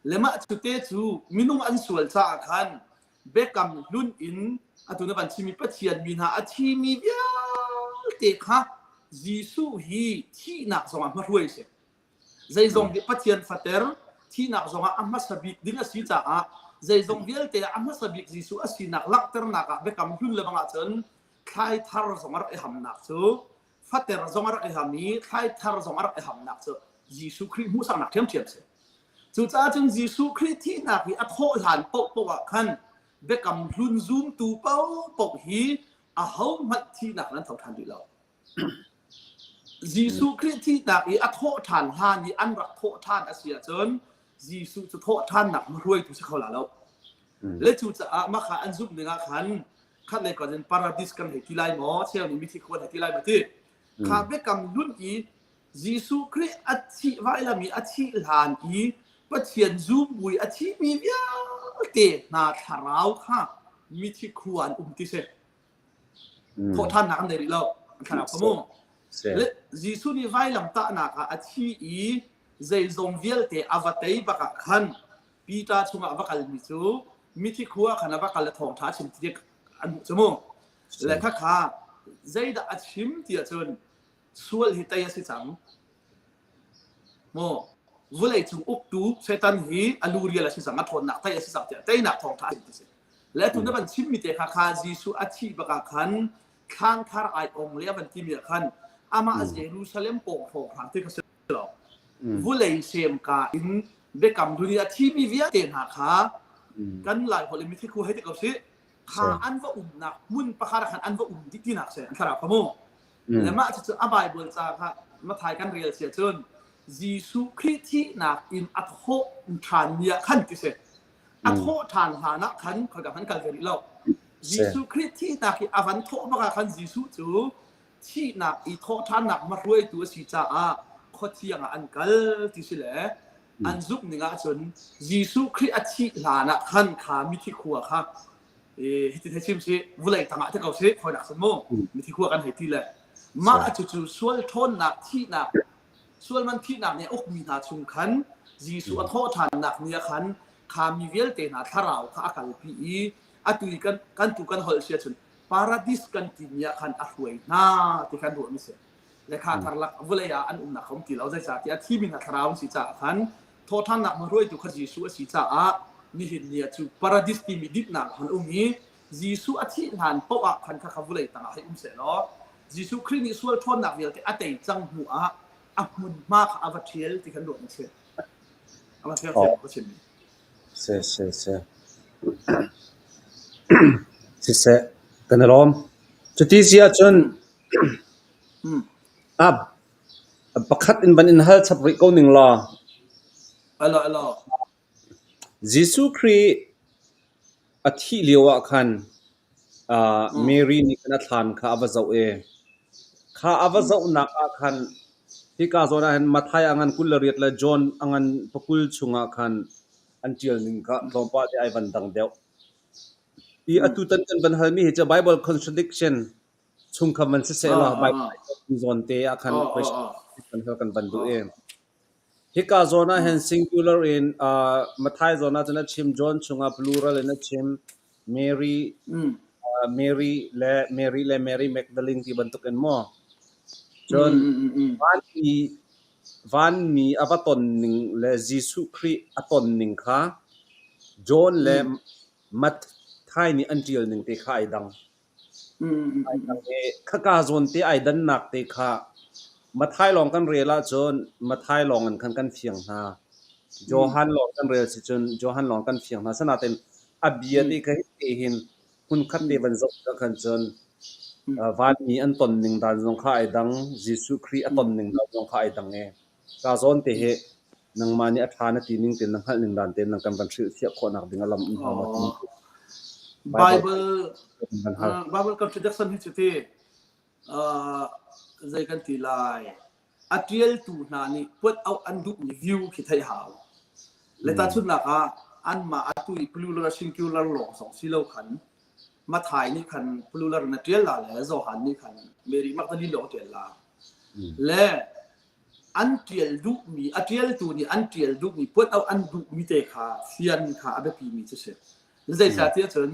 Le mah cu te cu minung an sual caah khan biakam hlun in atu na van chimmi Pathian mi hna a thimi vialte kha Jesuh hi thihnak zongah hmahruai a si. Zeizong Pathian fater thihnak zongah a hmasa bik ding a si caah zeizong vialte ah a hmasa bik Jesuh a sinak langhternak ah biakam hlun le bang ahcun thlai thar zong a rak i hamnak cu fater zong a rak i ham i thlaithar zong a rak i hamnak cu Jesuh Khrih hmuhsaknak ṭhiamṭhiam si. Cucaah cun Jesuh Khrih thihnak hi a thawh hlan paohpaoh ah khan biakam hlun zumtu paohpaoh hi ahohmanh thihnak in an tho ṭhan rih lo. Jesuh Khrih thihnak i a thawh ṭhan hlan i an rak thawh ṭhan a si ahcun Jesuh cu thawh ṭhannak hruaitu si kho la lo. Le cucaah mah kha an zumh ning ah khan khat lei kan in paradis kan hei ti lai maw cheu nih mithi khua hei ti lai maw ti kha biakam hlun i Jesuh Khrih a thih vailam i a thih hlan i Pathian zumbui a thimi vialte hna thlarau kha mithi khua an um ti si thawhṭhannak an nei rih lo an thlarau kha mu le Jesuh nih vailam tahnak ah a thi i zeizong vialte a va tei bak ah khan Peter chungah va kalmi cu mithi khua khan a va kal le thawngṭha a chim ti an hmuh cu mu. Le khakha zeidah a chim ti ahcun sual hi tei a si cang. Mu vulei cung uktu Satan hi a lu rial a si cang, a ṭhawnnak tei a si cang tiah teinak thawngṭha a chim ti si. Le tu na van chimmi te kha kha Jesuh a thih bak ah khan thlang thar ai ong le a van timi ah khan amah Jerusalem pawng hrawnghrang te kha si lo. Vulei semka in biakam hlun i a thimi vialte hna kha kan Lai holh in mithi khu hei ti ko sih kha an va umnak hmun pakhat ah khan an va um dih tinak si an thlarau kha mu le mah cucu a Bible ca kha Mathai kan rel si ahcun Jesuh Khrih thihnak in a thawh ṭhan ni ah khan ti si a thawh ṭhan hlan ah khan khoika hmanh kal ve rih lo Jesuh Khrih thihnak i a van thawh bak ah khan Jesuh cu. Thihnak i thawhṭhannak hmahruaitu a si caah khuathiang ah an kal ti si le an zumh ning ahcun Jesuh Khrih a thih hlan ah khan kha mithi khua kha hitin hei chim si vulei tangah te ko si fawinak cun mu mithi khua kan hei ti le mah cucu sual ṭhawnnak thihnak sualman thihnak nih a ukmi hna chung khan Jesuh a thawhṭhannak ni ah khan kha mi vialte hna thlarau kha a kalpi i atu i kan kan tu kan holh si ahcun paradis kan timi ah khan a hruai hna ti khan ruahmi si. Le kha karlak vawlei ah an umnak um ti lo zeicahtiah a thimi hna thlarau an si caah khan thawhṭhannak hruaitu kha Jesuh a si caah nihin ni ah cu paradis timi dipnak han um i Jesuh a thih hlan paoh ah khan kha kha vawlei tangah hei um sehlaw Jesuh Khrih nih sual ṭhawnnak vialte a tei cang hnu ah a hmunhma kha a va ṭhial ti khan ruah a si. A va fiang ka chimmi. Si si si. Siseh, kan i lawm. Cuti si ahcun ab pakhat in van in hal chap rih ko ning law. Alo alo. Jesuh Khrih a thih lio ah khan Mary nih khan a thlan kha a va zoh i kha a va zohnak ah khan hika zawn ah hin Matthai a ngan 28 le John a ngan pakul chungah khan an ṭial ning kha tlawmpal te ai van dang deuh. I atutan kan van halmi hi cu Bible contradiction chung kha van siseh law Bible zawn te ah khan question kan hal kan van duh i Hika zawn ah hin singular in Matthai zawn ah cun a chim, John chungah plural in a chim, Mary Mary le Mary le Mary Magdalene ti bantuk in maw. Cun vanmi vanmi a va ton ning le Jesuh Khrih a ton ning kha John le Matthai nih an ṭial ning te kha ai dang. Khaka zawn te ai dannak te kha Matthai lawng kan rel ahcun Matthai lawng in khan kan fiang hna. Johan lawng kan rel si cun Johan lawng kan fiang hna. Sanain a bia te kha hi hin hmunkhat te van zoh tikah khan cun vanmi an ton ning dan zong kha ai dang, Jesuh Khrih a ton ning dan zong kha ai dang i ka zawn te hi nangmah nih a ṭha na ti ning tein na hngalh ning dan tein nang kan van hrilhfiah khawhnak ding a lam um hnga maw ti Bible Bible contradiction hi cu ti zei kan ti lai a ṭialtu hna nih puat auh an duhmi view khi theih hau. Le tahchunhnak ah anmah atu i plural singular lawng zong si lo khan Mathai nih khan plural na ṭial la le Johan nih khan Mary Magdalene lawng ṭial la. Le an ṭial duhmi a ṭialtu nih an ṭial duhmi puat auh an duhmi te kha fian kha a biapimi cu si. Zeicahtiah cun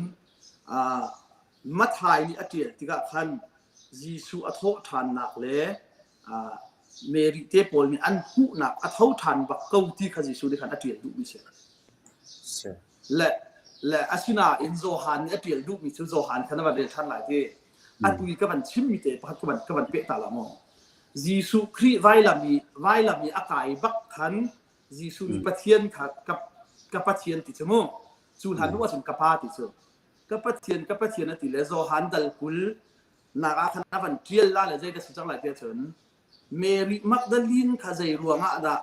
Mathai nih a ṭial tikah khan Jesuh a thawh ṭhannak le Mary te pawl nih an hmuhnak a tho ṭhan bak ko ti kha Jesuh nih khan a ṭial duhmi si. Le le asinain Johan nih a ṭial duhmi cu Johan kha na van rel ṭhan lai ti. Atu i ka van chimmi te pakhat ka van ka van peh ta la maw? Jesuh Khrih vailam i vailam i a kai bak khan Jesuh nih Pathian kha ka ka Pathian ti cu mu. Cu hlan hnu ahcun ka Pa ti cu. Ka Pathian ka Pathian a ti le Johan dal 20 nak ah khan a van ṭial la le zei dah si cang lai tiah cun Mary Magdalene kha zei ruang ah dah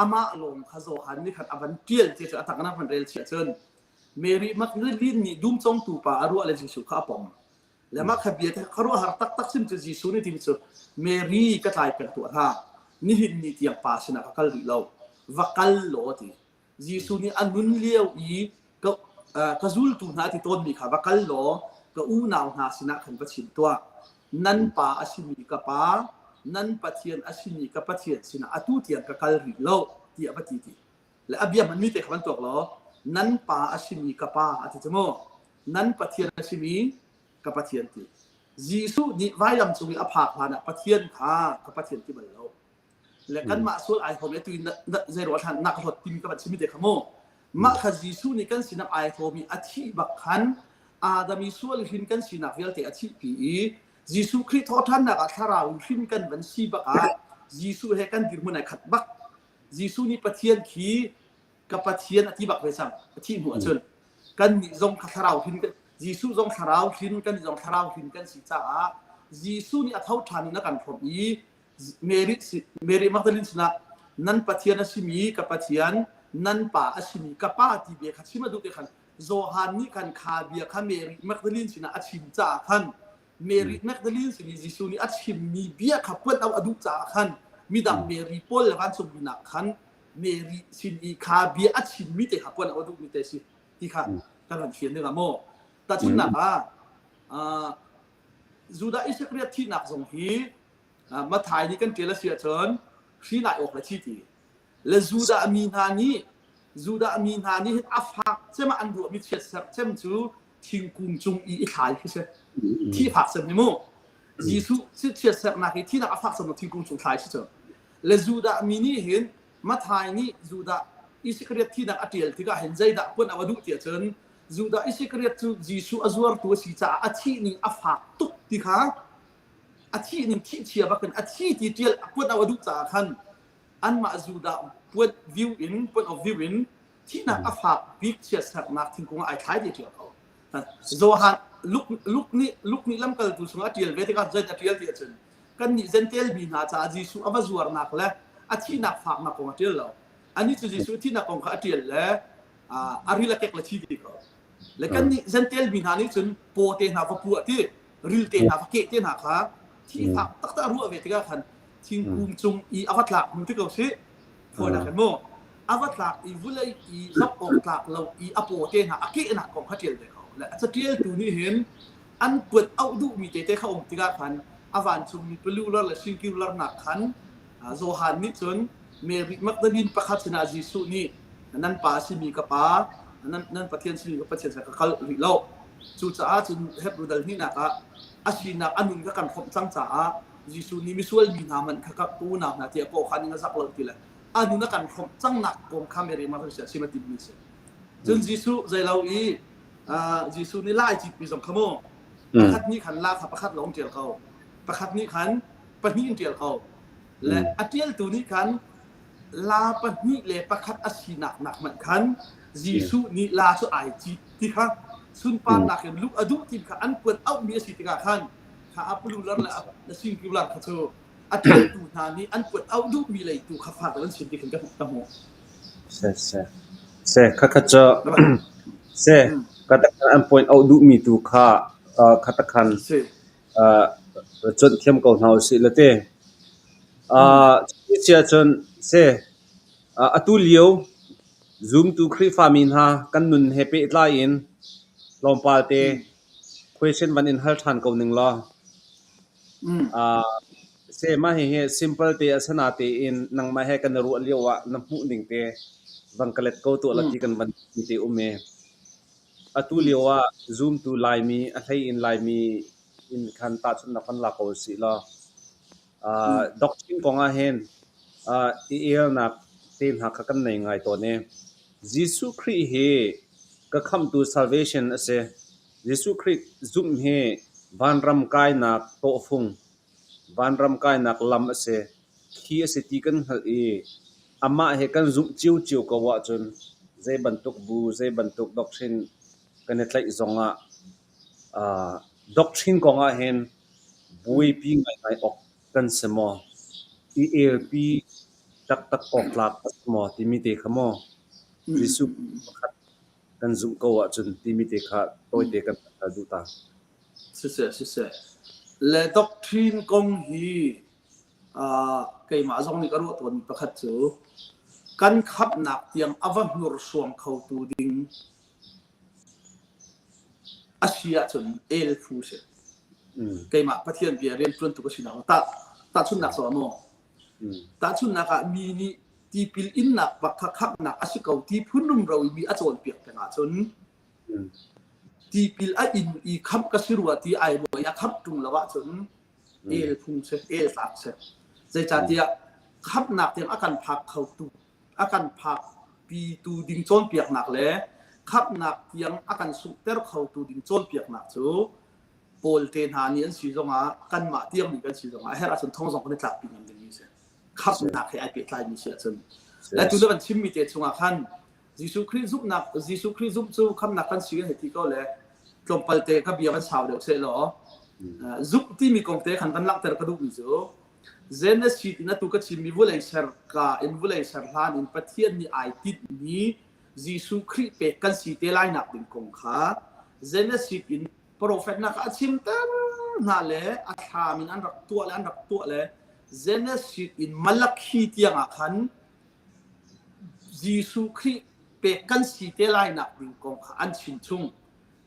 amah lawng kha Johan nih khan a van ṭial ti cu a tak na van rel chiah cun Mary Magdalene nih dum congtu pa a ruah le Jesuh kha a pom. Le mah kha bia te khuaruahhar taktak sim cu Jesuh nih timi cu Mary ka tlai peng tuah hlah. Nihin ni tiang pa sinah ka kal rih lo. Va kal law ti. Jesuh nih a nun lio i ka, ka zultu hna ti tawnmi kha va kal law ka unau hna sinah khan va chim tuah. Nan pa a simi ka pa, nan Pathian a simi ka Pathian sinah atu tiang ka kal rih lo tiah va ti ti. Le a bia hmanmi te kha van tuak law nan pa a simi ka pa a ti cu mu. Nan Pathian a simi ka Pathian ti. Jesuh nih vailam cung i a phak hlan ah Pathian kha ka Pathian ti bal lo. Le kanmah sual ai hawm i atu zei ruah hlan nak hlot timi ka van chimi te kha mu. Mah kha Jesuh nih kan sinak ai hawm i a thih bak khan Adam i sual hrin kan sinak vialte a thihpi i Jesuh Khrih thawhṭhannak ah thlarau in hrin kan van si bak ah Jesuh he kan dirhmun ai khat bak. Jesuh nih Pathian khi ka Pathian a ti bak ve cang. A thih hnu ahcun kannih zong kha thlarau hrin Jesuh zong thlarau hrin kan zong thlarau hrin kan si caah Jesuh nih a tho ṭhan in a kan hrawmh i Mary Mary Magdalene sinah nan Pathian a simi ka Pathian nan pa a simi ka pa ti bia kha chim a duh te khan Johan nih khan kha bia kha Mary Magdalene sinah a chim caah khan. Mary Magdalene sin i Jesuh nih a chimmi bia kha puan auh a duh caah khan midang Mary pawl le vancungmi nak khan Mary sin i kha bia a chimmi te kha puan auh a duhmi te si ti kha kan ran fian ding ah maw tahchunhnak ah Judah Isakariot thihnak zong hi Mathai nih kan ṭial a si ahcun hri nai awk le thi ti le Judah mi hna nih Judah mi hna nih hin a fak cem ah an ruahmi chiatserh cem cu thingkung cung i i thlai khi si. Thi fak cem hi mu. Jesuh chiatserhnak hi thinak a fak cem thingkung cung thlai si cu. Le Judah mi nih hin Mathai nih Judah Iskariot thinak a ṭial tikah hin zeidah puan a va duh ti ahcun Judah Iskariot cu Jesuh a zuartu a si caah a thih ning a fak tuk ti kha a thih ning thih chia bakin a thi ti ṭial puan a duh caah khan anmah Judah puan view in puan of view in thihnak a fak bik chiatserhnak thingkung ah ai thlai ti ṭial ko. Johan Luke Luke nih Luke nih lamkaltu chungah a ṭial ve tikah zei a ṭial ti ahcun kannih Gentile mi hna caah Jesuh a va zuarnak le a thihnak faknak kong a ṭial lo. Anih cu Jesuh thihnak kong kha a ṭial le a ril a kek le thi ti ko. Le kannih Gentile mi hna nih cun paw te hna va puah ti ril te hna va keh te hna kha thi fak taktak a ruah ve tikah khan thingkung cung i a va tlak hnu ti ko si phuanak in mu a va tlak i vulei i zap awk tlak lo i a paw te hna a kehnak kong kha ṭial ve ko le a caṭialtu nih hin an puat auh duhmi tete kha um tikah khan a vancungmi palular le singular nak khan Johan nih cun Mary Magdalene pakhat sinah Jesuh nih nan pa a simi ka pa nan, nan Pathian simi ka Pathian ka kal rih lo cucaah cun Hebrew dal hnihnak ah a sinak a nun kha kan hrawmh cang caah Jesuh nih misual mi hna hmanh kha ka unau hna tiah kawh khan in a zak lo ti le a nun a kan hrawmh cangnak kong kha Mary Magdalene sim a timmi a si. Cun Jesuh zeilo i Jesuh nih lai citmi zong kha mu pakhat nih khan la kha pakhat lawng ṭial ko pakhat nih khan pahnih in ṭial ko le a ṭialtu nih khan la pahnih le pakhat a sinak nak hmanh khan Jesuh nih la cu ai cit ti kha sunparnak in luh a duh ti kha an puan auhmi a si tikah khan kha a plural le a singular kha cu a ṭialtu hna nih an puan auh duhmi lei tu kha fak an sim ti khan ka hmuh. Se se se khakha cu se katakhan an point auh duhmi tu kha khatakhan cuanh thiam ko hna usih la te. Cuti cun se atu lio zumtu Khrihfami hna kan nun he pehtlai in tlawmpal te question van in hal ṭhan ko ning law. Se mah hihi simple te a sana tein nangmah he kan i ruah lio ah na hmuh ning te van ka let ko tuah la ti kan van ti te um i atu lio ah zumtu Laimi a hlei in Laimi in khan tahchunhnak van la ko usih law doctrine kong ah hin i elnak te hna kha kan nei ngai tawn i Jesuh Khrih hi ka khamhtu salvation a si. Jesuh Khrih zumh hi vanram kainak tawhfung, vanram kainak lam a si. Khi a si ti kan hngalh i amah he kan zumh ciocio ko ahcun zei bantuk bu, zei bantuk doctrine kan i tlaih zongah doctrine kong ahhin buaipi ngaingai awk kan si maw? I elpi taktak awk tlak a si maw timi te kha maw Jesuh pakhat kan zumh ko ahcun timi te kha tawite kan hal duh ta. Siseh, siseh. Le doctrine kong hi keimah zong nih ka ruah tawnmi pakhat cu kan khamhnak tiang a va hnursuang khotu ding a si ahcun el phu si. Keimah Pathian bia rianṭuantu ka sinak tah tahchunhnak sawh maw? Tahchunhnak ah mi nih tipil innak bak kha khamhnak a si ko ti phun rumro i mi a cawnpiak peng ahcun tipil a in i khamh ka si rua ti ai ruah i a khamh ṭung lo ahcun el phung si, el tlak si. Zeicahtiah khamhnak tiang a kan phak khotu, a kan phak pitu ding cawnpiaknak le khamhnak tiang a kan sunghter khotu ding cawnpiaknak cu Paul te hna nih an si zongah kanmah tiang nih kan si zongah a herh ahcun thong zong kan i tlakpi ngam dingmi a si. Khamhnak he ai pehtlaimi si ahcun. Le tu na kan chimmi te chungah khan Jesuh Khrih zumhnak Jesuh Khrih zumh cu khamnak kan si kan hei ti ko le tlawmpal te ka bia kan sau deuh seh law zumh timi kong te khan kan langhter ka duhmi cu Genesis in atu ka chimmi vulei ser ka in vulei ser hlan in Pathian nih ai tinhmi Jesuh Khrih pek kan si te lai nak ding kong kha Genesis in profet nak a chimter. hna le a thlam in an rak tuah le an rak tuah le Genesis in Malakhi tiang ah khan Jesuh Khrih pek kan si te lai nak ding kong kha an chim chung.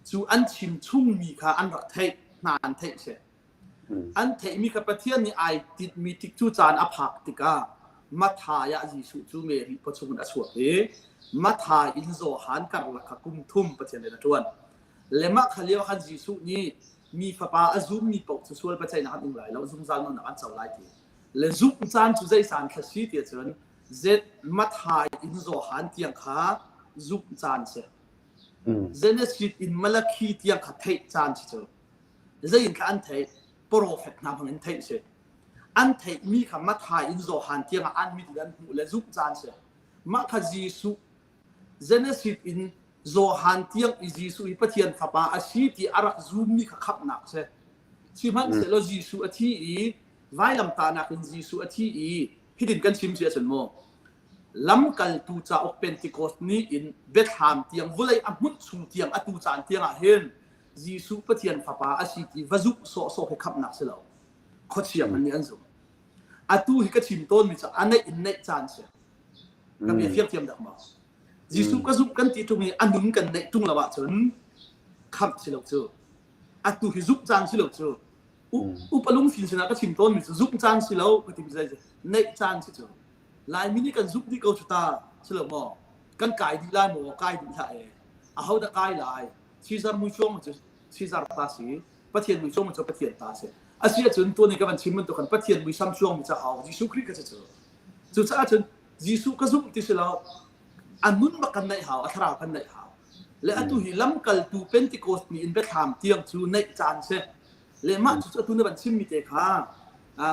Cu an chim chungmi kha an rak theih hna an theih si. An theihmi kha Pathian nih ai tinhmi tik cu caan a phak tikah Matthai ah Jesuh cu Mary pawchung in a chuak i Matthai in Johan karlak kha kum thum Pathian rian a ṭuan. Le mah kha lio khan Jesuh nih mi fapa a zummi paoh cu sual biaceihnak an ing lai lo, zungzal nunnak an co lai ti. Le zumh caan cu zei caan thla si ti ahcun Z Matthai in Johan tiang kha zumh caan si. Genesis in Malakhi tiang kha theih caan si cu. Zei in kha an theih? Profet hna hmang in theih si. An theihmi kha Matthai in Johan tiang ah an mit in an hmuh le zumh caan si. Mah kha Jesuh Genesis in Johan tiang i Jesuh hi Pathian Fapa a si ti a rak zummi kha khamhnak si. Sihmanhsehlaw Jesuh a thi i vailamtahnak in Jesuh a thi i hitin kan chim si ahcun mu lamkaltu cauk Pentecost ni in Bethlehem tiang vulei a hmunh chung tiang atu caan tiang ah hin Jesuh Pathian Fapa a si ti va zumh sawhsawh hi khamhnak si lo. Khuachia hmanh nih an zumh. Atu hi ka chim tawnmi cu a neih in neih caan si. Ka bia fiang thiam dak maw? Jesuh ka zumh kan ti ṭung i a nun kan neih ṭung lo ahcun khamh si lo cu. Atu hi zumh caan si lo cu. Upa lungfim sinah ka chim tawnmi cu zumh caan si lo ka ti mi neih caan si cu. Laimi nih kan zumh dih ko cu ta si lo maw? Kan kai dih lai maw? Kai dih hlah e. Aho dah kai lai? Caesar muicuang cu Caesar ta si, Pathian muicuang cu Pathian ta si. Asi ahcun tuan i ka van chim bantuk khan Pathian muisam cuang mi ca hau Jesuh Khrih ka si cu. Cucaah cun Jesuh ka zumh ti si lo, a nun bak kan neih hau, a thlarau kan neih hau. Le atu hi lamkaltu Pentecost ni in biathlam tiang cu neih caan si. Le mah cu atu na van chim mi te kha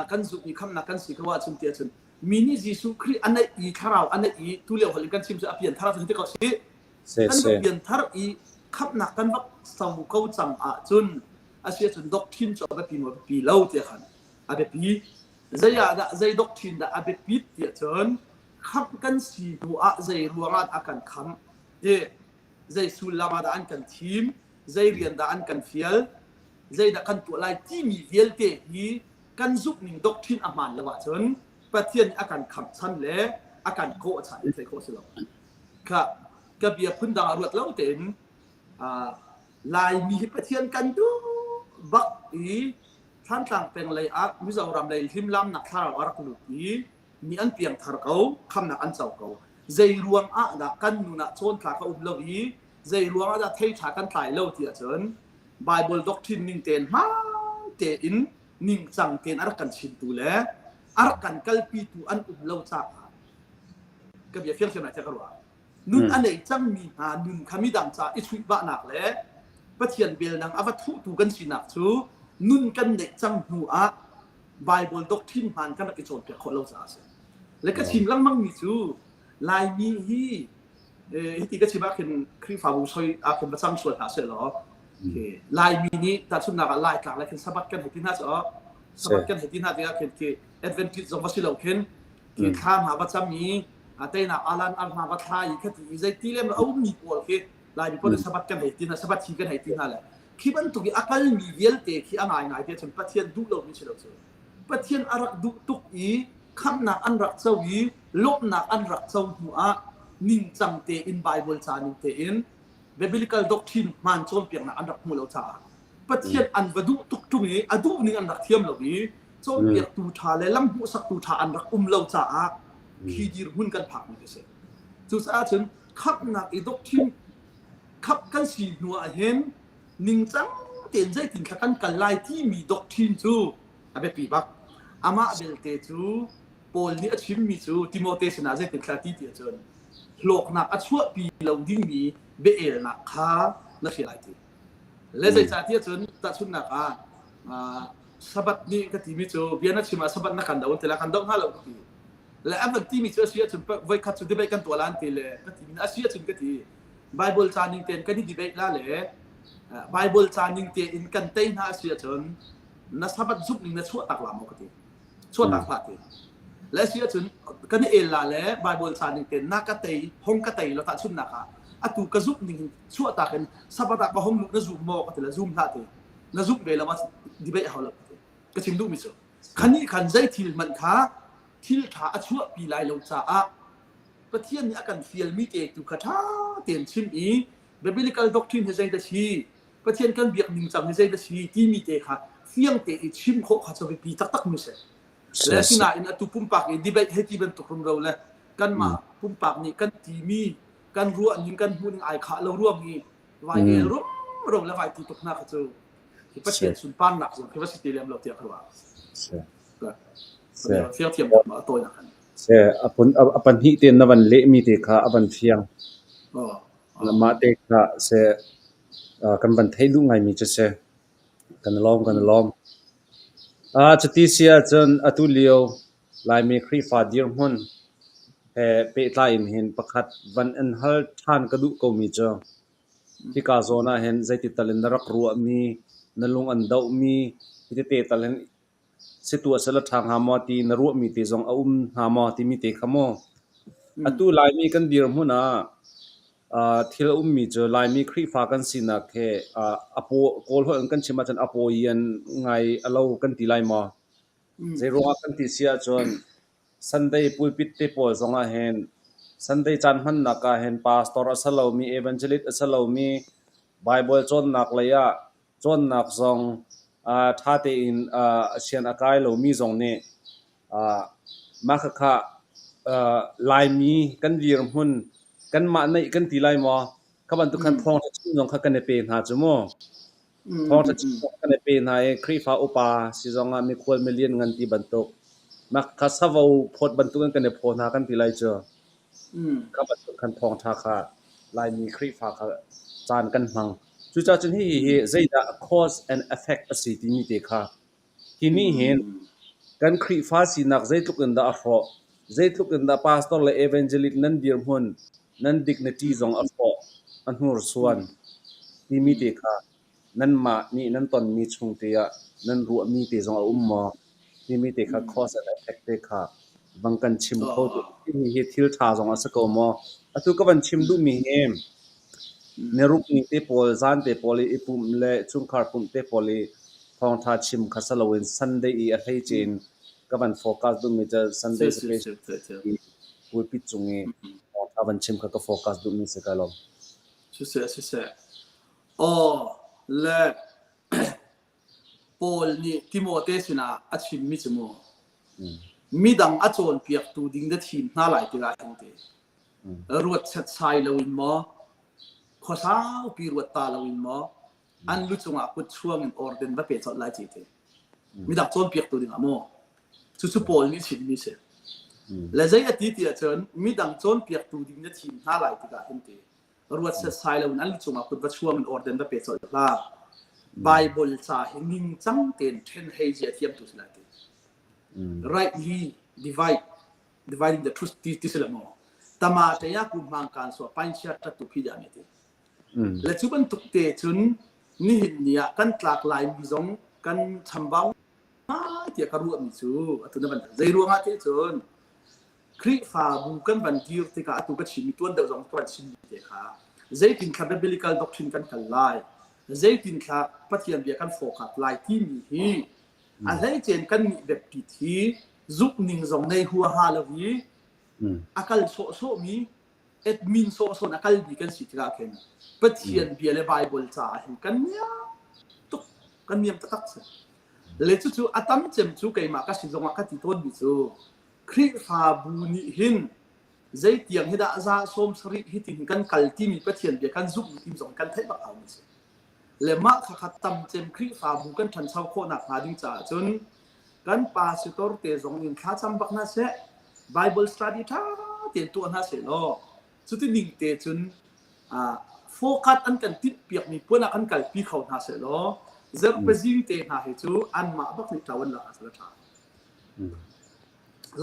kan zumh i khamnak kan si ko ahcun ti ahcun mi nih Jesuh Khrih a neih i thlarau a neih i tu lio holh in kan chim cu a pian thar cu ti ko si. Kan va pianthar i khamhnak kan rak so ko cang ahcun a si ahcun doctrine cu a biapi maw biapi lo tiah khan a biapi. Zei ah dah zei doctrine dah a biapit tiah cun khamh kan si hnu ah zei ruangah a kan khamh ti zei sullam ah dah an kan thim zei rian dah an kan fial zei dah kan tuah lai timi vialte hi kan zumhning doctrine a hmaan lo ahcun Pathian nih a kan khamh chan le a kan kawh chan in theih khawh si lo. Kha ka bia phundang ah ruat lo tein Laimi hi Pathian kan duh bak i Thlantlang peng lei ah Mizoram lei hlimlamnak thlarau a rak lut i mi an piangthar ko, khamnak an co ko. Zei ruang ah dah kan nun ah cawntlak a um lo i zei ruang ah dah thei ṭha kan tlai lo ti ahcun Bible doctrine ning tein hmaan tein ningcang tein a rak kan chimtu le a rak kan kalpitu an um lo caah ka bia fiangfiang lai ka ruah. Nun a nei cangmi hna nun kha midang ca i chuihbahnak le Pathian belnang a va thuhtu kan sinak cu nun kan neih cang hnu ah Bible doctrine hmaan kan rak i cawnpiak khawh lo caah a si. Le ka chim lengmang mi cu Laimi hi hiti ka chim ah khin Khrihfabu soi ah khin va cang sual hna seh law Laimi nih tahchunhnak ah Laitlang le khin Sabbath kan hei ti hna cu Sabbath kan hei ti hna tikah khin khi Adventist zong va si lo khin khi thla hna va cam i teinak alan al hna va thla i khati i zeiti lem a ummi pawl khi Laimi pawl nih Sabbath kan hei ti hna Sabbath hi kan hei ti hna le khi bantuk i a kalmi vialte khi a ngaingai te cun Pathian duh lomi si lo cu Pathian a rak duh tuk i khamhnak an rak co i lawmhnak an rak co hnu ah ningcang tein Bible ca ning tein biblical doctrine hmaan cawnpiaknak an rak hmuh lo caah Pathian an va duh tuk ṭung i a duh ning an rak thiam lo i cawnpiaktu ṭha le lam hmuhsaktu ṭha an rak um lo caah khi dirhmun kan phakmi khi si. Cucaah cun khamhnak i doctrine khamh kan si hnu ah hin ningcang tein zeitin thla kan kal lai timi doctrine cu a biapi bak. Amah belte cu Paul nih a chimmi cu Timote sinah zeitin thla ti ti ahcun hlawknak a chuahpi lo dingmi bia-elnak kha na hrial lai ti. Le zeicahtiah cun tahchunhnak ah Sabbath ni ka timi cu bia na chim ah Sabbath na kan do an ti la kan do hna lo ka ti. Le an van timi cu a si ahcun voikhat cu debate kan tuah la an ti le ka ti a si ahcun ka ti. Bible ca ning tein kan i debate la le Bible ca ning tein kan tei hna a si ahcun na Sabbath zumh ning na chuah tak la maw ka ti. Chuahtak hlah ti. Le si ahcun kan i el la le Bible ca ning tein na ka tei, hong ka tei lo tahchunhnak ah atu ka zumh ning hin chuahtak in Sabbath ah ka hong luh na zum maw ka ti le zum hlah ti. Na zumh ve lo ah debate hau lo. Ka chim duhmi cu khani khan zei thil hmanh kha thil ṭha a chuahpi lai lo caah Pathian nih a kan fialmi te tu kha ṭha tein chim i biblical doctrine hi zei dah si, Pathian kan biak ningcang hi zei dah si timi te kha fiang te i chim khawh kha cu biapi taktak mi si. Le asinain atu pumpak i debate hei ti bantuk rumro le kanmah pumpak nih kan timi kan ruah ning kan hmuh ning ai khah lo ruang i vai el rumro le vai ti tuk hna kha cu Pathian sunparnak zong khi va si ti lem lo tiah ka ruah. Fiang thiam ma a tawinak kan. A pahnih tein na van lehmi te kha a van fiang. Mah te kha seh kan van theih duh ngaimi cu si. Kan i lawm, kan i lawm. Cuti si ahcun atu lio Laimi Khrihfa dirhmun he pehtlai in hin pakhat van in hal ṭhan ka duh komi cu hika zawn ah hin zeiti tal in na rak ruahmi, na lung an dohmi hi tete tal hin si tuah seh law ṭha hnga maw ti na ruahmi te zong a um hnga maw timi te kha mu. Atu Laimi kan dirhmun ah thil a ummi cu Laimi Khrihfa kan sinak he a paw Kawl holh in kan chim ahcun a pawian ngai a lo kan ti lai maw? Zeiruangah kan ti si ahcun Sunday pulpit te pawl zong ah hin Sunday caan hmannak ah hin pastor a si lomi, evangelist a si lomi, Bible cawnnak lei ah cawnnak zong ṭha tein sian a kai lomi zong nih mah khakha Laimi kan dirhmun kanmah neih kan ti lai maw? Kha bantuk khan thawngṭha chim zong kha kan i pe hna cu mu. Thawngṭha chim zong kan i pe hna i Khrihfa upa si zongah mikhual milian ngan ti bantuk mah kha savo phawt bantukin kan i phaw hna kan ti lai cu. Kha bantuk khan thawngṭha kha Laimi Khrihfa kha caan kan hmang. Cucaah cun hihi hi zeidah cause and effect a si timi te kha hi nih hin kan Khrihfa sinak zeitluk in dah a hrawh, zeitluk in dah pastor le evangelist nan dirhmun, nan dignity zong a hrawh, a hnursuan timi te kha nanmah nih nan tonmi chung te ah nan ruahmi te zong a um maw timi te kha cause and effect te kha vang kan chim kho tu. Hihi thil ṭha zong a si ko maw? Atu ka van chim duhmi hi niruk ni te pawl, zan te pawl i i pumh le chungkhar pumh te pawl i thawngṭha chim kha si loin Sunday i a hleice in ka van focus duhmi cu Sunday special i pulpit cung i thawngṭha van chim kha ka focus duhmi si ka lawm. Siseh, siseh. Aw, le Paul nih Timote sinah a chimmi cu mu, midang a cawnpiaktu ding na thim hna lai tikah hin ti ruat setsai loin maw, khua saupi ruat ta loin maw, an lu cungah kut chuang in orden va pe colh lai ci ti. Midang cawnpiaktu dingah maw? Cucu Paul nih chimmi si. Le zei a ti ti ahcun midang cawnpiaktu ding na thim hna lai tikah hin ti ruat setsai loin an lu cungah kut va chuang in orden va pe colh hlah. Bible ca hi ningcang tein ṭhen hei zia thiamtu si lai ti. Rightly divide dividing the truth ti ti si le maw? Tama te ya ku hmang kan so pain chia tat tu phi da mi ti. Le cu bantuk te cun nihin ni ah kan tlak lai mi zong kan chambau ngai tiah ka ruahmi cu atu na van zei ruangah te cun Khrihfabu kan van dir tikah atu ka chimmi tuan deuh zong ka van chimmi te kha zeitin thla biblical doctrine kan kal lai zeitin thla Pathian bia kan focus lai timi hi a hleicen kan nih biapit hi zumhning zong nei huaha lo i a kal sawhsawhmi admin sawhsawh a kalmi kan si tikah khin Pathian bia le Bible caah hin kan niam tuk kan niam taktak si le cucu a tam cem cu keimah ka si zongah ka ti tawnmi cu Khrihfabu nih hin zeitiang hi dah za 70 hi tin kan kal timi Pathian bia kan zumh tim zong kan theih bak haumi si le mah kha kha tam cem Khrihfabu kan ṭhancho khawhnak hnga ding caah cun kan pastor te zong in thlacam bak hna seh Bible study ṭha tein tuah hna seh law cuti ning te cun focus an kan tinh piakmi puan ah kan kalpi kho hna seh law zarhpazing te hna hi cu anmah bak nih ṭawan lak ah a ṭha.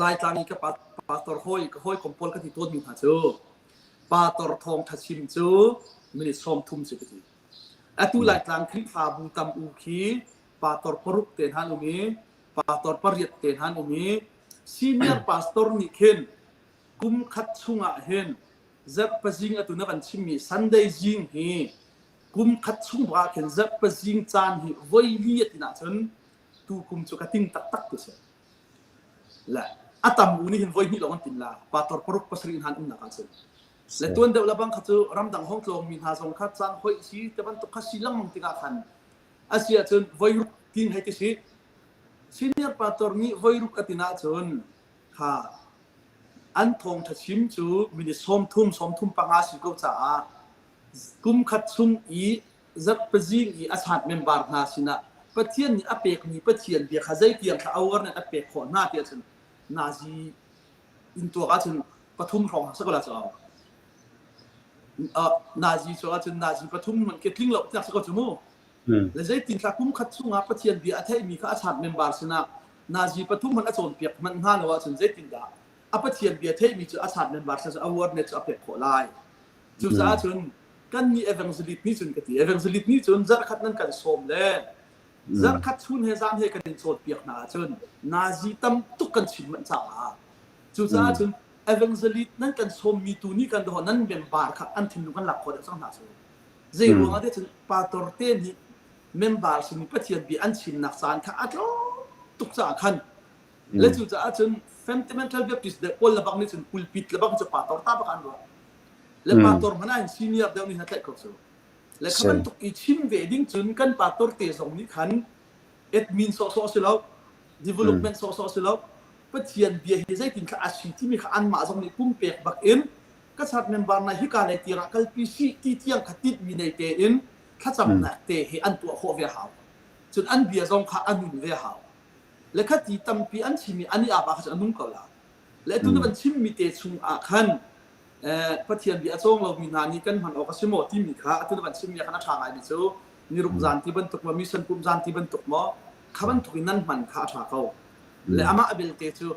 Laitlang i ka pastor hawi ka hawikom pawl ka ti tawnmi hna cu pastor thawngṭha chim cu minute 30 si ka ti. Atu Laitlang Khrihfabu tam u khi pastor paruk te hna an um i pastor pariat te hna an um i senior pastor nih khin kum khat chungah hin zarhpazing atu na kan chimmi Sunday zing hi. Kum khat chung ah khin zarhpazing caan hi voi li a tin ahcun tu kum cu ka ting taktak ti si. Le a tam u nih hin voi hnih lawng an tin la. Pastor paruk pasarih hna an umnak ahcun. Le tuan deuh le bang kha cu ramdang hong tlawng mi hna zong kha caan hoih si te bantuk kha si lengmang tikah khan a si ahcun voi ruk tin hei ti si. Senior pastor nih voi ruk a tin ahcun kha an thawngṭha chim cu minute 30 35 si ko caah kum khat chung i zarhpazing i a chat member hna sinah Pathian nih a pekmi Pathian bia kha zeitiang kha awareness a pek khawh hna ti ahcun nazi in tuak ahcun pathum hrawng sa ko la cu nazi cu ahcun nazi pathum man ke tling lo tiak sa ko cu mu le zeitin thla kum khat chungah Pathian bia a theimi kha a chat member sinah nazi pathum man a cawnpiak hmanh hnga lo ahcun zeitin dah a Pathian bia theimi cu a chat member sin awareness cu a pek khawh lai. Cucaah cun kannih evangelist nih cun ka ti evangelist nih cun zarhkhat nan kan sawm le zarhkhat chun he zan he kan in cawnpiak hna ahcun nazi tam tuk kan chim manh caah cucaah cun evangelist nan kan sawmmi tu nih kan doh nan member kha an thinlung kan lak khawh deuh cang hna cu. Zei ruangah te cun pastor te nih member sin Pathian bia an chimnak caan kha a tlawm tuk caah khan Le cucaah cun Fundamental Baptist le Paul lebang nih cun pulpit lebang cu pastor ta bak an ruah. Le pastor hmanh ah hin senior deuh nih na tlaih ko cu. Le kha bantuk i chim ve ding cun kan pastor te zong nih khan admin sawhsawh si lo, development sawhsawh si lo, Pathian bia hi zeitin thla a si timi kha anmah zong nih pumpek bak in ka chat member na hika lei tirah kalpi si ti tiang kha tinhmi nei tein thlacamnak te he an tuah khawh ve hau. Cun an bia zong kha a nun ve hau. Le khati tampi an chim i an i ap ah khan a nung ko la. Le tu na van chimmi te chung ah khan Pathian bia a cawng lomi hna nih kan hman awk a si maw timi kha atu na van chimmi ah khan a ṭha ngaimi cu niruk zan ti bantuk maw mission pum zan ti bantuk maw kha bantuk in nan hman kha a ṭha ko. Le amah belte cu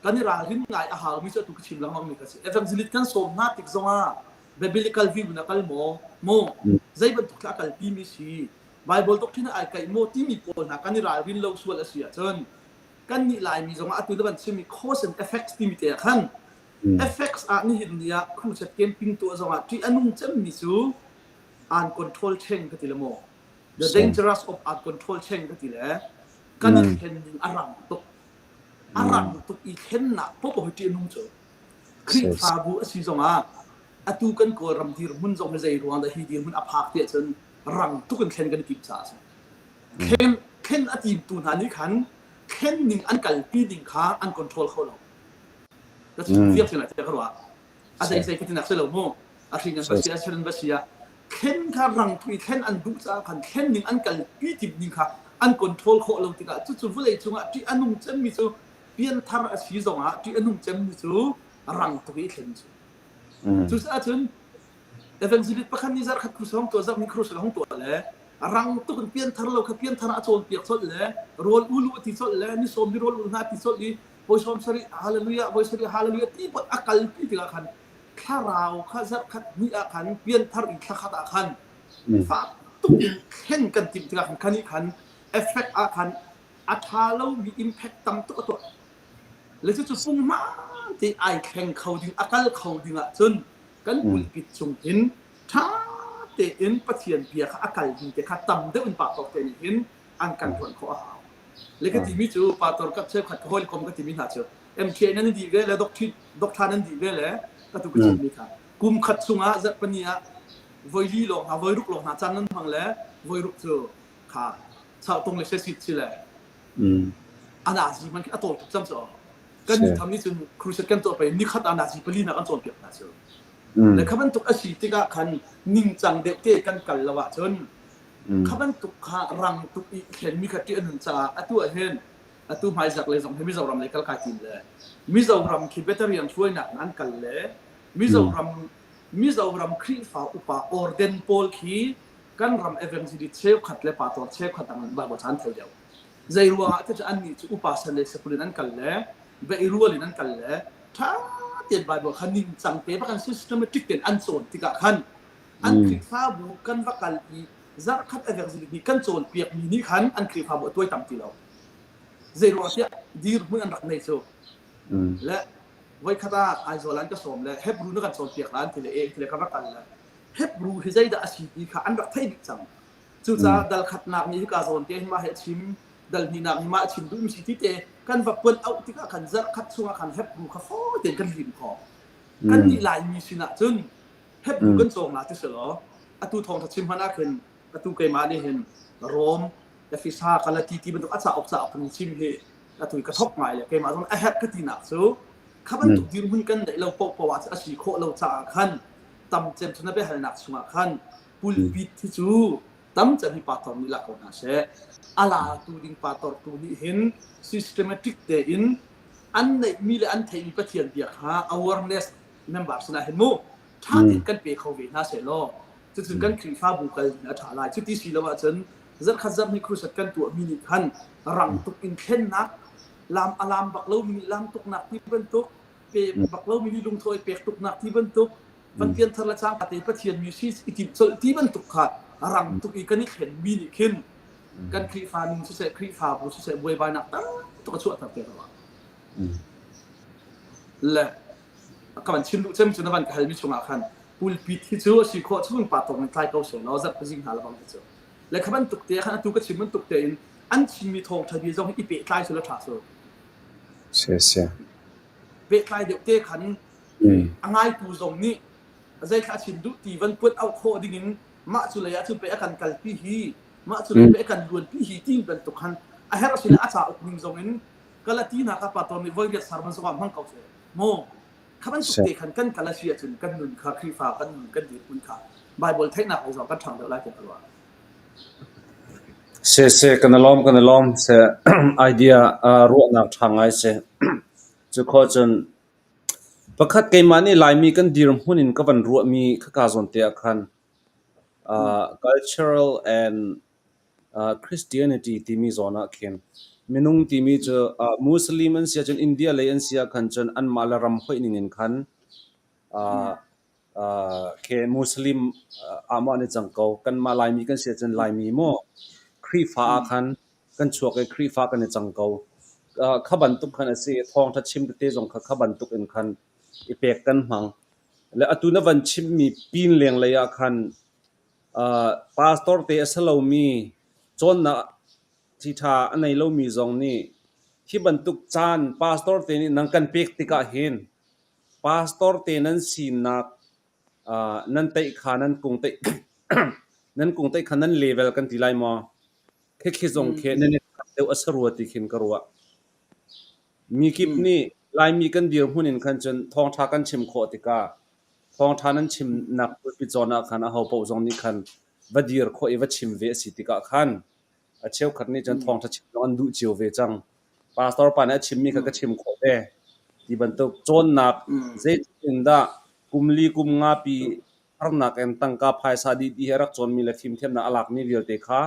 kan i ralrin ngai a haumi cu atu ka chim lengmang mi kha si. Evangelist kan sawm hna tik zongah biblical view na kal maw maw zei bantuk thla a kalpi mi si Bible doctrine ai kaih maw timi pawl hna kan i ralrin lo sual a si ahcun kan nih Laimi zongah atu na van chimmi cause and effects timi te ah khan effects ah nihin ni ah crusade camping tuah zongah ṭih a nung cemmi cu an control cheng ka ti le maw the dangerous of an control cheng ka ti le kan i thlen ning a rang tuk a rang tuk i thlennak popo hi ṭih a nung cu Khrihfabu a si zongah atu kan Kawlram dirhmun zong hi zei ruang dah hi dirhmun a phak tiah cun rang tuk in thlen kan i timh caah a si. Thlen, thlen a timtu hna nih khan thlen ning an kalpi ding kha an control kho lo. Ka chim fiang sin tiah ka ruah. A zei zei ka tinak si lo mu. A hring an va si, a ser an va si ah thlen kha rang tuk i thlen an duh caah khan thlen ning an kalpi timh ning kha an control khawh lo tikah cucu vawlei cungah ṭih a nung cemmi cu pianthar a si zongah ṭih a nung cemmi cu rang tuk i thlen cu. Cucaah cun Evangelist pakhat nih zarhkhat crusade hong tuah zarhhnih crusade hong tuah le rang tuk in pianthar lo kha pianthar ah a cawnpiak colh le rawl ulu a ti colh le ni sawm ni rawl ul hna a ti colh i voi sawm sarih hallelujah voi sarih hallelujah ti pot a kalpi tikah khan thlarau kha zarhkhat hnih ah khan pianthar in thlakhat ah khan fak tuk in thlen kan timh tikah khan khan khan effect ah khan a ṭha lomi impact tam tuk a tuah. Le cucu punghman te ai thleng kho ding a kal kho ding ahcun kan pulpit cung hin ṭha tein Pathian bia kha a kal ding te kha tam deuh in pastor te nih hin an kan ṭuan khawh a hau. Le ka timi cu pastor ka cheukhat ka hawikom ka timi hna cu MTA nan dih ve le doctor nan dih ve le ka tu ka chimmi kha kum khat chungah zarhpini ah voi li lawng hna voi ruk lawng hna caan nan hmang le voi ruk cu kha sautung le sesit si le a nazi man khi a tawi tuk cang cu kan ni tham nih cun crusade kan tuah pei nikhat ah nazi pali hna kan cawnpiak hna cu le kha bantuk a si tikah khan ningcang deuh te kan kal lo ahcun kha bantuk kha rang tuk i thlenmi kha ṭih a nun caah atu ah hin atu hmaizak le zong hi Mizoram lei kal kai tim le Mizoram khi veteran hruainak in an kal le Mizoram Mizoram Khrihfa upa orden pawl khi kan ram evangelist cheukhat le pastor cheukhat dang Bible caan thei deuh. Zei ruangah te cu annih cu upa san le sapul in an kal le beihrual in an kal le ṭha tein Bible kha ningcang te bak an systematic tein an cawn tikah khan an Khrihfabu kan va kal i zarhkhat evangelist nih kan cawnpiakmi nih khan an Khrihfabu a tuai tam ti lo. Zei ruang tiah dirhmun an rak nei cu. Le voikhat ah Aizawl an ka sawm le Hebrew na kan cawnpiak la an ti le e ti le ka va kal le. Hebrew hi zeidah a si ti kha an rak theih dih cang. Cucaah dal khatnak nih hika zawn te hin mah hi a chim, dal hnihnak nih mah a chim duhmi si ti te kan va puan auh tikah khan zarh khat chungah khan Hebrew kha fawi tein kan lim khawh. Kannih Laimi sinah cun Hebrew kan cawng la ti selaw atu thawngṭha chim hmanh ah khin atu keimah nih hin Rom, Efesa, Galati ti bantuk a cauk cauk kan chim hi atu ka thawk ngai le keimah zong a herh ka tinak cu kha bantuk dirhmun kan neih lo paohpaoh ah a si khawh lo caah khan tam cem cu na biahalnak chungah khan pulpit hi cu tam cem hi pastor nih la ko hna seh. A latu ding pastor tu nih hin systematic tein an neihmi le an theihmi Pathian bia kha awareness member sinah hin mu ṭha tein kan pe kho ve hna seh law cucun kan Khrihfabu kal ding a ṭha lai. Cuti si lo ahcun zarhkhat zarh hnih crusade kan tuahmi nih khan rang tuk in thlennak lam a lam bak lomi nih lam tuknak ti bantuk pe bak lomi nih lungtho i pek tuknak ti bantuk van pianthar le cangka te Pathian mi si i timh colh ti bantuk kha rang tuk i kan i thlenmi nih khin kan Khrihfa nun siseh Khrihfabu siseh buaibainak tam tuk a chuahter te rua. Le ka van chim duh cem cu na van ka halmi chungah khan pulpit hi cu a si khawh chung pa tawng in tlai ko seh law zarh zing hna lebang hi cu le kha bantuk te khan atu ka chim bantuk te in an chimmi thawngṭha bia zong hi i pehtlai su la ṭha su. Si si. Pehtlai deuh te khan a ngaitu zong nih zeithla chim duh ti van puat auh khawh ding in mah cu lei ah cun pe a kan kalpi hi mah cu lei pe a kan luanpi hi ti bantuk khan a herh sin a cauk ning zong in Galati hna kha pastor nih voiriat sermon zong ah hmang ko seh mu kha bantuk te khan kan kal a si ahcun kan nun kha Khrihfa kan nun kan dirhmun kha Bible theihnak lei zong kan ṭhang deuh lai tiah ka ruah. Se se kan i lawm kan i lawm se idea ruahnak ṭha ngai si. Cu khawh cun pakhat keimah nih Laimi kan dirhmun in ka van ruahmi khaka zawn te ah khan cultural and Christianity timi zawn ah khin minung timi cu Muslim an si ahcun India lei an si ahkhan cun anmah le ram hoih ning in khan khi Muslim ah maw an i cang ko. Kanmah Laimi kan si ahcun Laimi maw Khrihfa ah khan kan chuak i Khrihfa kan i cang ko. Kha bantuk khan a si i thawngṭha chim tete zong kha kha bantuk in khan i pek kan hmang. Le atu na van chimmi pin lenglei ah khan Pastor te a si lomi cawnnak ṭhiṭha a nei lomi zong nih hi bantuk caan pastor te nih nan kan pek tikah hin pastor te nan sinak nan teih kha nan kung teih nan kung teih kha nan level kan ti lai maw? Khikhi zong khi nan i khat deuh a si rua ti khin ka ruah. Mi kip nih Laimi kan dirhmun in khan cun thawngṭha kan chim khawh tikah Thawngṭha nan chimnak pulpit zawn ah khan ahopaoh zong nih khan va dir khawh i va chim ve a si tikah khan a cheukhat nih cun thawngṭha chim zong an duh cio ve cang. Pastor pa nih a chimmi kha ka chim khawh ve ti bantuk cawnnak zeitluk in dah kum li kum nga pi harnak in tangka phaisa dih dih he a rak cawnmi le fimthiamnak a lakmi vialte kha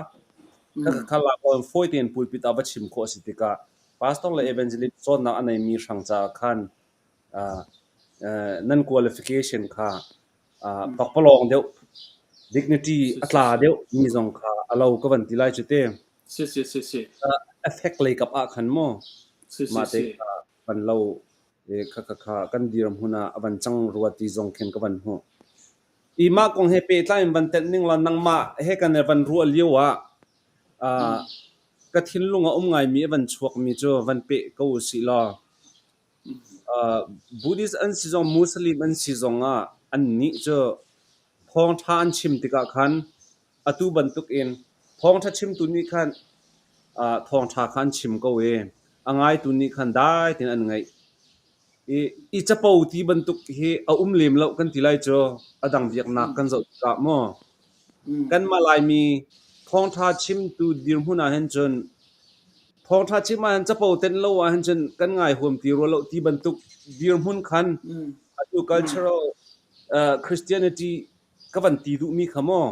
kha kha lak in fawi tein pulpit ah va chim khawh a si tikah pastor le evangelist cawnnak a neimi hrang caah khan nan qualification kha pakpalawng deuh, dignity a tla deuh mi zong kha a lo ka van ti lai cu te. Si si si si. Effect lei kap ah khan mu Si si mah te si. kha van lo kha kha kha kan dirhmun ah a van cang rua ti zong khin ka van hmuh. I mah kong he pehtlai in van tenh ning law nangmah he kan van ruah lio ah ka thinlung a um ngaimi a van chuakmi cu van peh ko usih law Buddhist an si zong Muslim an si zongah annih cu thawngṭha an chim tikah khan atu bantukin thawngṭha chimtu nih khan thawngṭha kha an chim ko i a ngaitu nih khan dai tein an ngaih. I, i capo ti bantuk hi a um lem lo kan ti lai cu a dang biaknak kan zoh tikah maw. Kanmah Laimi thawngṭha chimtu dirhmun ah hin cun thawngṭha chim ahhin capo tenh lo ahhin cun kan ngai huam ti rua lo ti bantuk dirhmun khan atu cultural Christianity ka van ti duhmi kha maw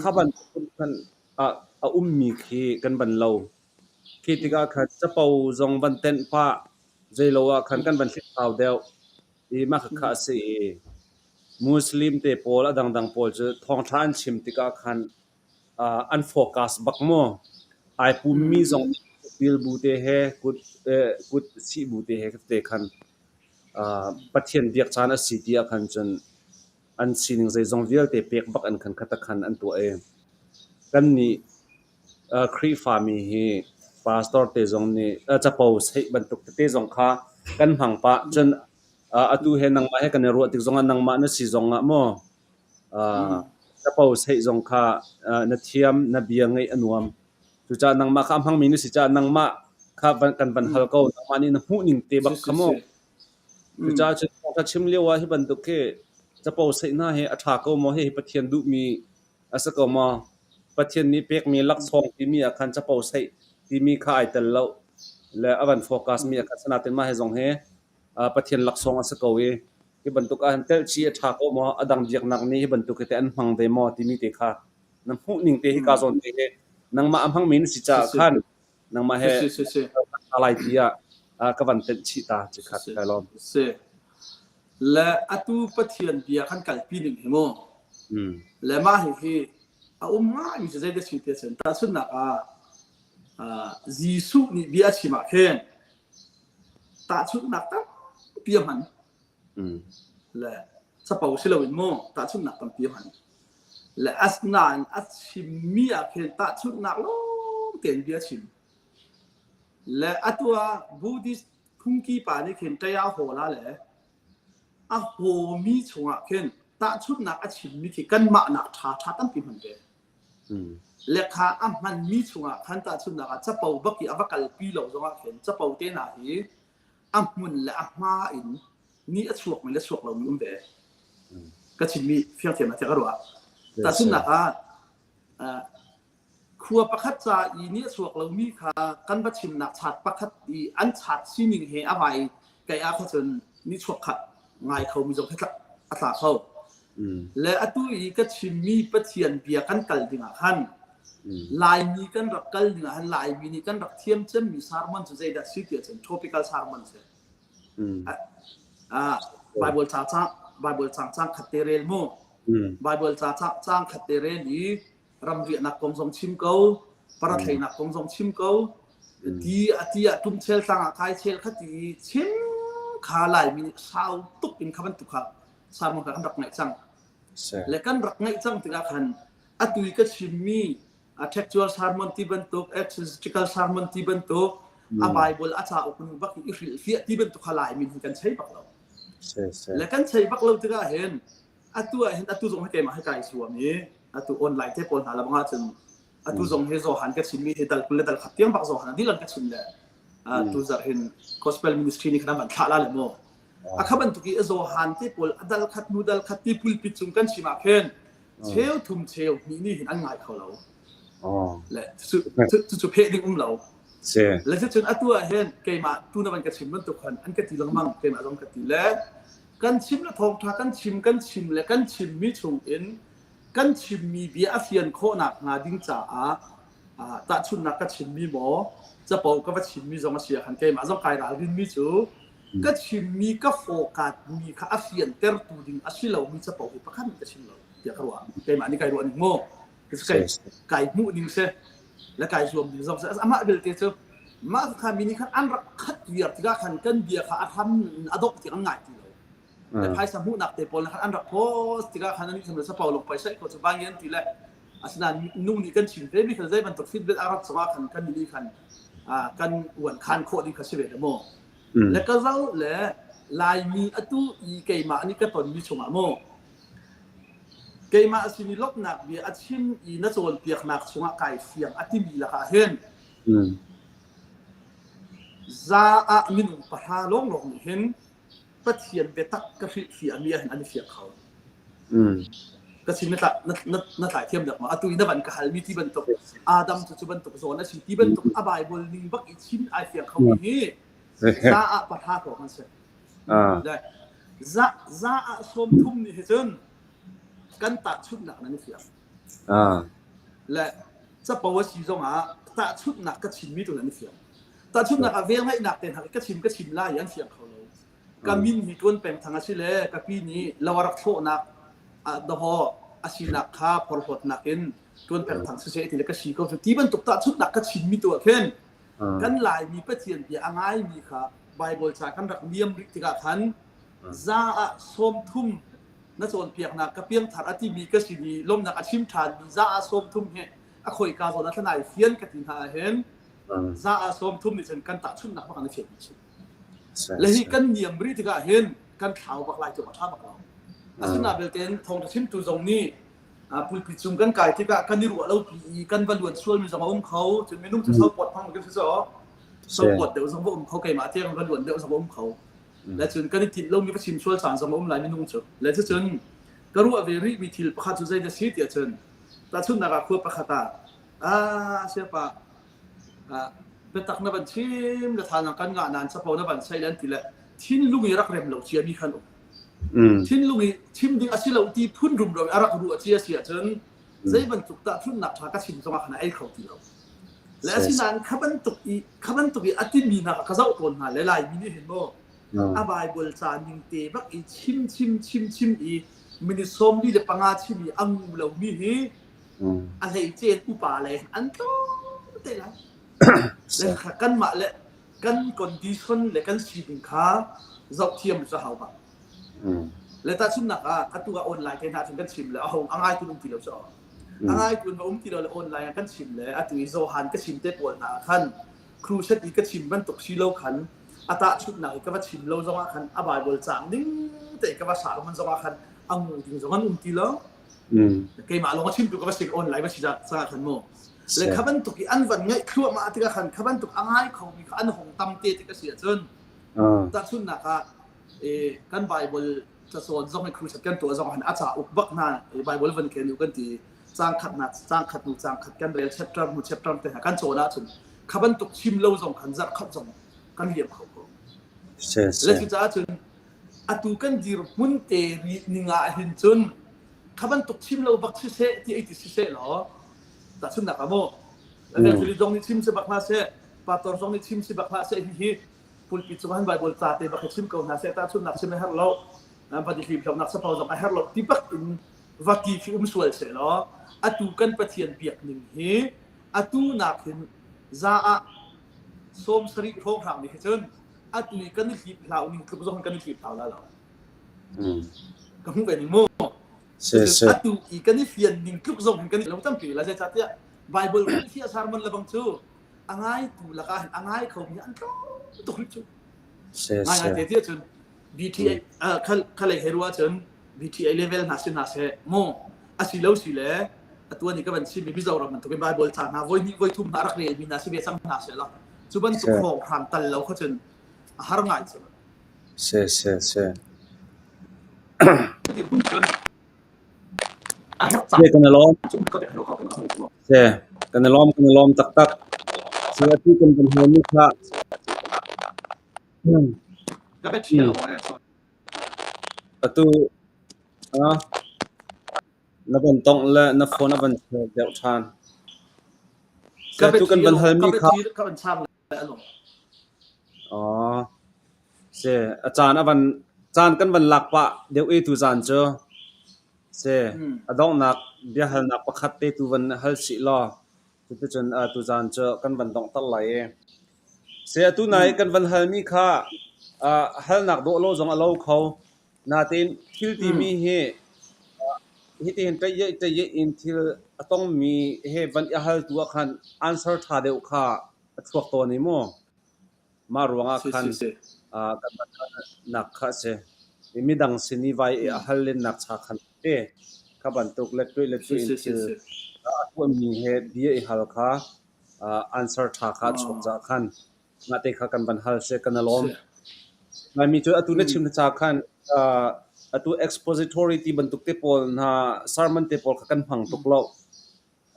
kha bantuk khan a ummi khi kan van lo. Khi tikah khan capo zong van tenh pah zeilo ah khan kan van hliphlau deuh i mah khakha a si i Muslim te pawl a dangdang pawl cu thawngṭha an chim tikah khan an focus bak maw? Ai pummi zong nih pil bu te he kut kut sih bu te he te khan Pathian biak caan a si ti ah khan cun. An sining zeizong vialte pek bak in khan khatakhan an tuah i kannih Khrihfami hi pastor te zong nih capo seih bantuk tete zong kha kan hmang pah. Cun atu he nangmah he kan i ruah tik zongah nangmah na si zongah maw capo seih zong kha na thiam, na bia ngaih a nuam. Cucaah nangmah kha a hmangmi na si caah nangmah kha kan van hal ko. Nangmah nih na hmuhning te bak kha maw. Cucaah cun thawngṭha chim lio ah hi bantuk hi capo seih hna hi a ṭha ko maw? Hihi Pathian duhmi a si ko maw? Pathian nih pekmi laksawng timi ah khan capo seih timi kha ai tel lo le a van focus mi ah khan sanatin mah hi zong hi Pathian laksawng a si ko i hi bantuk ah hin telhchih a ṭha ko maw? A dang biaknak nih hi bantuk hi teh an hmang ve maw timi te kha na hmuhning te hika zawn te hi nangmah a hmangmi na si caah khan nangmah he ṭha lai tiah ka van tenh chih ta cikhat kai lawm. Si. Le atu Pathian bia kan kalpi ning hi mu. Le mah hi hi a um ngai mi zei si te sen tahchunhnak ah Jesuh nih bia a chim ah khin tahchunhnak tampi a hman. Le capo si loin mu tahchunhnak tampi a hman. Le asinain a chimmi ah khin tahchunhnak lawng tein bia a chim. Le atu ah Buddhist phungki pa nih khin ṭaya hawl ah le a hawmi chungah khin tahchunhnak a chimmi khi kanmah nak ṭha ṭha tampi hman ve. Le kha a hmanmi chungah khan tahchunhnak ah capo bak i a va kalpi lo zongah khin capo te hna hi a hmun le a hma in ni a chuakmi le chuak lomi um ve. Ka chimmi fiangthiam ah tiah ka ruah. Tahchunhnak ah khua pakhat ca i ni a chuak lomi kha kan va chimnak chat pakhat i an chat sining he a vai kai ah kha cun ni chuak kha ngai khomi zong khi a tla kho. Le atu i ka chimmi Pathian bia kan kal dingah khan Laimi kan rak kal dingah khan Laimi nih kan rak thiam cemmi sermon cu zeidah si tiah cun topical sermon si. Bible ca cang Bible cang cang khat te rel mu. Bible ca cang khat te rel i ramriahnak kong zong chim ko, parathleinak kong zong chim ko, ti a ti ah tum chel tlang ah kai chel kha ti chim kha Laimi nih sau tuk in kha bantuk kha sermon kha kan rak ngaih cang. Le kan rak ngaih cang tikah khan atu i ka chimmi a textual sermon ti bantuk exegetical sermon ti bantuk a Bible a cauk nu bak i hrilhfiah ti bantuk kha Laimi hin kan chei bak lo. Le kan chei bak lo tikah hin atu ah hin atu zong hi keimah hi kai zuam i atu online te pawl hna lamang ah cun atu zong hi Johan ka chimmi hi dal 20 le dal khat tiang bak Johan a dilan ka chim le tu zarh hin gospel ministry nih khan an thlah la le mu a kha bantuk i Johan te pawl a dal khat nu dal khat ti pulpit cung kan chim ah khin cheu thum cheu hnih ni hin an ngai kho lo le cu cu pheh ding um lo le cun atu ah hin keimah tu na van ka chim bantuk khan an ka ti lengmang keimah zong ka ti le kan chim le thawngṭha kan chim kan chim le kan chimmi chung in kan chimmi bia a fian khawhnak hnga ding caah tahchunhnak ka chimmi maw capo ka va chimmi zong a si ah khan keimah zong kai ralrinmi cu ka chimmi ka fawkatmi kha a fiantertu ding a si lomi capo hi pakhat ka chim lo tiah ka ruah keimah nih kai ruah ning maw kai kai hmuh ning si le kai zuam ning zong si amah belte cu mah kha mi nih khan an rak khat viar tikah khan kan bia kha a hram a dongh tiang an ngai ti lo le phaisa hmuhnak te pawl khan an rak post tikah khan an nih sapau lawng paisa ko cu bangin an ti le asinain nung nih kan chim ve mi khan zei bantuk feedback a rat zongah khan kan nih khan kan uan khan khawh ding kha si ve le maw le ka zo le Laimi atu i keimah nih ka tonmi chungah maw keimah sin i lawmhnak bia a chim i na cawnpiaknak chungah kai fiang a timi lakah hin za ah minung pahra lawnglawng nih hin Pathian biatak ka hrilhfiahmi ah hin an i fiang kho. Ka sin na na tlai thiam dak ma atu i na van ka halmi ti bantuk Adam cu cu bantuk zawn a si ti bantuk a Bible ning bak i chim ai fiang kho mi hi za ah pahra hrawng an si. Za za ah 30 nih hi cun kan tahchunhnak nan i fiang. Le capo a si zongah tahchunhnak ka chimmi tu nan i fiang. Tahchunhnak ah velngeihnak te hna ka chim ka chim lai i an fiang kho lo. Ka min hi ṭuan peng thang a si le ka pi nih lo a rak thlawhnak dawhaw a sinak kha porhlawtnak in ṭuan peng thang siseh ti le ka si ko ti bantuk tahchunhnak ka chimmi tu ah khin kan Laimi Pathian bia a ngaimi kha Bible ca kan rak liam rih tikah khan za ah 30. Na cawnpiaknak ka piangthar a timi ka sin i lawmhnak a chim ṭhanmi za ah 30 he a khoika zawn ah thlan ai fian ka ti hna ahhin za ah 30 nih cun kan tahchunhnak bak an i fian mi a si. Le hi kan niam rih tikah hin kan thlau bak lai cu a ṭha bak lo. Asinain belte thawngṭha chimtu zong nih pulpit cung kan kai tikah kan i ruah lo pi i kan va luan sualmi zong a um kho. Cun minung cu sopawt hmang kan si cu. Sopawt deuh zong va um kho keimah tiang va luan deuh zong va um kho. Le cun kan i tinh lomi va chim sual caan zong a um lai minung cu. Le cucun ka ruah ve rihmi thil pakhat cu zei na si tiah cun tahchunhnak ah khua pakhat ah ah siapa biatak na van chim le thazaang kan ngah nain capo na van sei le an ti le thinlung i rak rem lo cia mi khan um. Thinlung i chim ding a si lo ti phun rumro i a rak ruah cia si ahcun zei bantuk tahchunhnak ṭha ka chim zongah khan a ei kho ti lo. Le asinain kha bantuk i kha bantuk i a timi hna kha ka zoh tawn hna le Laimi nih hin maw a Bible ca ning te bak i chim chim chim chim i minute 45 chim i a ngu lomi hi a hleice in upa le an tlawm te lai. Le kanmah le kan condition le kan sining kha zoh thiam cu hau bak. Le tahchunhnak ah atu ah online te hna cun kan chim le a hong a ngai tu um ti lo cu. A ngai tu um ti lo le online ah kan chim le atu i Johan ka chim te pawl hna khan crusade i ka chim bantuk si lo khan a tahchunhnak i ka va chim lo zongah khan a Bible cang ning te ka va sar man zongah khan a ngu ding zong an um ti lo. Keimah lawng a chimtu ka va si online va si caah khan mu. Le kha bantuk i an van ngaih thluahmah tikah khan kha bantuk a ngai khomi kha an hong tam te tik a si ahcun tahchunhnak ah kan Bible cacawn zong i crusade kan tuah zong han a cauk bak hna Bible van ken u kan ti cang khat na cang khat nu cang khat kan rel chapter hnu chapter te hna kan cawn ahcun kha bantuk chim lo zong khan zarh khat zong kan liam kho ko. Le cucaah cun atu kan dirhmun te rih ning ah hin cun kha bantuk chim lo bak siseh ti ei ti siseh law tahchunhnak ah mu evangelist zong nih chim si bak hna seh pastor zong nih chim si bak hlah seh hihi pulpit cung han bible ca te bak hi chim ko hna seh tahchunhnak chim a herh lo va di hlimhlawmnak sapo zong a herh lo ti bak in va ti khi um sual seh law atu kan pathian biak ning hi atu nak hin za ah 70 hrawnghrang nih hi cun atu i kan i hliphlau ning tluk zong kan i hliphlau la lo. Ka hmuh ve ning mu. Atu i kan i fian ning tluk zong kan i lo tampi la zeicahtiah Bible hrilhfiah sermon le bang cu a ngaitu lakah hin a ngai khomi an tlawm tuk rih cu. Ngai ngai te tiah cun BTA khalei he ruah cun BTA level hna si hna seh mu asi lo si le atuan i ka van chimmi Mizoram bantukin Bible ca hna voi hnih voi thum hna rak relmi hna si ve cang hna seh law cu bantuk hrawng tal lo kha cun a har ngai cu. Se se se. Se kan lawm. Se kan lawm kan lawm taktak. Se atu kan kan hmu kha. Atu ah na van tongh le na phone a van share deuh ṭhan. Atu kan van halmi kha Aw, si a caan a van caan kan van lak pah deuh i tuzaan cu. Si a donghnak biahalnak pakhat te tu van hal sih law cuticun tuzaan cu kan van donghter lai i. Si atu nai kan van halmi kha halnak dawh lo zong a lo kho. Natein thil timi hi hitihin ṭaih in thil a tongmi he van i haltu ah khan answer ṭha deuh kha a chuak tawn i mu. Mah ruangah khan kan van halnak kha a si. Midang sin i vai i a hal lennak cha khan te kha bantuk lettuih lettuih in thil a tuahmi he bia i hal kha answer ṭha kha a chuak caah khan Mah te kha kan van hal seh kan i lawm. Laimi cu atu na chim ca khan atu expository ti bantuk te pawl hna sermon te pawl kha kan hmang tuk lo.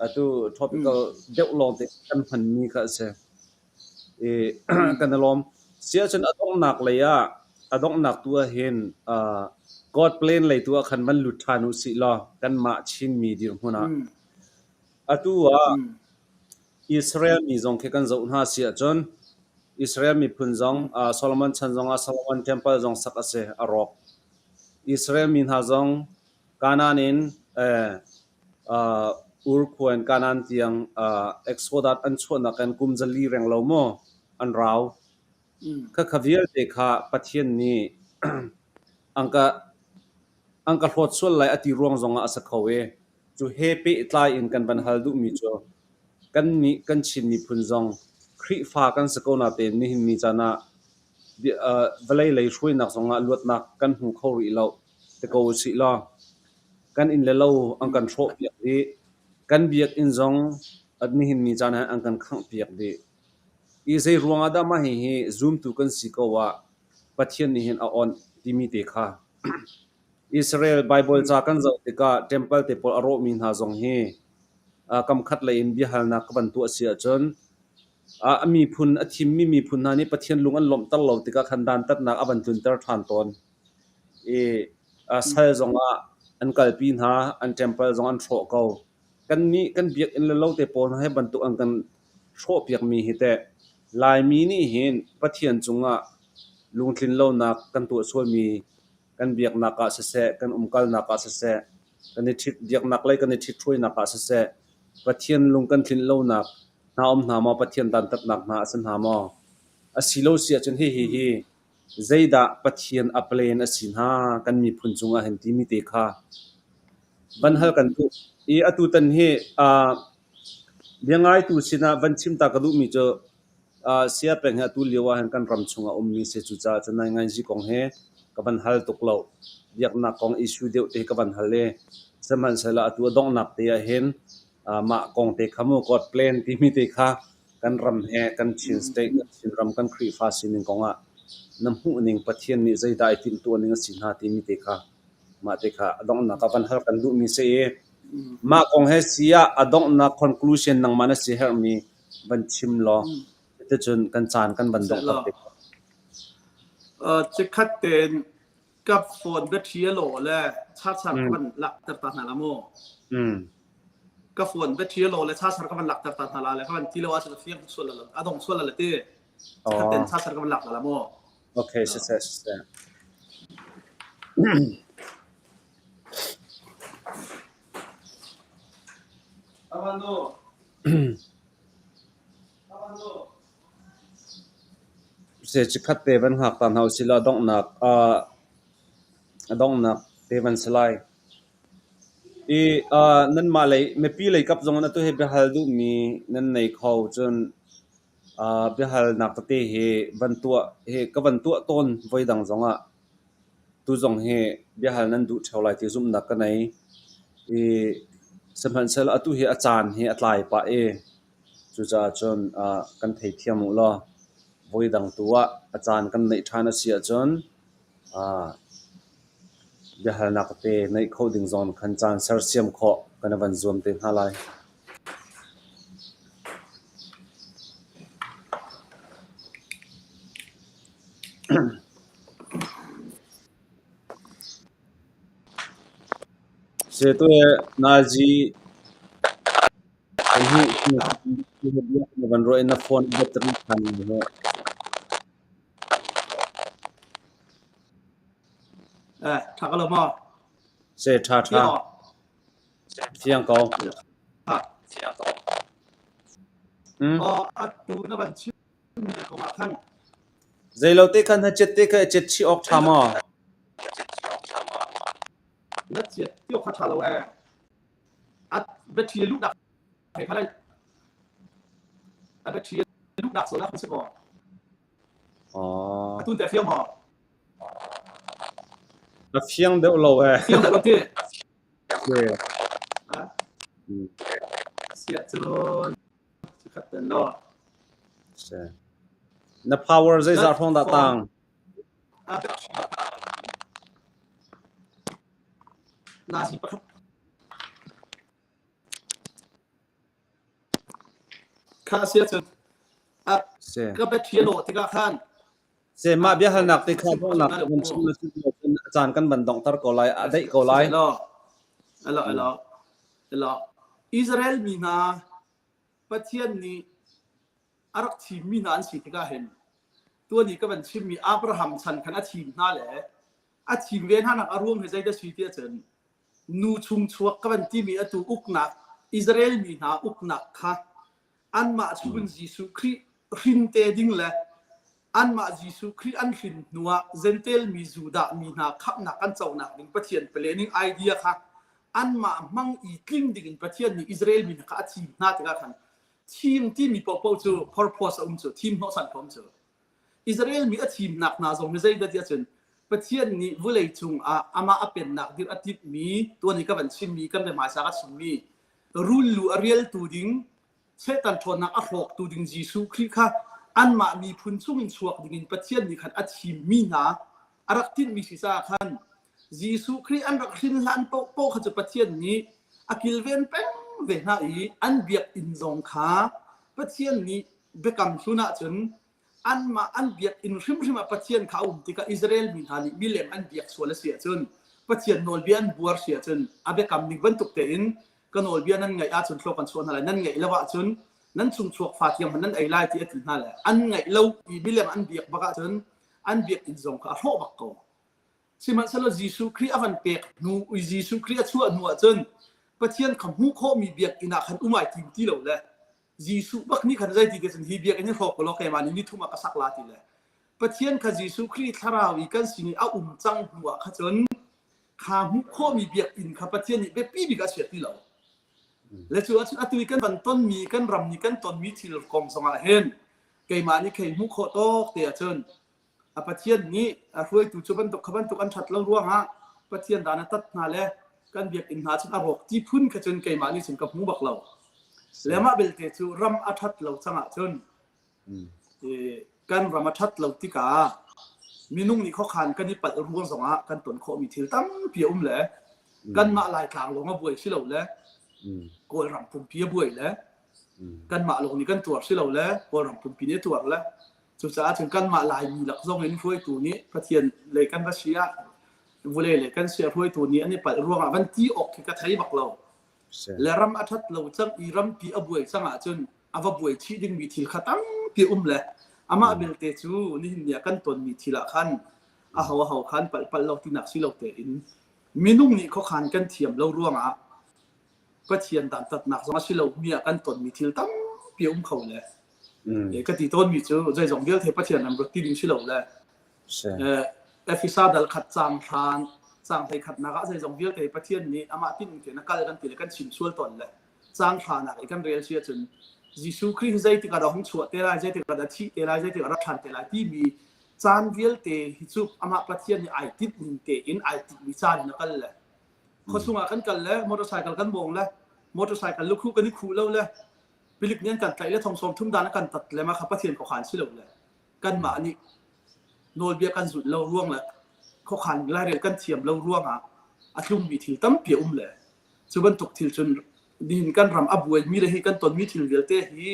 Atu topical deuh lawng te kan hmanmi kha a si. I kan i lawm. Siahcun a donghnak lei ah a donghnak tu ah hin God plan lei tu ah khan van lut ṭhan u sih law kanmah Chinmi dirhmun ah atu ah Israel mi zong khi kan zoh hna si ahcun Israel miphun zong Solomon chan zongah Solomon Temple zong sak a si, a rawk. Israel mi hna zong Kanaan in Ur khua in Kanaan tiang Exodus an chuahnak in kum 400 reng lo maw an rau. Khakha vialte kha Pathian nih an ka. An ka hlawt sual lai a ti ruang zongah a si kho i cu he pehtlai in kan van hal duhmi cu kannih kan Chin miphun zong Khrihfa kan si ko natein nihin ni caan ah vawlei lei hruainak zongah luatnak kan hmu kho rih lo ti ko usih law kan inn le lo an kan hrawhpiak dih. Kan biakinn zong nihin ni caan ah an kan khanghpiak dih. I zei ruang ah dah mah hihi zumtu kan si ko ah Pathian nih hin a onh timi te kha Israel Baibal ca kan zoh tikah temple te pawl a rawhmi hna zong hi kamkhat lei in biahalnak ka van tuah si ahcun a miphun a thimmi miphun hna nih Pathian lung an lawmhter lo tikah khan dantatnak a van tlunter ṭhan tawn. I sal zongah an kalpi hna, an temple zong an hrawh ko. Kannih kan biakinn le lo te pawl hna hi bantuk an kan hrawhpiakmi hi teh Laimi nih hin Pathian cungah lungtlin lonak kan tuah sualmi kan biaknak ah siseh, kan umkalnak ah siseh, kan i ṭhit biaknak lei kan i ṭhithruainak ah siseh, Pathian lung kan tlinh lonak hna um hna maw, Pathian dantatnak hna a si hna maw? A si lo si ahcun hihi hi zeidah Pathian a plan a si hna kan miphun cungah hin timi te kha van hal kan duh. I atutan hi uh, biangaitu sinah van chim ta ka duhmi cu uh, Sia peng hi atu lio ah hin kan ram chungah ummi si cucaah cun nainganzi kong hi ka van hal tuk lo. Biaknak kong issue deuh te hi ka van hal i sihmanhsehlaw atu a donghnak te ah hin uh, mah kong te kha mu God plan timi te kha kan ram he kan Chin state kan Chin ram kan Khrihfa sining kongah na hmuhning Pathian nih zeidah ai timhtuah ning a si hna timi te kha mah te kha a donghnak ah van hal kan duhmi si i mah kong he si ah a donghnak conclusion nangmah na si herhmi van chim law cuticun kan caan kan van donghter te. Chikkhat tein ka phone battery a law le charger ka van lakter ta hna la mu. Ka phone battery a law le charger ka van lakter ta hna la le ka van ti lo ahcun a fiang sual la a dong sual la ti. Chikkhat tein charger ka van lak la mu. Okay, siseh, siseh. Se chikkhat te van hngak ta hna usih law a donghnak uh, a donghnak te van si lai. I uh, nanmah lei mipi lei kap zong in atu hi biahal duhmi nan nei kho cun uh, biahalnak tete hi van tuah hi ka van tuah tawn voi dang zongah tu zong hi biahal nan duh ṭheo lai ti zumhnak ka nei. I sihmanhsehlaw atu hi a caan hi a tlai pah i Cucaah cun kan theithiam u law voidang tu ah a caan kan neih ṭhan a si ahcun biahalnak te neih kho ding zong khan caan sersiam khawh kan i van zuam te hna lai. Nazi Van ruah in na phone battery than heh. Eh, ṭha ko lo maw? Se ṭha ṭha. Fiang ko. Hmm. Oh, atu na van chim ko ah khan. Zeilo te khan na chet te kha chet chi awk ṭha maw? Na chiat ti kha ṭha lo eh. A battery luhnak he kha a battery luhnak so na si ko. Oh. Atun te fiang maw? A fiang deuh lo eh. Fiang deuh lo ti. Okay. Sia cun khat ten lo. Na power zeizah hrawng dah tang? Na si pakhat. Kha sia cun ka battery a lawh tikah khan Se mah biahalnak te kha donghnak kan chim na cun a caan kan van donghter ko lai a daih ko lai. Elo elo elo elo Israel mi hna Pathian nih a rak thimmi hna an si tikah hin tuan i ka van chimmi Abraham chan khan a thim hna le a thim ve hna nak a ruang hi zeidah si ti ahcun nu chung chuak ka van timi atu uknak Israel mi hna uknak kha anmah chungin Jesuh Khrih hrin te ding le. Anmah Jesuh Khrih an hrin hnuah Jentail mi Judah mi hna khamhnak an conak ding Pathian planning idea kha anmah hmang i tling dingin Pathian nih Israel mi hna kha a thim hna tikah khan thim timi paohpaoh cu purpose a um cu thim hnawhchan a um cu. Israel mi a thimnak hna zong hi zeidah ti ahcun Pathian nih vawlei cungah amah a pennak dirh a timhmi tuan i ka van chimmi kan biahmaisa ka chimmi rul lu a rialtu ding Satan ṭhawnnak a hrawktu ding Jesuh Khrih kha anmah miphun chungin chuak dingin Pathian nih khan a thimmi hna a rak tinhmi si caah khan Jesuh Khrih an rak hrin hlan paohpaoh kha cu Pathian nih a kilven peng ve hna i an biakinn zong kha Pathian nih biakam hlun ahcun anmah an biakinn hrimhrim ah Pathian kha a um tikah Israel mi hna nih milem an biak sual a si ahcun Pathian nawlbia an buar si ahcun a biakam ning bantuk tein ka nawlbia nan ngaih ahcun thlawk kan chuah hna lai nan ngaih lo ahcun nan chung chuak fa tiang hmanh nan ei lai ti a ti hna le an ngaih lo i milem an biak bak ahcun an biakinn zong kha a hrawh bak ko sihmanhsehlaw Jesuh Khrih a van pek hnu Jesuh Khrih a chuah hnu ahcun Pathian kha hmuh khawhmi biakinn ah khan um ai tim ti lo le Jesuh bak nih khan zeiti te cun hi biakinn hi hrawk law keimah nih nithum ah ka sak la ti le Pathian kha Jesuh Khrih thlarau i kan sin i a um cang hnu ah kha cun kha hmuh khawhmi biakinn kha Pathian nih biapi bik a chia ti lo. Le cu ahcun atu i kan van tonmi kan ram nih kan tonmi thil kong zongah hin keimah nih khei hmuh khawh tawk te ahcun A Pathian nih a hruaitu cu bantuk kha bantuk an ṭhat lo ruangah Pathian dan a tat hna le kan biakinn hna cun a rawk ti phun kha cun keimah nih cun ka hmu bak lo. Le mah belte cu ram a ṭhat lo cang ahcun kan ram a ṭhat lo tikah minung nih khuakhan kan i palh ruang zongah kan ton khawhmi thil tampi a um le kanmah Laitlang lawng a buai si lo le Kawlram pumpi a buai le kanmah lawng nih kan tuar si lo le Kawlram pumpi nih a tuar le Cucaah cun kanmah Laimi lak zong in hruaitu nih Pathian lei kan va si ah vulei lei kan si ah hruaitu nih an i palh ruangah van ti awk khi ka thei bak lo. Le ram a ṭhat lo cang i rampi a buai cang ahcun a va buai chih dingmi thil kha tampi um le amah belte cu nihin ni ah kan tonmi thil ah khan aho aho khan palh palh lo tinak si lo tein minung nih khuakhan kan thiam lo ruangah Pathian dantatnak zong a si lomi ah kan tonmi thil tampi a um kho le ka ti tawnmi cu zeizong vialte Pathian ram rat ti ding si lo le Efesa dal khat cang hlan cang hlei khatnak ah zeizong vialte Pathian nih amah tin ke na kal kan ti le kan chim sual tawn le cang hranak i kan rel si ahcun Jesuh Khrih hi zeitik ah dah hung chuah te lai zeitik ah dah thih te lai zeitik ah rak ṭhan te lai timi caan vialte hi cu amah Pathian nih ai tinh ning tein ai tinh mi caan in a kal le Khuasung ah kan kal le motorcycle kan bawng le motorcycle lukhuh kan i khuh lo le pilik nih an kan tlaih le thong sawm thum dan a kan tat le mah kha Pathian khuakhan si lo le kanmah nih nawlbia kan zulh lo ruang le khuakhan lairel kan thiam lo ruangah a tlungmi thil tampi a um le cu bantuk thil cun nihin kan ram a buaimi le hi kan tonmi thil vialte hi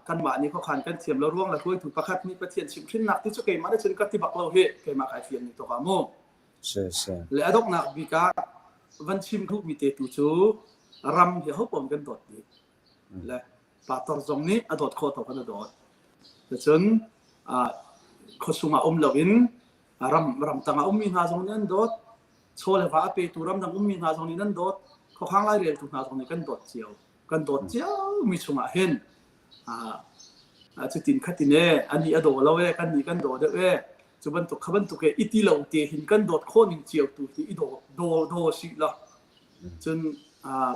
kanmah nih khuakhan kan thiam lo ruang le hruaitu pakhat nih Pathian chimhhrinnak ti cu keimah nih cun ka ti bak lo hi keimah kai fian ni tuk ah mu Le a donghnak bik ah van chim duhmi te tu cu ram hi hopaoh kan dawt dih. Le pastor zong nih a dawt khawh tawk in a dawt. Cun khuasung ah um loin ram ramtang ah ummi hna zong nih an dawt. Chaw le va a petu ramdang ummi hna zong nih an dawt. Khuakhang laireltu hna zong nih kan dawt cio. Kan dawt ciomi chungah hin cutin khatin e anih a daw lo e kan nih kan daw deuh e cu bantuk kha bantuk e i ti lo te hin kan dawt khawh ning cio tu hi i daw daw daw si la cun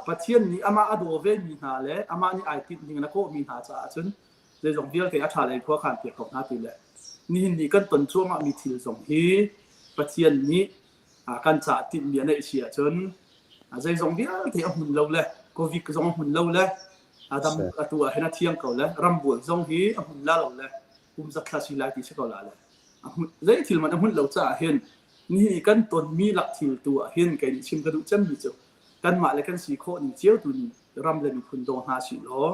Pathian nih amah a daw ve mi hna le amah nih ai tinh ning na kawh mi hna caah cun zeizong vialte a ṭha lei khua khan piak ko hna ti le nihin ni kan ton cuahmah mi thil zong hi Pathian nih kan caah tinhmi a neih si ahcun zeizong vialte a hmun lo le covid zong a hmun lo le adam atu ah hin a thiang ko le rambuai zong hi a hmun la lo le kum zathla si lai ti si ko la le zei thil man a hmun lo caah hin nihi kan tonmi lak thil tu ah hin kei nih chim ka duh cemmi cu kanmah le kan si khawh ning cio tu ram le miphun daw hna si law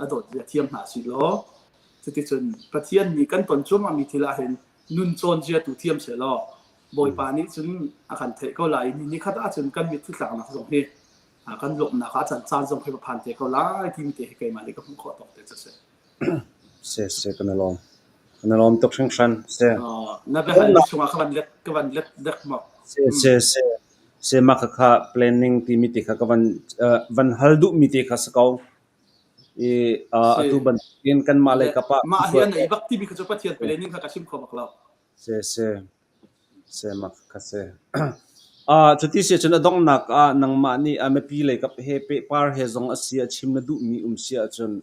a dawt zia thiam hna si law cuticun Pathian nih kan ton cuahmah mi thil ah hin nun cawn zia tu thiam seh law Bawipa nih cun a kan theih ko lai ni nikhat ahcun kan mitthli tlaknak zong hi kan lawmhnak ah caan caan zong hi va phan te ko lai timi te hi keimah nih ka hmuh khawh tawk te cu si. Si si kan i lawm. Kan i lawm tuk hringhran. Si. Na biahal chungah ka van let ka van let dek maw? Si si si. Si mah kha kha planning timi te kha ka van van hal duhmi te kha si ko. I atu bantukin kanmah lei kap ah mah hi an ei bak timi kha cu Pathian pe le ning kha ka chim kho bak lo. Se se se mak kha se. Cuti si cun a donghnak ah nangmah nih a mipi lei kap he pehpar he zong a si a chim na duhmi um si ahcun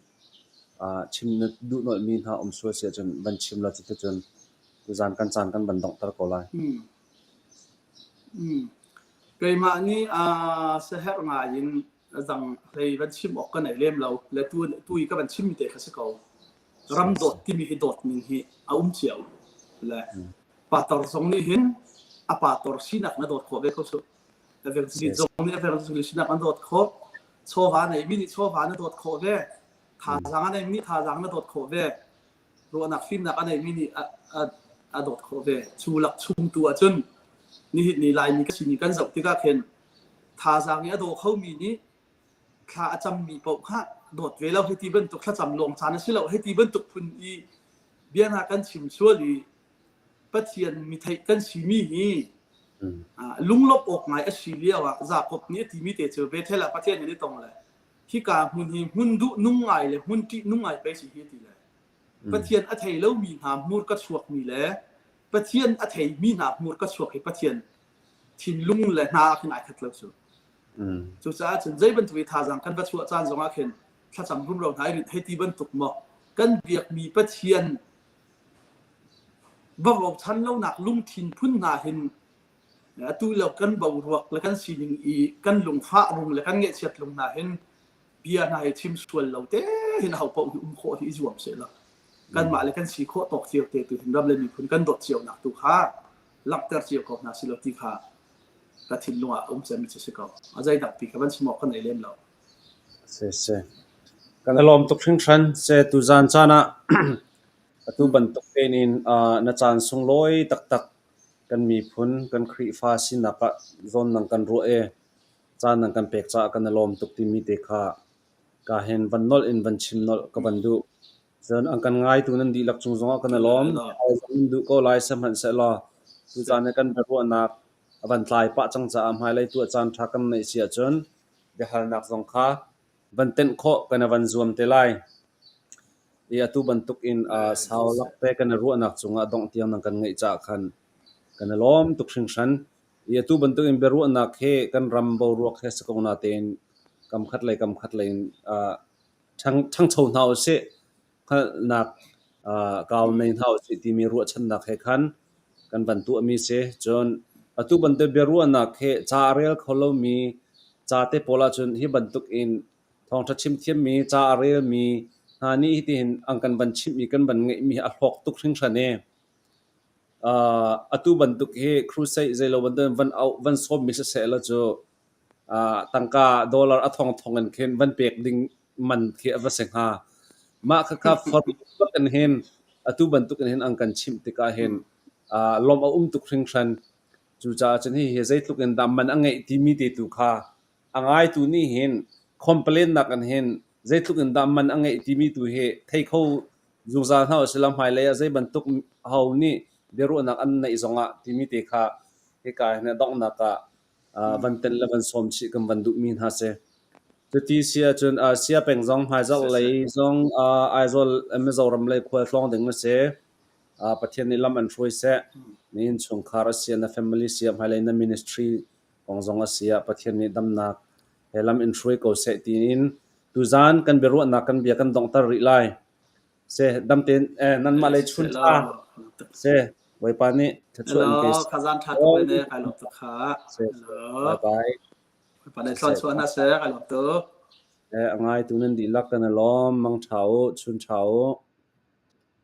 chim na duh nolhmi hna um sual si ahcun van chim la cuticun tuzan kan caan kan van donghter ko lai. Keimah nih saherh ngai in dang hlei van chim awk ka nei lem lo le tu tu i ka van chimmi te kha si ko. Ram dawt timi hi dawt ning hi a um cio. Le pator zong nih hin a pator sinak na dawt khawh ve ko su. Evangelist zong nih evangelist sinak an dawt khawh. Chawva neimi nih chawva na dawt khawh ve. Thazaang a neimi nih thazaang na dawt khawh ve. Ruahnak fimnak a neimi nih a dawt khawh ve. Cu lak chung tu ahcun nihin ni Laimi ka sining kan zoh tikah khin thazaang i a daw khomi nih thla a cammi paoh kha dawt ve lo hei ti bantuk thlacam lawng caan a si lo hei ti bantuk phun i bia hna kan chim sual i Pathian mi theih kan simi hi lunglawmh awk ngai a si lio ah Jakob nih a timi te cu Bethel ah Pathian in i tong le hika hmun hi hmun duh nung ngai le hmun ṭih nung ngai pei si hi ti le Pathian a thei lomi hna hmurka chuakmi le Pathian a theimi hna hmurka chuak hi Pathian thinlung le hna ah khin ai khat lo cu. Cucaah cun zei bantuk i thazaang kan va chuah caan zongah khin thlacam rumro hna i hei ti bantuk maw kan biakmi Pathian va rochan lonak lungthin phun hna hin atu lo kan boruak le kan sining i kan lungfah rung le kan ngaihchiat lung hna hin bia hna hi chim sual lo te hin ho paoh hi um khawh hi i zuam seh law kanmah le kan si khawh tawk cio te tu hin ram le miphun kan dawt cio nak tu kha langhter cio ko hna si lo ti kha ka thinlung ah um cem cu si ko. A zei dang pi kha van chim awk ka nei lem lo. Si si. Kan i lawm tuk hringhran. Se tuzan caan ah atu bantuk tein in na caan sunglawi taktak kan miphun kan Khrihfa sinak ah zawn nang kan ruah i caan nan kan pek caah kan i lawm tuk timi te kha ka hin van nolh in van chim nolh ka van duh. Cun an kan ngaitu nan dihlak cung zongah kan i lawm. Nan duh ko lai sihmanhsehlaw tucaan i kan biaruahnak a van tlai pah cang caah hmailei tuah caan ṭha kan neih si ahcun biahalnak zong kha van tenh khawh kan i van zuam te lai. I atu bantuk in sau lak te kan i ruahnak cungah dongh tiang nan kan ngeih caah khan kan i lawm tuk hringhran. I atu bantuk in biaruahnak hi kan ram boruak he si ko natein kam khat lei kam khat lei in ṭhangcho hna usih, hngalhnak kau nei hna usih timi ruahchannak he khan kan van tuahmi si. Cun atu bantuk biaruahnak hi ca a rel kho lomi ca te pawl ahcun hi bantuk in thawngṭha chim thiammi, ca a relmi hna nih hitihin an kan van chimh i kan van ngeihmi hi a hlawk tuk hringhran i atu bantuk hi crusade zeilo bantuk in van auh van sawmmi siseh law cu tangka dollar a thongthong in khin van pek ding man khi a va si hnga. Mah khakha for in hin atu bantuk in hin an kan chimh tikah hin lawmh a um tuk hringhran. Cucaah cun hihi zeitluk in dah man a ngeih timi te tu kha a ngaitu nih hin complain nak in hin zeitluk in dah man a ngeih timi tu hi thei kho zungzal hna usih law hmailei ah zei bantuk ho nih biaruahnak an neih zongah timi te kha hika hin a donghnak ah van tenh le van sawm chih kan van duhmi hna si. Cuti si ahcun Sia peng zong hmaizarh lei zong Aizawl Mizoram lei khual tlawng ding na si. Pathian nih lam an hruai seh. Na innchungkhar a si, na family si, hmailei na ministry kong zong a si ah Pathian nih damnak he lam in hruai ko seh tiin tuzaan kan biaruahnak kan bia kan donghter rih lai. Se dam tein nanmah lei chun ṭha se Bawipa nih thluachuah in pe Hello, khazan ṭha tuk ve ne, kai lawm tuk kha. Se bye bye. Bawipa nih thluachuah na seh, kai lawm tuk. A ngaitu nan dihlak kan i lawm. Mang ṭha u, chun ṭha u.